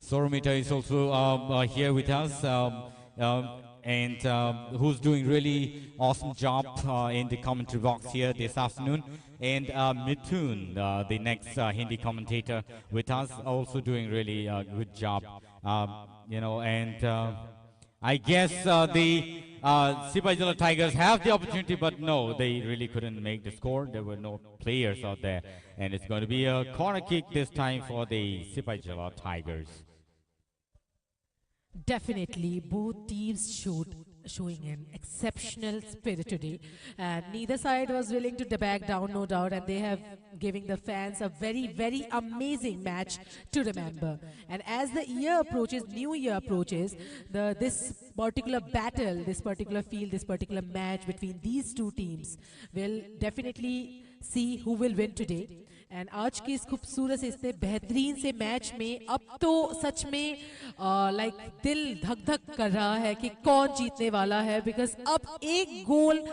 Soromita is also um, uh, here with us, um, um, and um, who's doing really awesome job uh, in the commentary box here this afternoon. And uh, Mithun, uh, the next uh, Hindi commentator with us, also doing really a good job. Um, you know, and uh, I guess uh, the uh, Sipaijala Tigers have the opportunity, but no, they really couldn't make the score. There were no players out there. And it's going to be a corner kick this time for the Sipaijala Tigers. Definitely, both teams showed showing an exceptional spirit today, and neither side was willing to back down, no doubt, and they have giving the fans a very, very amazing match to remember. And as the year approaches, new year approaches, the this particular battle, this particular field, this particular match between these two teams will definitely see who will win today. And आज के इस खूबसूरत से इतने बेहतरीन से मैच में अब तो सच में लाइक दिल धक धक कर रहा है कि कौन जीतने वाला है, बिकॉज अब एक गोल,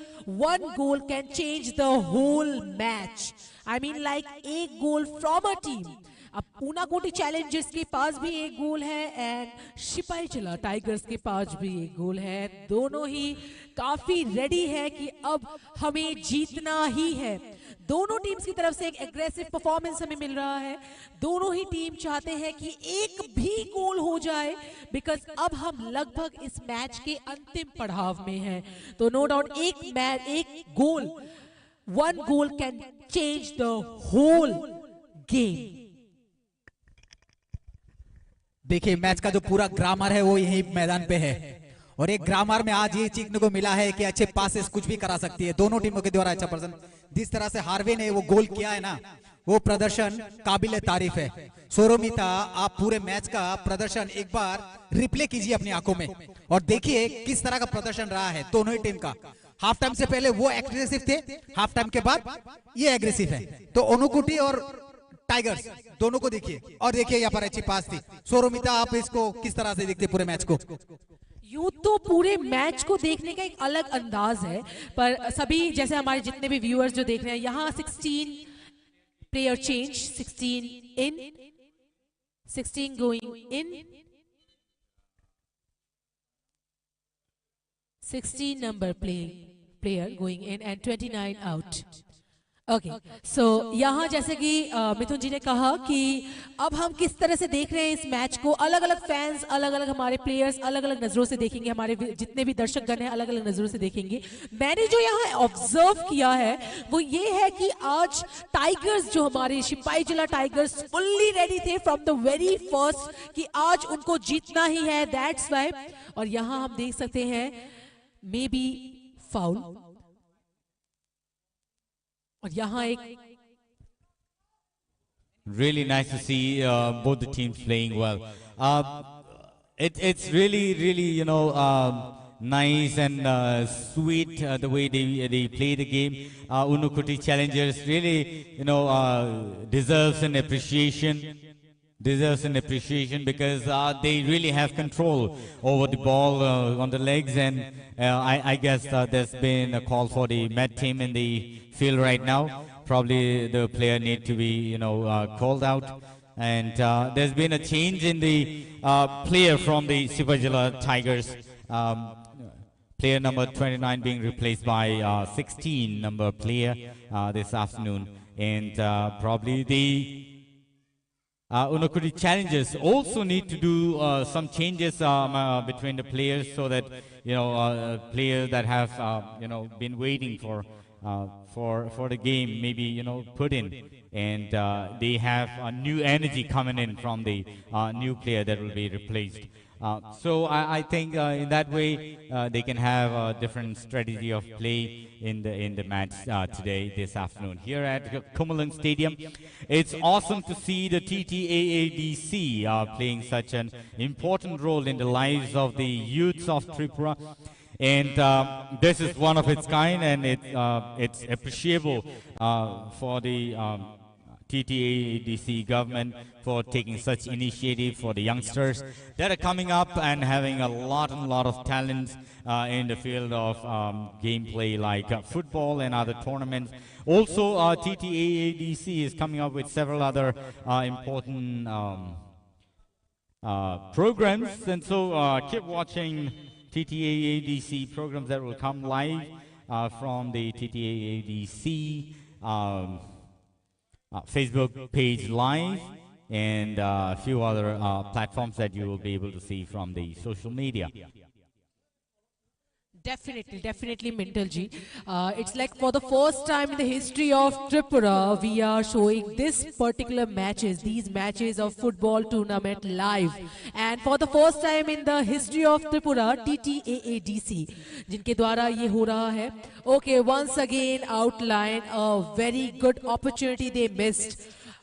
one goal can change the whole match. I mean, like, एक गोल फ्रॉम अ टीम. अब ऊनाकोटी चैलेंजर्स के पास भी एक गोल है एंड सिपाही चला टाइगर्स के पास भी एक गोल है. दोनों ही काफी रेडी है कि अब हमें जीतना ही है. दोनों टीम्स की तरफ से एक एग्रेसिव परफॉर्मेंस हमें मिल रहा है. दोनों ही टीम चाहते हैं कि एक भी गोल हो जाए, बिकॉज अब हम लगभग इस मैच के अंतिम पड़ाव में हैं. तो नो डाउट एक मैच, एक गोल, one goal can change the whole game. देखिए, मैच का जो पूरा ग्रामर है वो यही मैदान पे है, और एक ग्रामर में आज ये सीखने को मिला है कि अच्छे पासेस कुछ भी करा सकती है दोनों टीमों के द्वारा. अच्छा प्रदर्शन, जिस तरह से हार्वे ने वो गोल किया है ना, वो प्रदर्शन काबिले तारीफ है. सोरोमिता, आप पूरे मैच का प्रदर्शन एक बार रिप्ले कीजिए अपनी आंखों में और देखिए किस तरह का प्रदर्शन रहा है दोनों ही टीम का. हाफ टाइम से पहले वो एग्रेसिव थे, हाफ टाइम के बाद ये एग्रेसिव है. तो ओनुकुटी और टाइगर्स दोनों को देखिए, और देखिए यहाँ पर अच्छी पास थी. सोरोमिता, आप इसको किस तरह से देखते पूरे मैच को? यूं तो पूरे मैच को देखने का एक अलग अंदाज है, पर सभी जैसे हमारे जितने भी व्यूअर्स जो देख रहे हैं, यहाँ sixteen player change, sixteen in, sixteen going in, sixteen number play, player going in and twenty-nine out. Okay. So यहाँ जैसे कि अ, मिथुन जी ने कहा कि अब हम किस तरह से देख रहे हैं इस मैच को, अलग अलग फैंस, अलग अलग हमारे प्लेयर्स अलग अलग नज़रों से देखेंगे, हमारे वि- जितने भी दर्शकगण हैं अलग अलग नज़रों से देखेंगे। मैंने जो यहाँ ऑब्जर्व किया है वो ये है कि आज टाइगर्स, जो हमारे सिपाही जिला टाइगर्स, फुल्ली रेडी थे from the very first कि आज उनको जीतना ही है, दैट्स वाई। और यहाँ हम देख सकते हैं मे बी फाउल। और यहाँ एक Really nice to see uh, both the teams playing well. Uh, it, it's really, really, you know, um, nice and uh, sweet uh, the way they, they play the game. Uh, Unakoti Challengers really, you know, uh, deserves an appreciation. Deserves an appreciation because uh, they really have control over the ball uh, on the legs, and uh, I, I guess uh, there's been a call for the med team in the field right now. Probably the player need to be, you know, uh, called out, and uh, there's been a change in the uh, player from the Sipahijala Tigers. Um, player number twenty-nine being replaced by uh, sixteen number player uh, this afternoon, and uh, probably the uh, Unakoti Challengers also need to do uh, some changes um, uh, between the players so that, you know, uh, players that have, uh, you know, been waiting for uh, for for the game, maybe, you know, put in, and uh, they have a new energy coming in from the uh, new player that will be replaced. Uh, so I, I think uh, in that way uh, they can have a different strategy of play in the in the match uh, today, this afternoon, here at Khumulwng Stadium. It's awesome to see the T T A A D C uh, playing such an important role in the lives of the youths of Tripura. And uh, this is one of its kind, and it, uh, it's appreciable uh, for the um, T T A A D C government for taking such initiative for the youngsters that are coming up and having a lot and lot of talents uh, in the field of um, gameplay like uh, football and other tournaments. Also, uh, T T A A D C is coming up with several other uh, important um, uh, programs, and so uh, keep watching T T A A D C programs that will come live uh, from the T T A A D C um, uh, Facebook page live and uh, a few other uh, platforms that you will be able to see from the social media. Definitely, definitely, Mintal ji. Uh, it's like for the first time in the history of Tripura, we are showing this particular matches, these matches of football tournament live. And for the first time in the history of Tripura, T T A A D C, जिनके द्वारा ये हो रहा है. Okay, once again, outline, a very good opportunity they missed.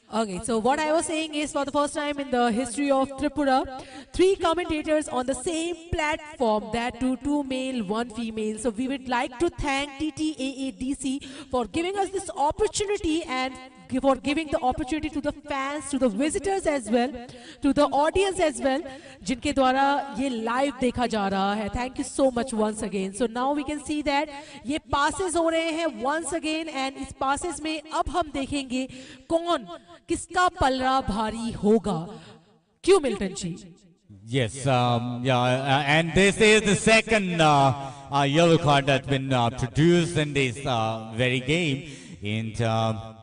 Okay, so what I was saying is, for the first time in the history of Tripura, three commentators on the same platform, that too, two male, one female. So we would like to thank T T A A D C for giving us this opportunity and gi- for giving the opportunity to the fans, to the visitors as well, to the audience as well, जिनके द्वारा ये लाइव देखा जा रहा है. Thank you so much once again. So now we can see that ये पासेस हो रहे हैं once again, and इस पासेस में अब हम देखेंगे कौन किसका पलड़ा भारी होगा. क्यों, मिल्टन जी? Yes, um, yeah, uh, and this is the second uh, uh, yellow card that's been uh, produced in this uh, very game. And um,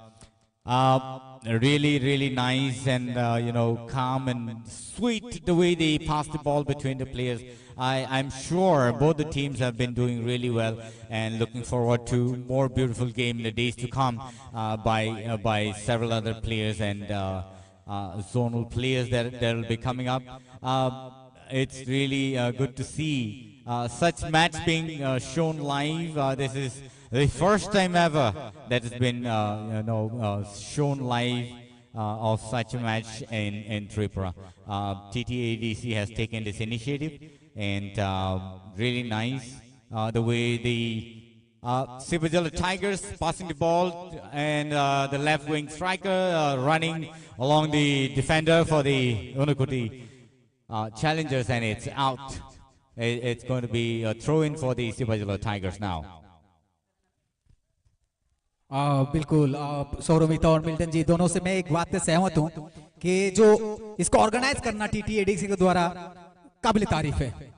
uh, really, really nice and uh, you know, calm and sweet the way they pass the ball between the players. I, I'm sure both the teams have been doing really well and looking forward to more beautiful game in the days to come uh, by uh, by several other players and uh, uh, zonal players that that will be coming up. Uh, it's really uh, good to see uh, such match being uh, shown live. Uh, this is the first time ever that has been uh, you know uh, shown live uh, of such a match in in Tripura. Uh, T T A D C has taken this initiative, and uh, really nice uh, the way the uh, Sipahijala Tigers passing the ball and uh, the left wing striker uh, running along the defender for the Unakoti uh, Challengers, and it's out. It, it's going to be a throw in for the Sipahijala Tigers now. आ, बिल्कुल आ, सौरमिता और मिल्टन जी दोनों से मैं एक बात से सहमत हूँ कि जो इसको ऑर्गेनाइज करना टीटीएडीसी के द्वारा काबिल तारीफ है।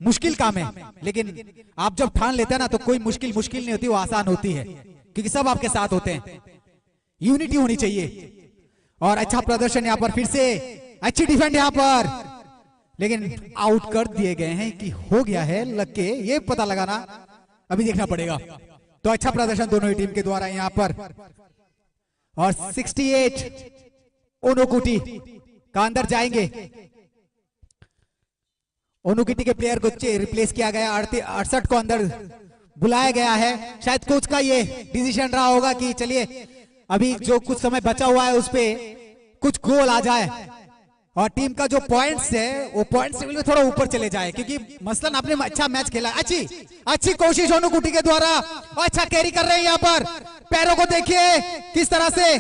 मुश्किल काम है, लेकिन आप जब ठान लेते हैं ना, तो कोई मुश्किल मुश्किल नहीं होती, वो आसान होती है, क्योंकि सब आपके साथ होते हैं। यूनिटी होनी चाहिए। और अच्छा प्रदर्शन यहाँ पर फिर से, अच्छी डिफेंड यहाँ पर, लेकिन आउट कर दिए गए हैं। कि हो गया है लग के ये पता लगाना अभी देखना पड़ेगा। तो अच्छा प्रदर्शन दोनों ही टीम के द्वारा यहाँ पर। और सिक्सटी एट ओनोकुटी का अंदर जाएंगे। ओनोकुटी के प्लेयर को रिप्लेस किया गया, अड़सठ को अंदर बुलाया गया है। शायद कोच का ये डिसीजन रहा होगा कि चलिए, अभी जो कुछ समय बचा हुआ है उस पे कुछ गोल आ जाए और टीम का जो पॉइंट्स है वो पॉइंट्स टेबल में थोड़ा ऊपर चले जाए, क्योंकि मसलन आपने अच्छा मैच खेला। अच्छी, अच्छी कोशिश ओनोकुटी के द्वारा, अच्छा कैरी कर रहे हैं यहाँ पर। पैरों को देखिए किस तरह से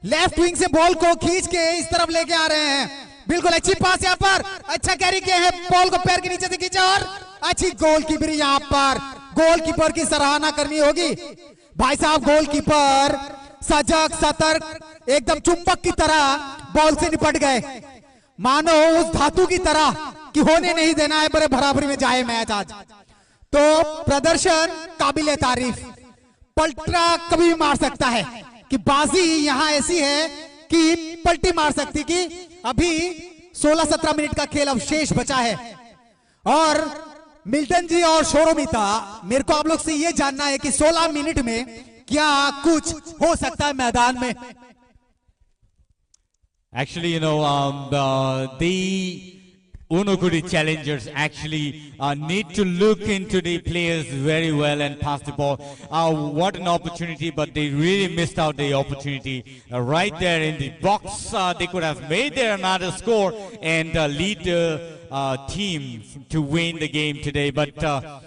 लेफ्ट विंग से बॉल को खींच के इस तरफ लेके आ रहे हैं। बिल्कुल अच्छी पास यहाँ पर, अच्छा कैरी किया है, बॉल को पैर के नीचे से खींचा और अच्छी गोलकीपर यहाँ पर। गोलकीपर की सराहना करनी होगी भाई साहब। गोलकीपर सजग, सतर्क, एकदम चुंबक की तरह बॉल से निपट गए, मानो उस धातु की तरह कि होने नहीं देना है, बड़े बराबरी में जाए मैच आज। तो प्रदर्शन काबिले तारीफ। पलटा कभी भी मार सकता है, कि बाजी यहाँ ऐसी है कि पलटी मार सकती, कि अभी सोलह सत्रह मिनट का खेल अवशेष बचा है। और मिल्टन जी और शोरोमिता, मेरे को आप लोग से ये जानना है कि सोलह मिनट में क्या कुछ हो सकता है मैदान में। Actually, you know, um, uh, the Unokuri challengers actually uh, need to look into the players very well and pass the ball. Uh, what an opportunity, but they really missed out the opportunity uh, right there in the box. Uh, they could have made there another score and uh, lead the uh, team to win the game today. But uh,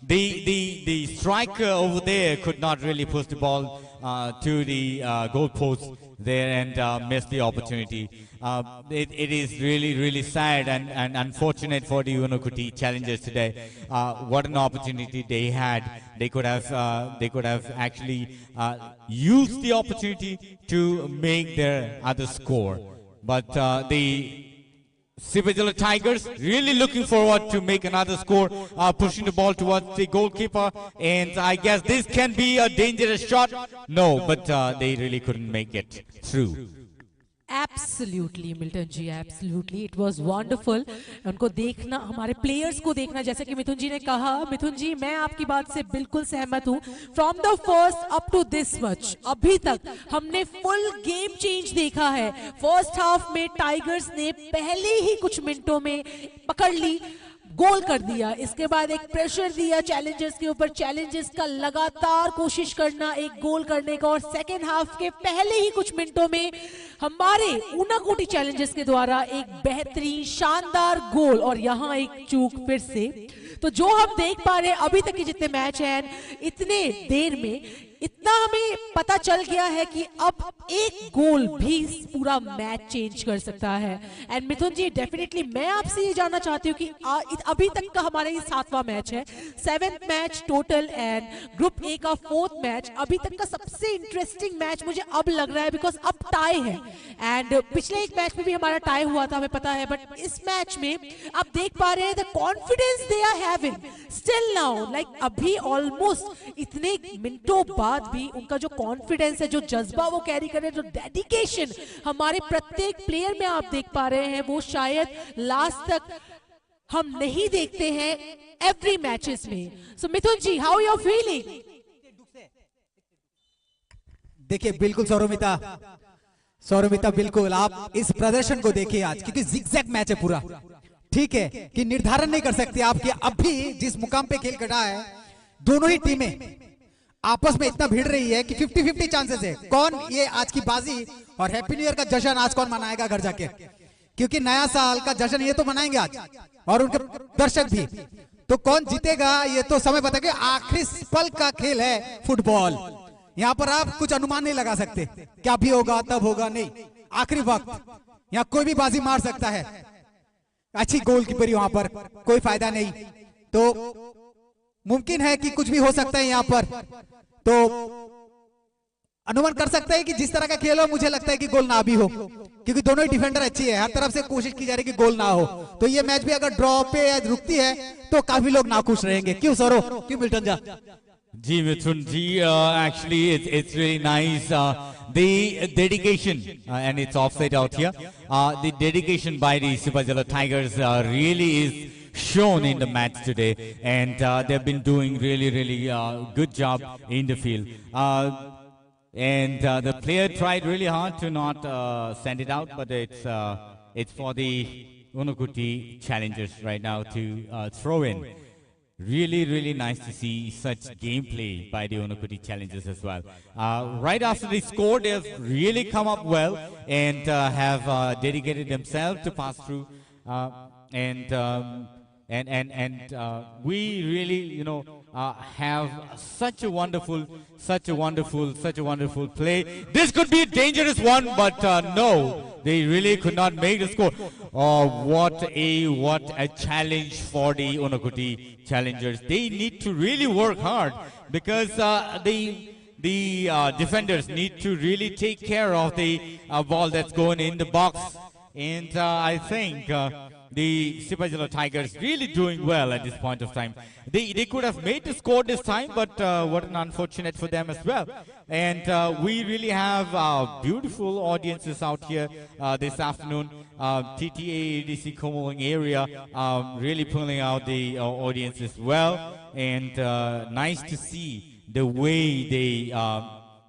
the, the, the striker over there could not really push the ball uh, to the uh, goalpost there and uh, miss the opportunity. Uh, it, it is really, really sad and, and unfortunate for the Unokuti challengers today. Uh, what an opportunity they had. They could have, uh, they could have actually uh, used the opportunity to make their other score. But uh, the Sibajala Tigers really looking forward to make another score, uh, pushing the ball towards the goalkeeper, and I guess this can be a dangerous shot. No, but uh, they really couldn't make it through. Absolutely, Milton ji, absolutely, it was wonderful. उनको देखना, हमारे प्लेयर्स को देखना, जैसे कि मिथुन जी ने कहा, मिथुन जी, मैं आपकी बात से बिल्कुल सहमत हूँ। From the first up to this much, अभी तक हमने फुल गेम चेंज देखा है। फर्स्ट हाफ में टाइगर्स ने पहले ही कुछ मिनटों में पकड़ ली, गोल कर दिया। इसके बाद एक प्रेशर दिया चैलेंजर्स के ऊपर, चैलेंजर्स का लगातार कोशिश करना एक गोल करने का, और सेकेंड हाफ के पहले ही कुछ मिनटों में हमारे ऊनाकोटी चैलेंजर्स के द्वारा एक बेहतरीन शानदार गोल, और यहाँ एक चूक फिर से। तो जो हम देख पा रहे हैं अभी तक के जितने मैच हैं, इतने देर में इतना हमें पता चल गया है कि अब एक गोल भी पूरा मैच चेंज कर सकता है। एंड मिथुन जी, डेफिनेटली मैं आपसे ये जानना चाहती हूँ कि आ, इत- अभी तक का हमारा ये सातवां मैच है, seventh match total and group A का फोर्थ मैच। अभी तक का सबसे इंटरेस्टिंग मैच मुझे अब लग रहा है, बिकॉज अब टाई है। एंड पिछले एक मैच में भी हमारा टाई हुआ था, हमें पता है, बट इस मैच में आप देख पा रहे हैं the confidence they are having still now, like अभी ऑलमोस्ट इतने मिनटों बाद भी उनका जो कॉन्फिडेंस है, जो जज्बा वो कैरी कर रहे हैं, जो डेडिकेशन हमारे प्रत्येक प्लेयर में आप देख पा रहे हैं, वो शायद लास्ट तक हम नहीं देखते हैं एवरी मैचेस में। सो मिथुन जी, how you are feeling? देखिए, बिल्कुल सौरमिता, सौरमिता, बिल्कुल आप इस प्रदर्शन को देखिए आज, क्योंकि जिगजैग मैच है पूरा। ठीक है कि निर्धारण नहीं कर सकते आप कि अभी जिस मुकाम पे खेल खड़ा है, दोनों ही टीमें आपस में इतना भिड़ रही है कि फिफ्टी फिफ्टी चांसेस है कौन ये आज की बाजी और हैप्पी न्यू ईयर का जश्न आज कौन मनाएगा घर जाके, क्योंकि नया साल का जश्न ये तो मनाएंगे आज और उनके दर्शक भी। तो कौन जीतेगा ये तो समय बताएगा। आखिरी पल का खेल है फुटबॉल, यहाँ पर आप कुछ अनुमान नहीं लगा सकते क्या भी होगा, तब होगा, नहीं, आखिरी वक्त यहाँ कोई भी बाजी मार सकता है। अच्छी गोलकीपरी वहां पर, कोई फायदा नहीं। तो मुमकिन है कि कुछ भी हो सकता है यहाँ पर। तो अनुमान कर सकते हैं कि जिस तरह का खेल हो, मुझे लगता है कि गोल ना भी हो, क्योंकि दोनों ही डिफेंडर अच्छी है, हर तरफ से कोशिश की जा रही है कि गोल ना हो। तो ये मैच भी अगर ड्रॉ पे या रुकती है तो काफी लोग नाखुश रहेंगे। क्यों सौरव, क्यों मिल्टन जा? Ji Mithun ji, uh, actually it's, it's really nice. Uh, the dedication, uh, and it's offside out here. Uh, the dedication by the Sipajala Tigers, uh, really is shown in the match today, and, uh, they've been doing really, really, uh, good job in the field. Uh, and, uh, the player tried really hard to not, uh, send it out, but it's, uh, it's for the Unakoti Challengers right now to, uh, throw in. Really, really nice to see such gameplay by the Unakoti Challengers as well. Uh, right after they scored, they've really come up well and, uh, have, uh, dedicated themselves to pass through. Uh, and, um, and and and uh, we really, you know, uh, have such a wonderful, such a wonderful, such a wonderful play. This could be a dangerous one, but, uh, no, they really could not make the score. Oh, what a, what a challenge for the Unakoti Challengers. They need to really work hard because, uh, the the, uh, defenders need to really take care of the, uh, ball that's going in the box. And, uh, I think, uh, the Sipajala Tigers really doing well at this point of time. They, they could have made the score this time, but, uh, what an unfortunate for them as well. And, uh, we really have, uh, beautiful audiences out here, uh, this afternoon. Uh, T T A A D C Khumulwng area, um, really pulling out the, uh, audience as well. And, uh, nice to see the way they, uh,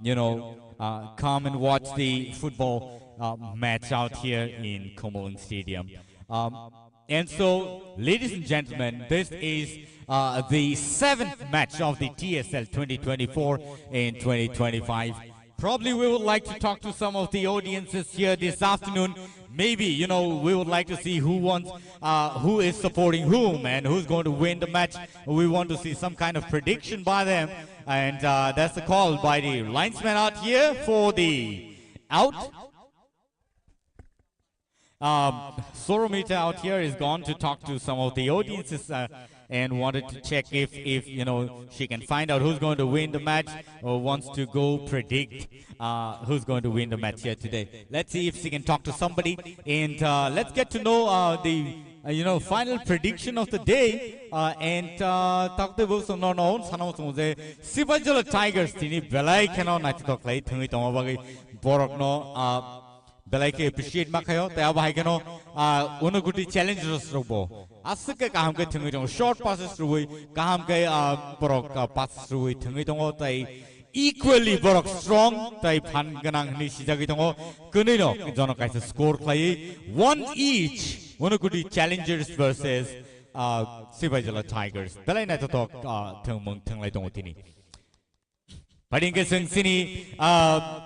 you know, uh, come and watch the football, uh, match out here in Khumulwng Stadium. Um, and so, ladies and gentlemen, this is, uh, the seventh match of the T S L twenty twenty-four and twenty twenty-five. Probably we would like to talk to some of the audiences here this afternoon. Maybe, you know, we would like to see who wants, uh, who is supporting whom and who's going to win the match. We want to see some kind of prediction by them. And, uh, that's the call by the linesman out here for the out. Um, Soromita out here is gone to talk to some of the audiences, uh, and wanted to check if, if, you know, she can find out who's going to win the match or wants to go predict, uh, who's going to win the match here today. Let's see if she can talk to somebody, and, uh, let's get to know, uh, the, uh, you know, final prediction of the day. Uh, and, uh, takte bwswk no no sanamo chwng je Sipajala Tigers tini belai kheno naithotok khlai thwngwi tongma bagwi borokno, uh, belai khe appreciate ma khaio, tei abo hai kheno, ah, Unakoti Challengers rokbo aswk khe kaham khe thwngwi tongo, short passes rwui kaham khe, ah, borok, ah, passes rwui thwngwi tongo, tei equally borok strong tei phan gwnang hwnwi sijagwi tongo. Kwnwino jono kaisa score khlaiwi one each, Unakoti Challengers versus, ah, Sipajala Tigers. Belai naithothok, ah, thwngmung thwnglai tongo tini. Phaidi hwnkhe chwng chini, ah,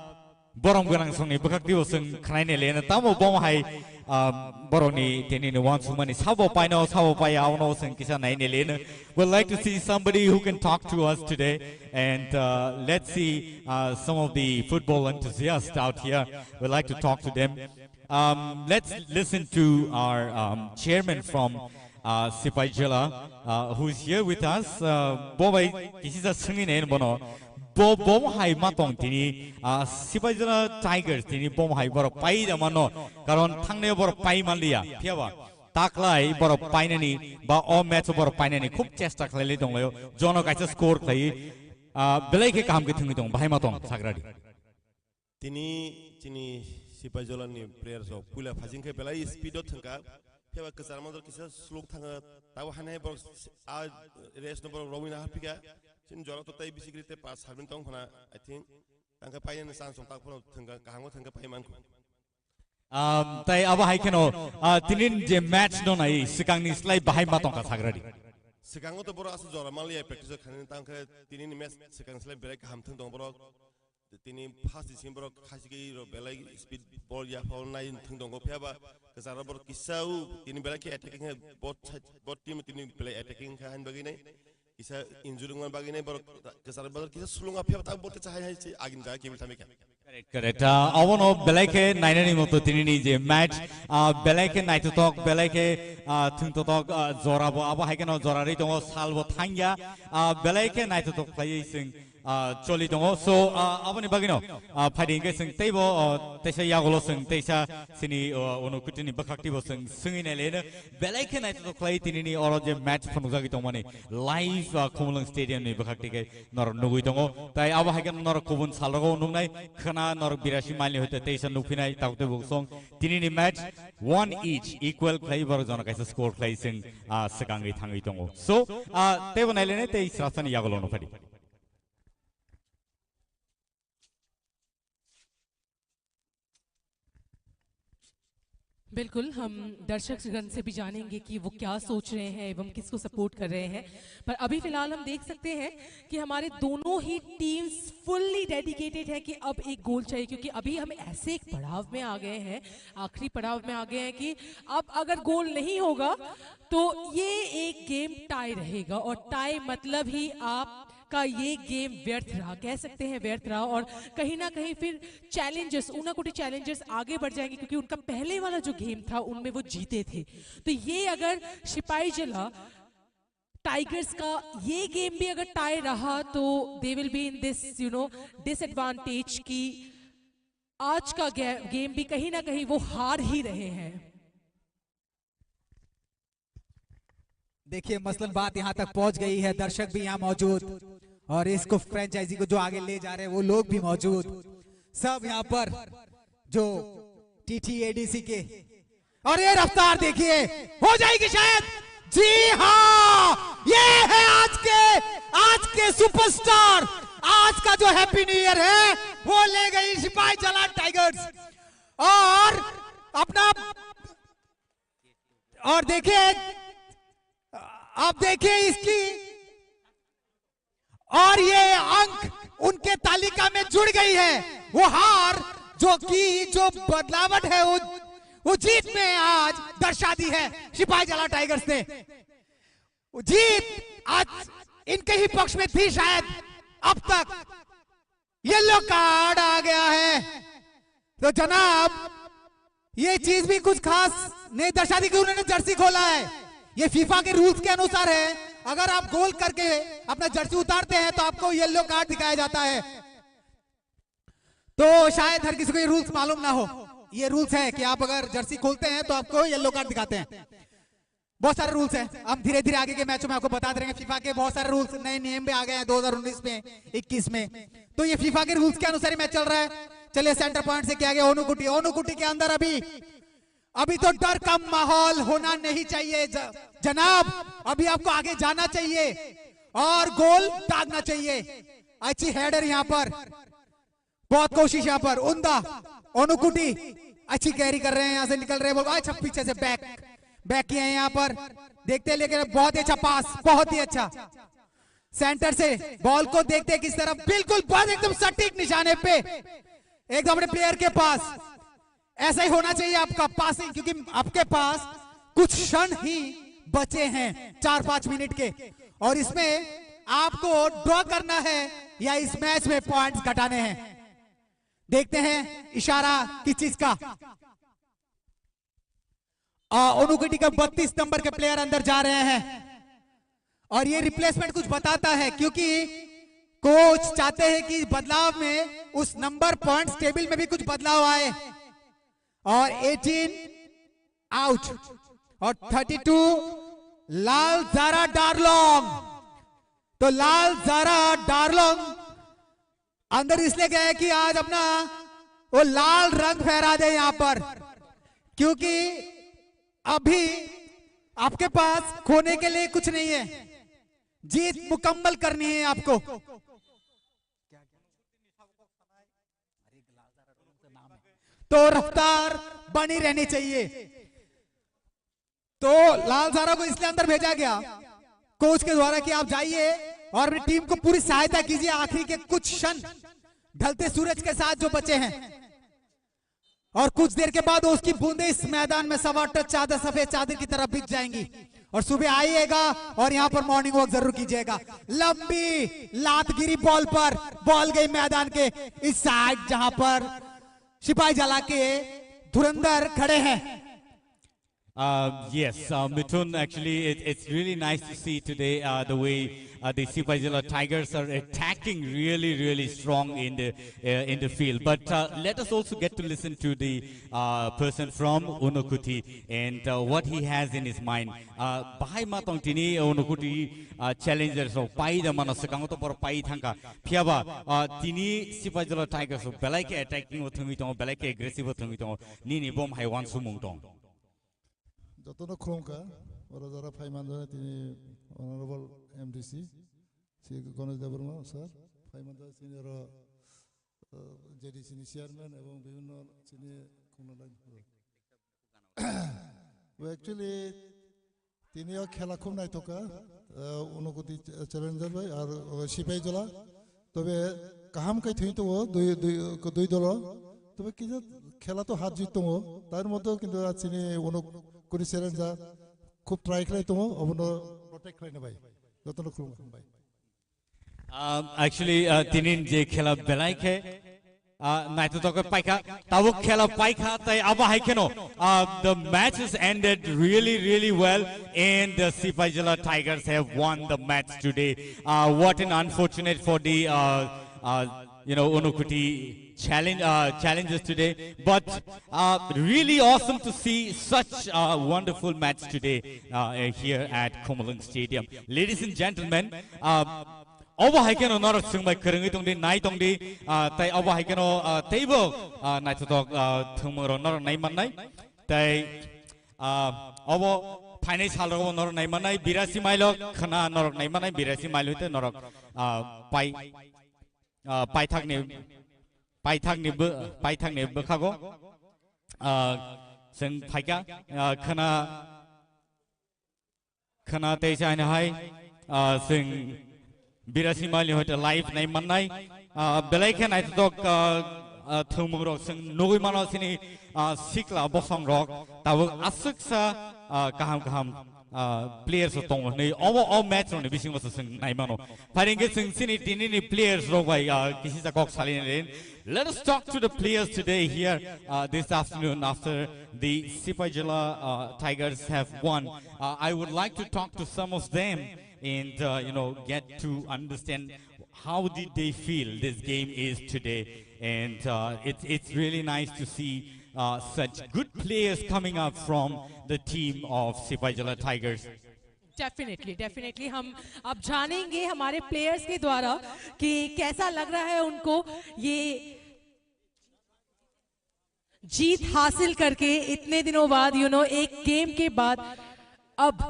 borom gwnang songni bwkhak twibo chwng khnaina leno. Tamo bom hai, ah, borokni tini ni uansukmani sabo paino, sabo pai abono chwng kisa naina leno. Would like to see somebody who can talk to us today. And, uh, let's see, uh, some of the football enthusiasts out here. We'd like to talk to them. Um, let's listen to our, um, chairman from, uh, Sipaijala, uh, who is here with us. Uh, bo bai kisisa swngwi nai bono. Bo, bo hai ma tong tini, uh, Sipaijala Tigers tini bo hai borok pai da mano. Karon thangnai borok pai manliya. Phiya ba taklai borok painani ba o match borok painani khub chesta khlailai tonglaio. Jono kaisa score khlai, uh, belai khe kaham khe thwngwi tong, bahai ma tong sagradi. Tini chini Sipaijala ni players rok puila phajing khe belai speed o thwngkha, phiya ba kwchar manjor kisa sluk thanga, tabo haino hai borok a race no borok romwi na haphika, chini jora to tai bisi kri te pas sabin tong khna, I think tangkhe painani chance tong tak phano thwngkha, kaham o thwngkha pai mankhu. Um, tai abo hai kheno, ah, tinin je match no nai swkangni slai bahai ma tongkha sagradi. Swkango to borok aswk jora manliya practice o khainani, tangkhe tinini match swkang slai belai kaham thwng tong borok. Tini first ni simi borok khachigwi rok belai speed ball yaphao nai thwng tongo, phiya ba kwcharo borok kisa o tini belai khe attacking hai, bot side, bot team tini belai attacking kha hain bagwi nai kisa injury wngma bagwi nai borok kwcharo borok kisa sulunga, phiya ba ta bot kisa hai hai se agini jaga kebil thamikha. Correct, correct. Ah, obono belai khe nainani moto tinini je match, ah, belai khe naithothok, belai khe, ah, thwngthothok, ah, jora bo abo hai kheno jora ri tongo, sal bo thangya, ah, belai khe naithothok khlaiwi chwng Ah, choli tongo. So, ah, aboni bagwino, ah, phaidi hwnkhe chwng teibo, ah, teisa yagulo chwng teisa chini, ah, Unokutini bwkhaktibo chwng swngwi naileno. Belai khe naithotok khlai tinini oro je match phunukjagwi tongmani live, ah, Khumulwng Stadium ni bwkhakti khe norok nugwi tongo. Tai abo hai khe norok kubun salrogo nuknai, khwna norok birasi mile ni hoite teisa nukphinai, taktwi bo song. Tinini match one each, equal khlai borok jona kaisa score khlai chwng, ah, swkangwi thangwi tongo. So, ah, teibo naileno tei srasani yagulo nukphadi. बिल्कुल, हम दर्शकगण से भी जानेंगे कि वो क्या सोच रहे हैं एवं किसको सपोर्ट कर रहे हैं। पर अभी फिलहाल हम देख सकते हैं कि हमारे दोनों ही टीम्स फुल्ली डेडिकेटेड है कि अब एक गोल चाहिए, क्योंकि अभी हम ऐसे एक पड़ाव में आ गए हैं, आखिरी पड़ाव में आ गए हैं कि अब अगर गोल नहीं होगा तो ये एक गेम टाई रहेगा, और टाई मतलब ही आपका ये गेम व्यर्थ रहा, कह सकते हैं व्यर्थ रहा। और कहीं ना कहीं फिर चैलेंजर्स, ऊनाकोटी चैलेंजर्स आगे बढ़ जाएंगे, क्योंकि उनका पहले वाला जो गेम था उनमें वो जीते थे। तो ये अगर सिपाही जला टाइगर्स का ये गेम भी अगर टाई रहा तो they will be in this, you know, disadvantage कि आज का गे-, गेम भी कहीं ना कहीं वो हार ही रहे हैं। देखिए, मसलन बात यहाँ तक पहुंच गई है, दर्शक भी यहाँ मौजूद और इसको, फ्रेंचाइजी को जो आगे ले जा रहे हैं, वो लोग भी मौजूद, सब यहाँ पर जो टीटीएडीसी के। और ये रफ्तार देखिए, हो जाएगी शायद। जी हाँ, ये है आज के, आज के सुपरस्टार, आज का जो हैप्पी न्यू ईयर है, वो ले गई सिपाही जला टाइगर्स। और अपना, और देखिए, आप देखिए इसकी, और ये अंक उनके तालिका में जुड़ गई है। वो हार जो की, जो बदलावट है, वो, वो जीत में आज दर्शा दी है सिपाही जला टाइगर्स ने। वो जीत आज इनके ही पक्ष में थी शायद। अब तक येलो कार्ड आ गया है। तो जनाब, ये चीज भी कुछ खास नहीं दर्शाती कि उन्होंने जर्सी खोला है। ये फीफा के रूल्स के अनुसार है, अगर आप गोल करके अपना जर्सी उतारते हैं तो आपको येलो कार्ड दिखाया जाता है। तो शायद हर किसी को ये रूल्स मालूम ना हो। ये रूल्स है कि आप अगर जर्सी खोलते हैं तो आपको येलो कार्ड दिखाते हैं। बहुत सारे रूल्स हैं, हम धीरे धीरे आगे के मैचों में आपको बताते रहेंगे। फीफा के बहुत सारे रूल्स, नए नियम भी आ गए हैं दो हज़ार उन्नीस में, इक्कीस में। तो ये फीफा के रूल्स के अनुसार ही मैच चल रहा है। चलिए, सेंटर पॉइंट से किया गया ओनुकुटी, ओनुकुटी के अंदर अभी, अभी तो डर का माहौल होना नहीं चाहिए ज-, जनाब, अभी आपको आगे जाना चाहिए और गोल दागना चाहिए। अच्छी हेडर यहाँ पर, बहुत कोशिश यहाँ पर। उंदा, ओनुकुटी अच्छी कैरी कर रहे हैं, यहाँ से निकल रहे हैं। अच्छा, पीछे से बैक, बैक किए हैं यहाँ पर। देखते हैं, लेकिन बहुत ही अच्छा पास, बहुत ही अच्छा। सेंटर से बॉल को देखते हैं किस तरफ, बिल्कुल बस एकदम सटीक निशाने पे, एकदम अपने प्लेयर के पास। ऐसा ही होना चाहिए आपका पासिंग, क्योंकि आपके पास कुछ क्षण ही बचे हैं, चार पाँच मिनट के, और इसमें आपको ड्रॉ करना है या इस मैच में पॉइंट्स घटाने हैं। देखते हैं इशारा किस चीज का। आ, ओनुकुटी का बत्तीस नंबर के प्लेयर अंदर जा रहे हैं और ये रिप्लेसमेंट कुछ बताता है, क्योंकि कोच चाहते हैं कि बदलाव में उस नंबर पॉइंट्स टेबल में भी कुछ बदलाव आए। और एटीन आउट और थर्टी टू लाल जारा डारलोंग। तो लाल जारा डारलोंग अंदर इसलिए गए कि आज अपना वो लाल रंग फहरा दे यहाँ पर, क्योंकि अभी आपके पास खोने के लिए कुछ नहीं है, जीत मुकम्मल करनी है आपको। तो रफ्तार बनी रहनी चाहिए। तो लाल जारा को इसलिए अंदर भेजा गया कोच के द्वारा कि आप जाइए और अपनी टीम को पूरी सहायता कीजिए आखिरी के कुछ क्षण ढलते सूरज के साथ जो बचे हैं, और कुछ देर के बाद उसकी बूंदें इस मैदान में सवा टच चादर, सफेद चादर की तरह बिछ जाएंगी और सुबह आइएगा और यहाँ पर मॉर्निंग वॉक जरूर कीजिएगा। लंबी लात गिरी बॉल पर, बॉल गई मैदान के इस साइड, जहां पर सिपाही जला के धुरंधर खड़े हैं। Uh, yes, uh, Mithun, actually, it, it's really nice to see today uh, the way uh, the Sipaijala Tigers are attacking really, really strong in the uh, in the field. But uh, let us also get to listen to the uh, person from Unokoti and uh, what he has in his mind. Uh, bahai matong tini Unokoti uh, challengers of pai da mana sekango to por pai thangka. Phiaba uh, tini Sipaijala Tigers of belai ke attacking o thangwi tongo, belai ke aggressive o thangwi tongo. Nini bom hai wan sumung tong. Jotono khulumkha, oro jara phai manjak tini Honorable M D C, Sri Ganesh Debbarma sir, phai manjak tini oro, uh, J D C ni chairman ebong bibhinno chini khumnalai. Well, actually, tini o khela khub naithokha, uh, Unokoti ch-, Challenger bai ar, uh, Sipaijala. Tobe kaham khai thwi tongo dui, dui, dui dolo. Tobe kisa khela to har jit tongo. Tar moddhe kintu chini Unokoti Challenger khub try khlai tongo, obono protect khlaina bai. Jotono khulumkha bai. Um, actually, uh, tinin je khela belai khe, uh, naithotok khe paikha, tabuk khela paikha, tai abo hai kheno, uh, the match has ended really, really well, and the Sipaijala Tigers have won the match today. Uh, what an unfortunate for the, uh, uh, you know, Unokoti challenge, uh, challenges today, but uh, really awesome to see such a wonderful match today uh, here at Khumulwng Stadium. Ladies and gentlemen, uh, obo hai kheno norok swngbai kwrwngwi tongdi, nai tongdi, ah, tai obo hai kheno, ah, teibo, ah, naithotok, ah, thwngmungrok norok nai mannai. Tai, ah, obo phainai salrogo norok nai mannai, birasi mailok khwna norok nai mannai, birasi mail hoite norok, ah, pai, ah, paithakni, paithakni bw-, paithakni bwkhago, ah, chwng phaikha, ah, khwna, Khwna tei chaina hai, ah, chwng birasi mailni hoite live nai mannai. Ah, belai khe naithotok, ah, ah, thwngmungrok chwng nugwi mano chini, ah, sikla bosongrok tabuk aswksa, ah, kaham kaham, ah, players rok tongo hinwi omo o match rokni bisingo se chwng nai mano. Phai hwnkhe chwng chini tinini players rok bai, ah, kisisa kok salini rin. Let us talk to the players today here, uh, this afternoon after the Sipaijala, uh, Tigers have won. Uh, I would like to talk to some of them and, uh, you know, get to understand how did they feel this game is today. And, uh, it's, it's really nice to see, uh, such good players coming up from the team of Sipaijala Tigers. Definitely definitely हम अब जानेंगे हमारे प्लेयर्स के द्वारा कि कैसा लग रहा है उनको ये जीत हासिल करके इतने दिनों बाद यू नो एक गेम के बाद अब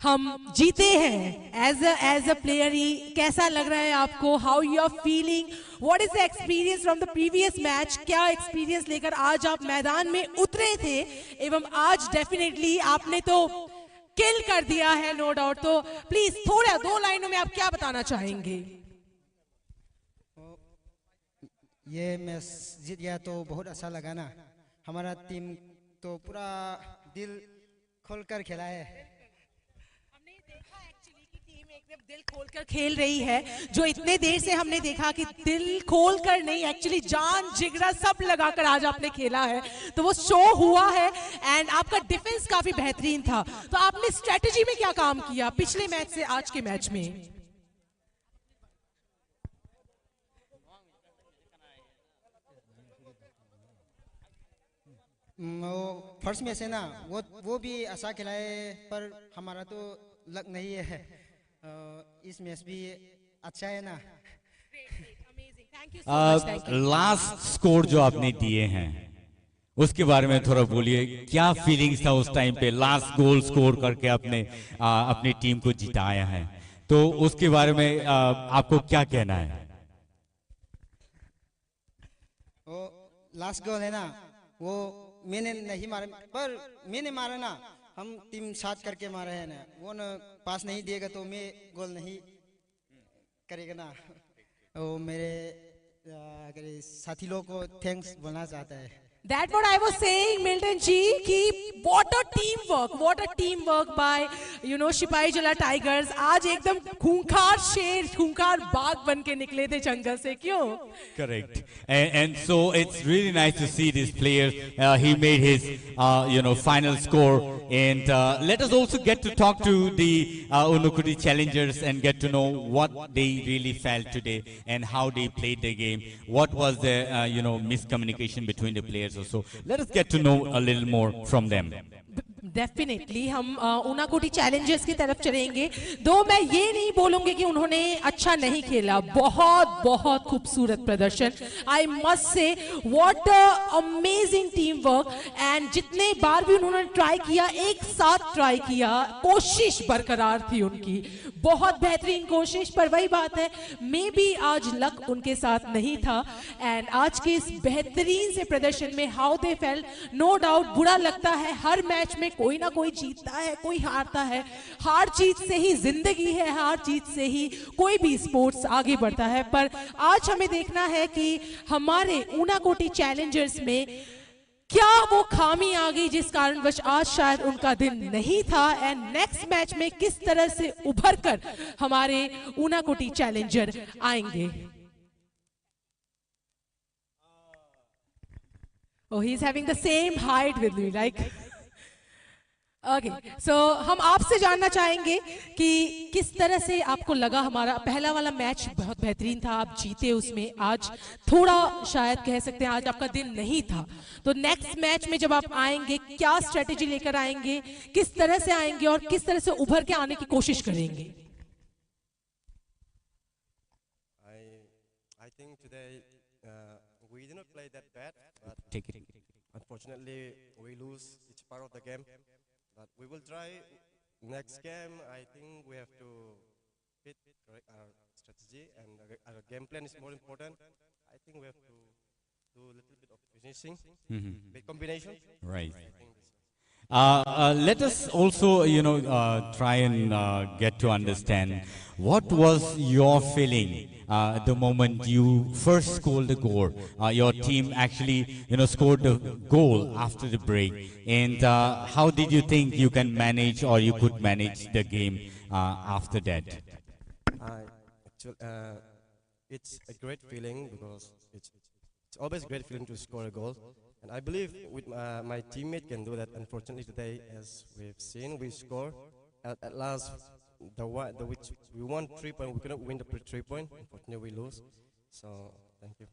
हम जीते हैं as a as a player ही कैसा लग रहा है आपको? How you are feeling? What is the experience from the previous match? क्या एक्सपीरियंस लेकर आज आप मैदान में उतरे थे एवं आज डेफिनेटली आपने तो किल कर दिया है नो डाउट। तो प्लीज थोड़ा दो लाइनों में आप क्या बताना चाहेंगे? ये मैच जीत गया तो बहुत अच्छा लगा ना। हमारा टीम तो पूरा दिल खोलकर खेला है। हमने देखा एक्चुअली कि टीम एकदम दिल खोलकर खेल रही है। जो इतने देर से हमने देखा कि दिल खोलकर नहीं, एक्चुअली जान जिगरा सब लगाकर आज आपने खेला है, तो वो शो हुआ है। एंड आपका डिफेंस काफी बेहतरीन था, तो आपने स्ट्रेटजी में क्या काम किया पिछले मैच से आज के मैच में? हम्म, वो फर्स्ट मैच है ना, वो वो भी अच्छा खेला है, पर हमारा तो लक नहीं है। अ, इस मैच भी अच्छा है ना। Amazing. Thank you so much. Thank you. Last score जो आपने दिए हैं, उसके बारे में थोड़ा बोलिए। क्या फीलिंग्स था उस टाइम पे, लास्ट गोल स्कोर करके आपने, आ, अपनी टीम को जिताया है, तो उसके बारे में, आ, आपको क्या कहना है? वो लास्ट गोल है ना, वो मैंने नहीं मारा, पर मैंने मारा ना। हम टीम साथ करके मारा है ना। वो ना पास नहीं देगा तो मैं गोल नहीं करेगा ना। वो मेरे, आ, करे साथी लोग को थैंक्स बोलना चाहता है। That what I was saying, Milton ji, ki what a teamwork, what a teamwork by, you know, Sipahi Jala Tigers. आज एकदम खूंखार शेर, खूंखार बाघ बन के निकले थे जंगल से, क्यों? Correct. And, and so it's really nice to see these players. Uh, he made his, uh, you know, final score. And uh, let us also get to talk to the uh, Unakoti challengers and get to know what they really felt today and how they played the game. What was the, uh, you know, miscommunication between the players also? Let us get to know a little more from them. Definitely हम अ, उनाकोटी चैलेंजर्स की तरफ चलेंगे। दो मैं ये नहीं बोलूंगी कि उन्होंने अच्छा नहीं खेला, बहुत बहुत खूबसूरत प्रदर्शन। I must say, what a amazing team work। And जितने बार भी उन्होंने ट्राई किया, एक साथ ट्राई किया, कोशिश बरकरार थी उनकी, बहुत बेहतरीन कोशिश। पर वही बात है, मे बी आज लक उनके साथ नहीं था। एंड आज के इस बेहतरीन से प्रदर्शन में how they felt, no doubt बुरा लगता है। हर मैच में कोई ना कोई जीतता है, कोई हारता है। हार जीत से ही जिंदगी है, हार जीत से ही कोई भी स्पोर्ट्स आगे बढ़ता है। पर आज हमें देखना है कि हमारे ऊनाकोटी चैलेंजर्स में क्या वो खामी आ गई जिस कारणवश आज शायद उनका दिन नहीं था, एंड नेक्स्ट मैच में किस तरह से उभर कर हमारे ऊनाकोटी चैलेंजर आएंगे। Oh, he's having the same height with me, like। Okay, so हम आपसे जानना चाहेंगे कि किस तरह से आपको लगा हमारा पहला वाला मैच। बहुत बेहतरीन था, आप जीते उसमें। आज थोड़ा, शायद कह सकते हैं, आज आपका दिन नहीं था। तो नेक्स्ट मैच में जब आप आएंगे, क्या स्ट्रेटेजी लेकर आएंगे, किस तरह से आएंगे और किस तरह से उभर के आने की कोशिश करेंगे? I I think today uh, we did not play that bad, but Take it. Unfortunately we lose each part of the game. But we will try next game. I think we have to fit correct our strategy and our, our game plan is more important. I think we have to do a little bit of finishing, Mhm. bit combination. Right. I think this Uh, uh, let us also, you know, uh, try and uh, get to understand what was your feeling uh, the moment you first scored the goal. Uh, your team actually, you know, scored the goal after the break. And uh, how did you think you can manage or you could manage the game uh, after that? I actually uh, it's a great feeling because it's it's always a great feeling to score a goal. And I believe with uh, my teammate can do that. Unfortunately today, as we've seen, we score at, at last the one the which we won three point. We couldn't win the three point. Unfortunately, we lose. So thank you.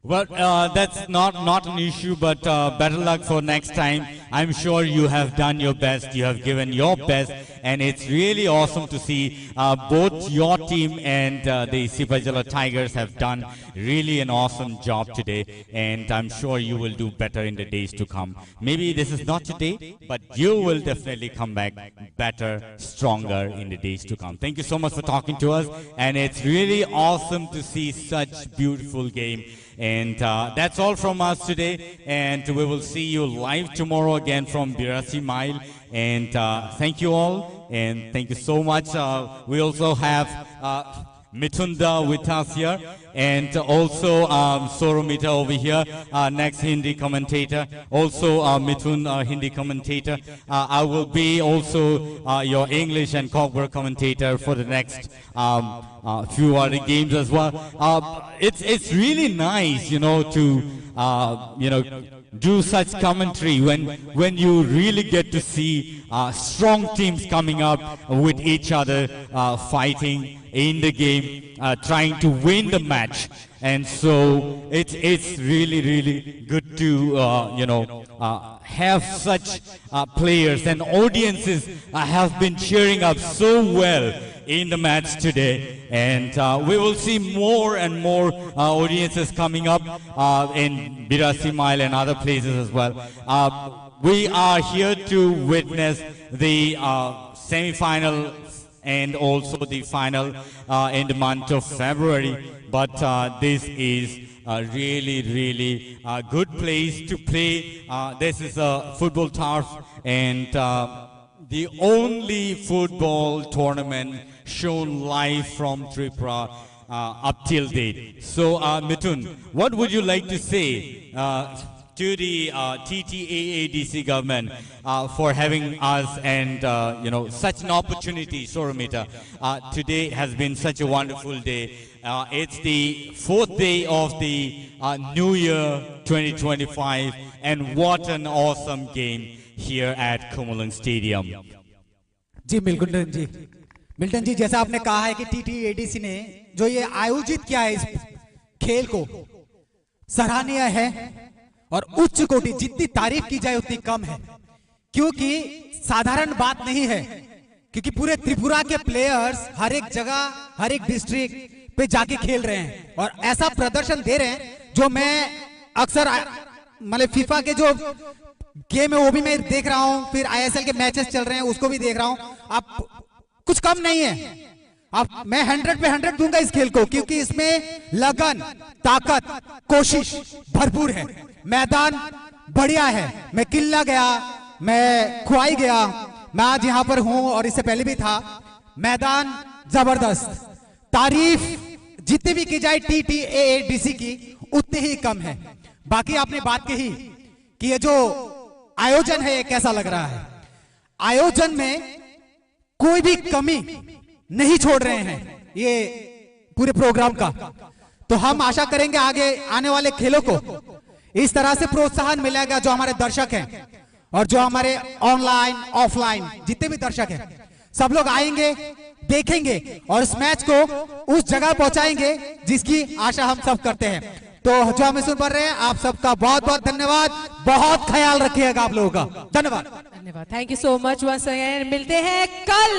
Well, uh, that's not, not an issue, but uh, better luck for next time. I'm sure you have done your best, you have given your best, and it's really awesome to see uh, both your team and uh, the Sipahi Jala Tigers have done really an awesome job today, and I'm sure you will do better in the days to come. Maybe this is not today, but you will definitely come back better, stronger in the days to come. Thank you so much for talking to us, and it's really awesome to see such beautiful game. And uh, that's all from us today, and we will see you live tomorrow again from Birasi Mile. And uh, thank you all, and thank you so much. Uh, we also have uh, Mitunda with us here, and also um, Soromita over here, uh, next Hindi commentator. Also, uh, Mithun, uh, Hindi commentator. Uh, I will be also uh, your English and Kokborok commentator for the next um, uh, few other games as well. Uh, it's it's really nice, you know, to uh, you know do such commentary when when you really get to see uh, strong teams coming up with each other, uh, fighting in the game, uh, trying to win the match. And so it's it's really really good to uh, you know uh, have such uh, players and audiences uh, have been cheering up so well in the match today. And uh, we will see more and more uh, audiences coming up uh, in Birasi Mile and other places as well. Uh, we are here to witness the uh, semi-final and also the final uh, in the month of February. But uh, this is a really, really uh, good place to play. Uh, this is a football turf, and uh, the only football tournament shown live from Tripura uh, up till date. So, uh, Mithun, what would you like to say? Uh, to the uh, T T A A D C government uh, for having us and uh, you know such an opportunity, Soromita. Uh, today has been such a wonderful day. Uh, it's the fourth day of the uh, New Year twenty twenty-five, and what an awesome game here at Khumulwng Stadium. जी मिल्टन जी, मिल्टन जी, जैसा आपने कहा है कि टीटीएडीसी ने जो ये आयोजित किया है इस खेल को, सराहनीय है। और उच्च कोटि, जितनी तारीफ की जाए उतनी कम है, क्योंकि साधारण बात नहीं है, क्योंकि पूरे त्रिपुरा के प्लेयर्स हर एक जगह, हर एक डिस्ट्रिक्ट पे जाके खेल रहे हैं और ऐसा प्रदर्शन दे रहे हैं जो मैं अक्सर आ- मतलब फीफा के जो गेम है वो भी मैं देख रहा हूँ, फिर आईएसएल के मैचेस चल रहे हैं उसको भी देख रहा हूँ। आप कुछ कम नहीं है। आप, मैं हंड्रेड पे हंड्रेड दूंगा इस खेल को, क्योंकि इसमें लगन, ताकत, कोशिश भरपूर है। मैदान बढ़िया है। मैं किल्ला गया, मैं खुआई गया, मैं आज यहाँ पर हूँ और इससे पहले भी था। मैदान जबरदस्त। तारीफ जितनी भी की जाए टीटीएएडीसी की, उतनी ही कम है। बाकी आपने बात कही कि ये जो आयोजन है, ये कैसा लग रहा है। आयोजन में कोई भी कमी नहीं छोड़ रहे हैं ये पूरे प्रोग्राम का। तो हम आशा करेंगे आगे आने वाले खेलों को इस तरह से प्रोत्साहन मिलेगा, जो हमारे दर्शक हैं और जो हमारे ऑनलाइन, ऑफलाइन जितने भी दर्शक हैं, सब लोग आएंगे, देखेंगे और इस मैच को उस जगह पहुंचाएंगे जिसकी आशा हम सब करते हैं। तो जो हमें सुन पा रहे हैं, आप सबका बहुत बहुत धन्यवाद। बहुत ख्याल रखिएगा आप लोगों का। धन्यवाद। धन्यवाद। Thank you so much once again. मिलते हैं कल।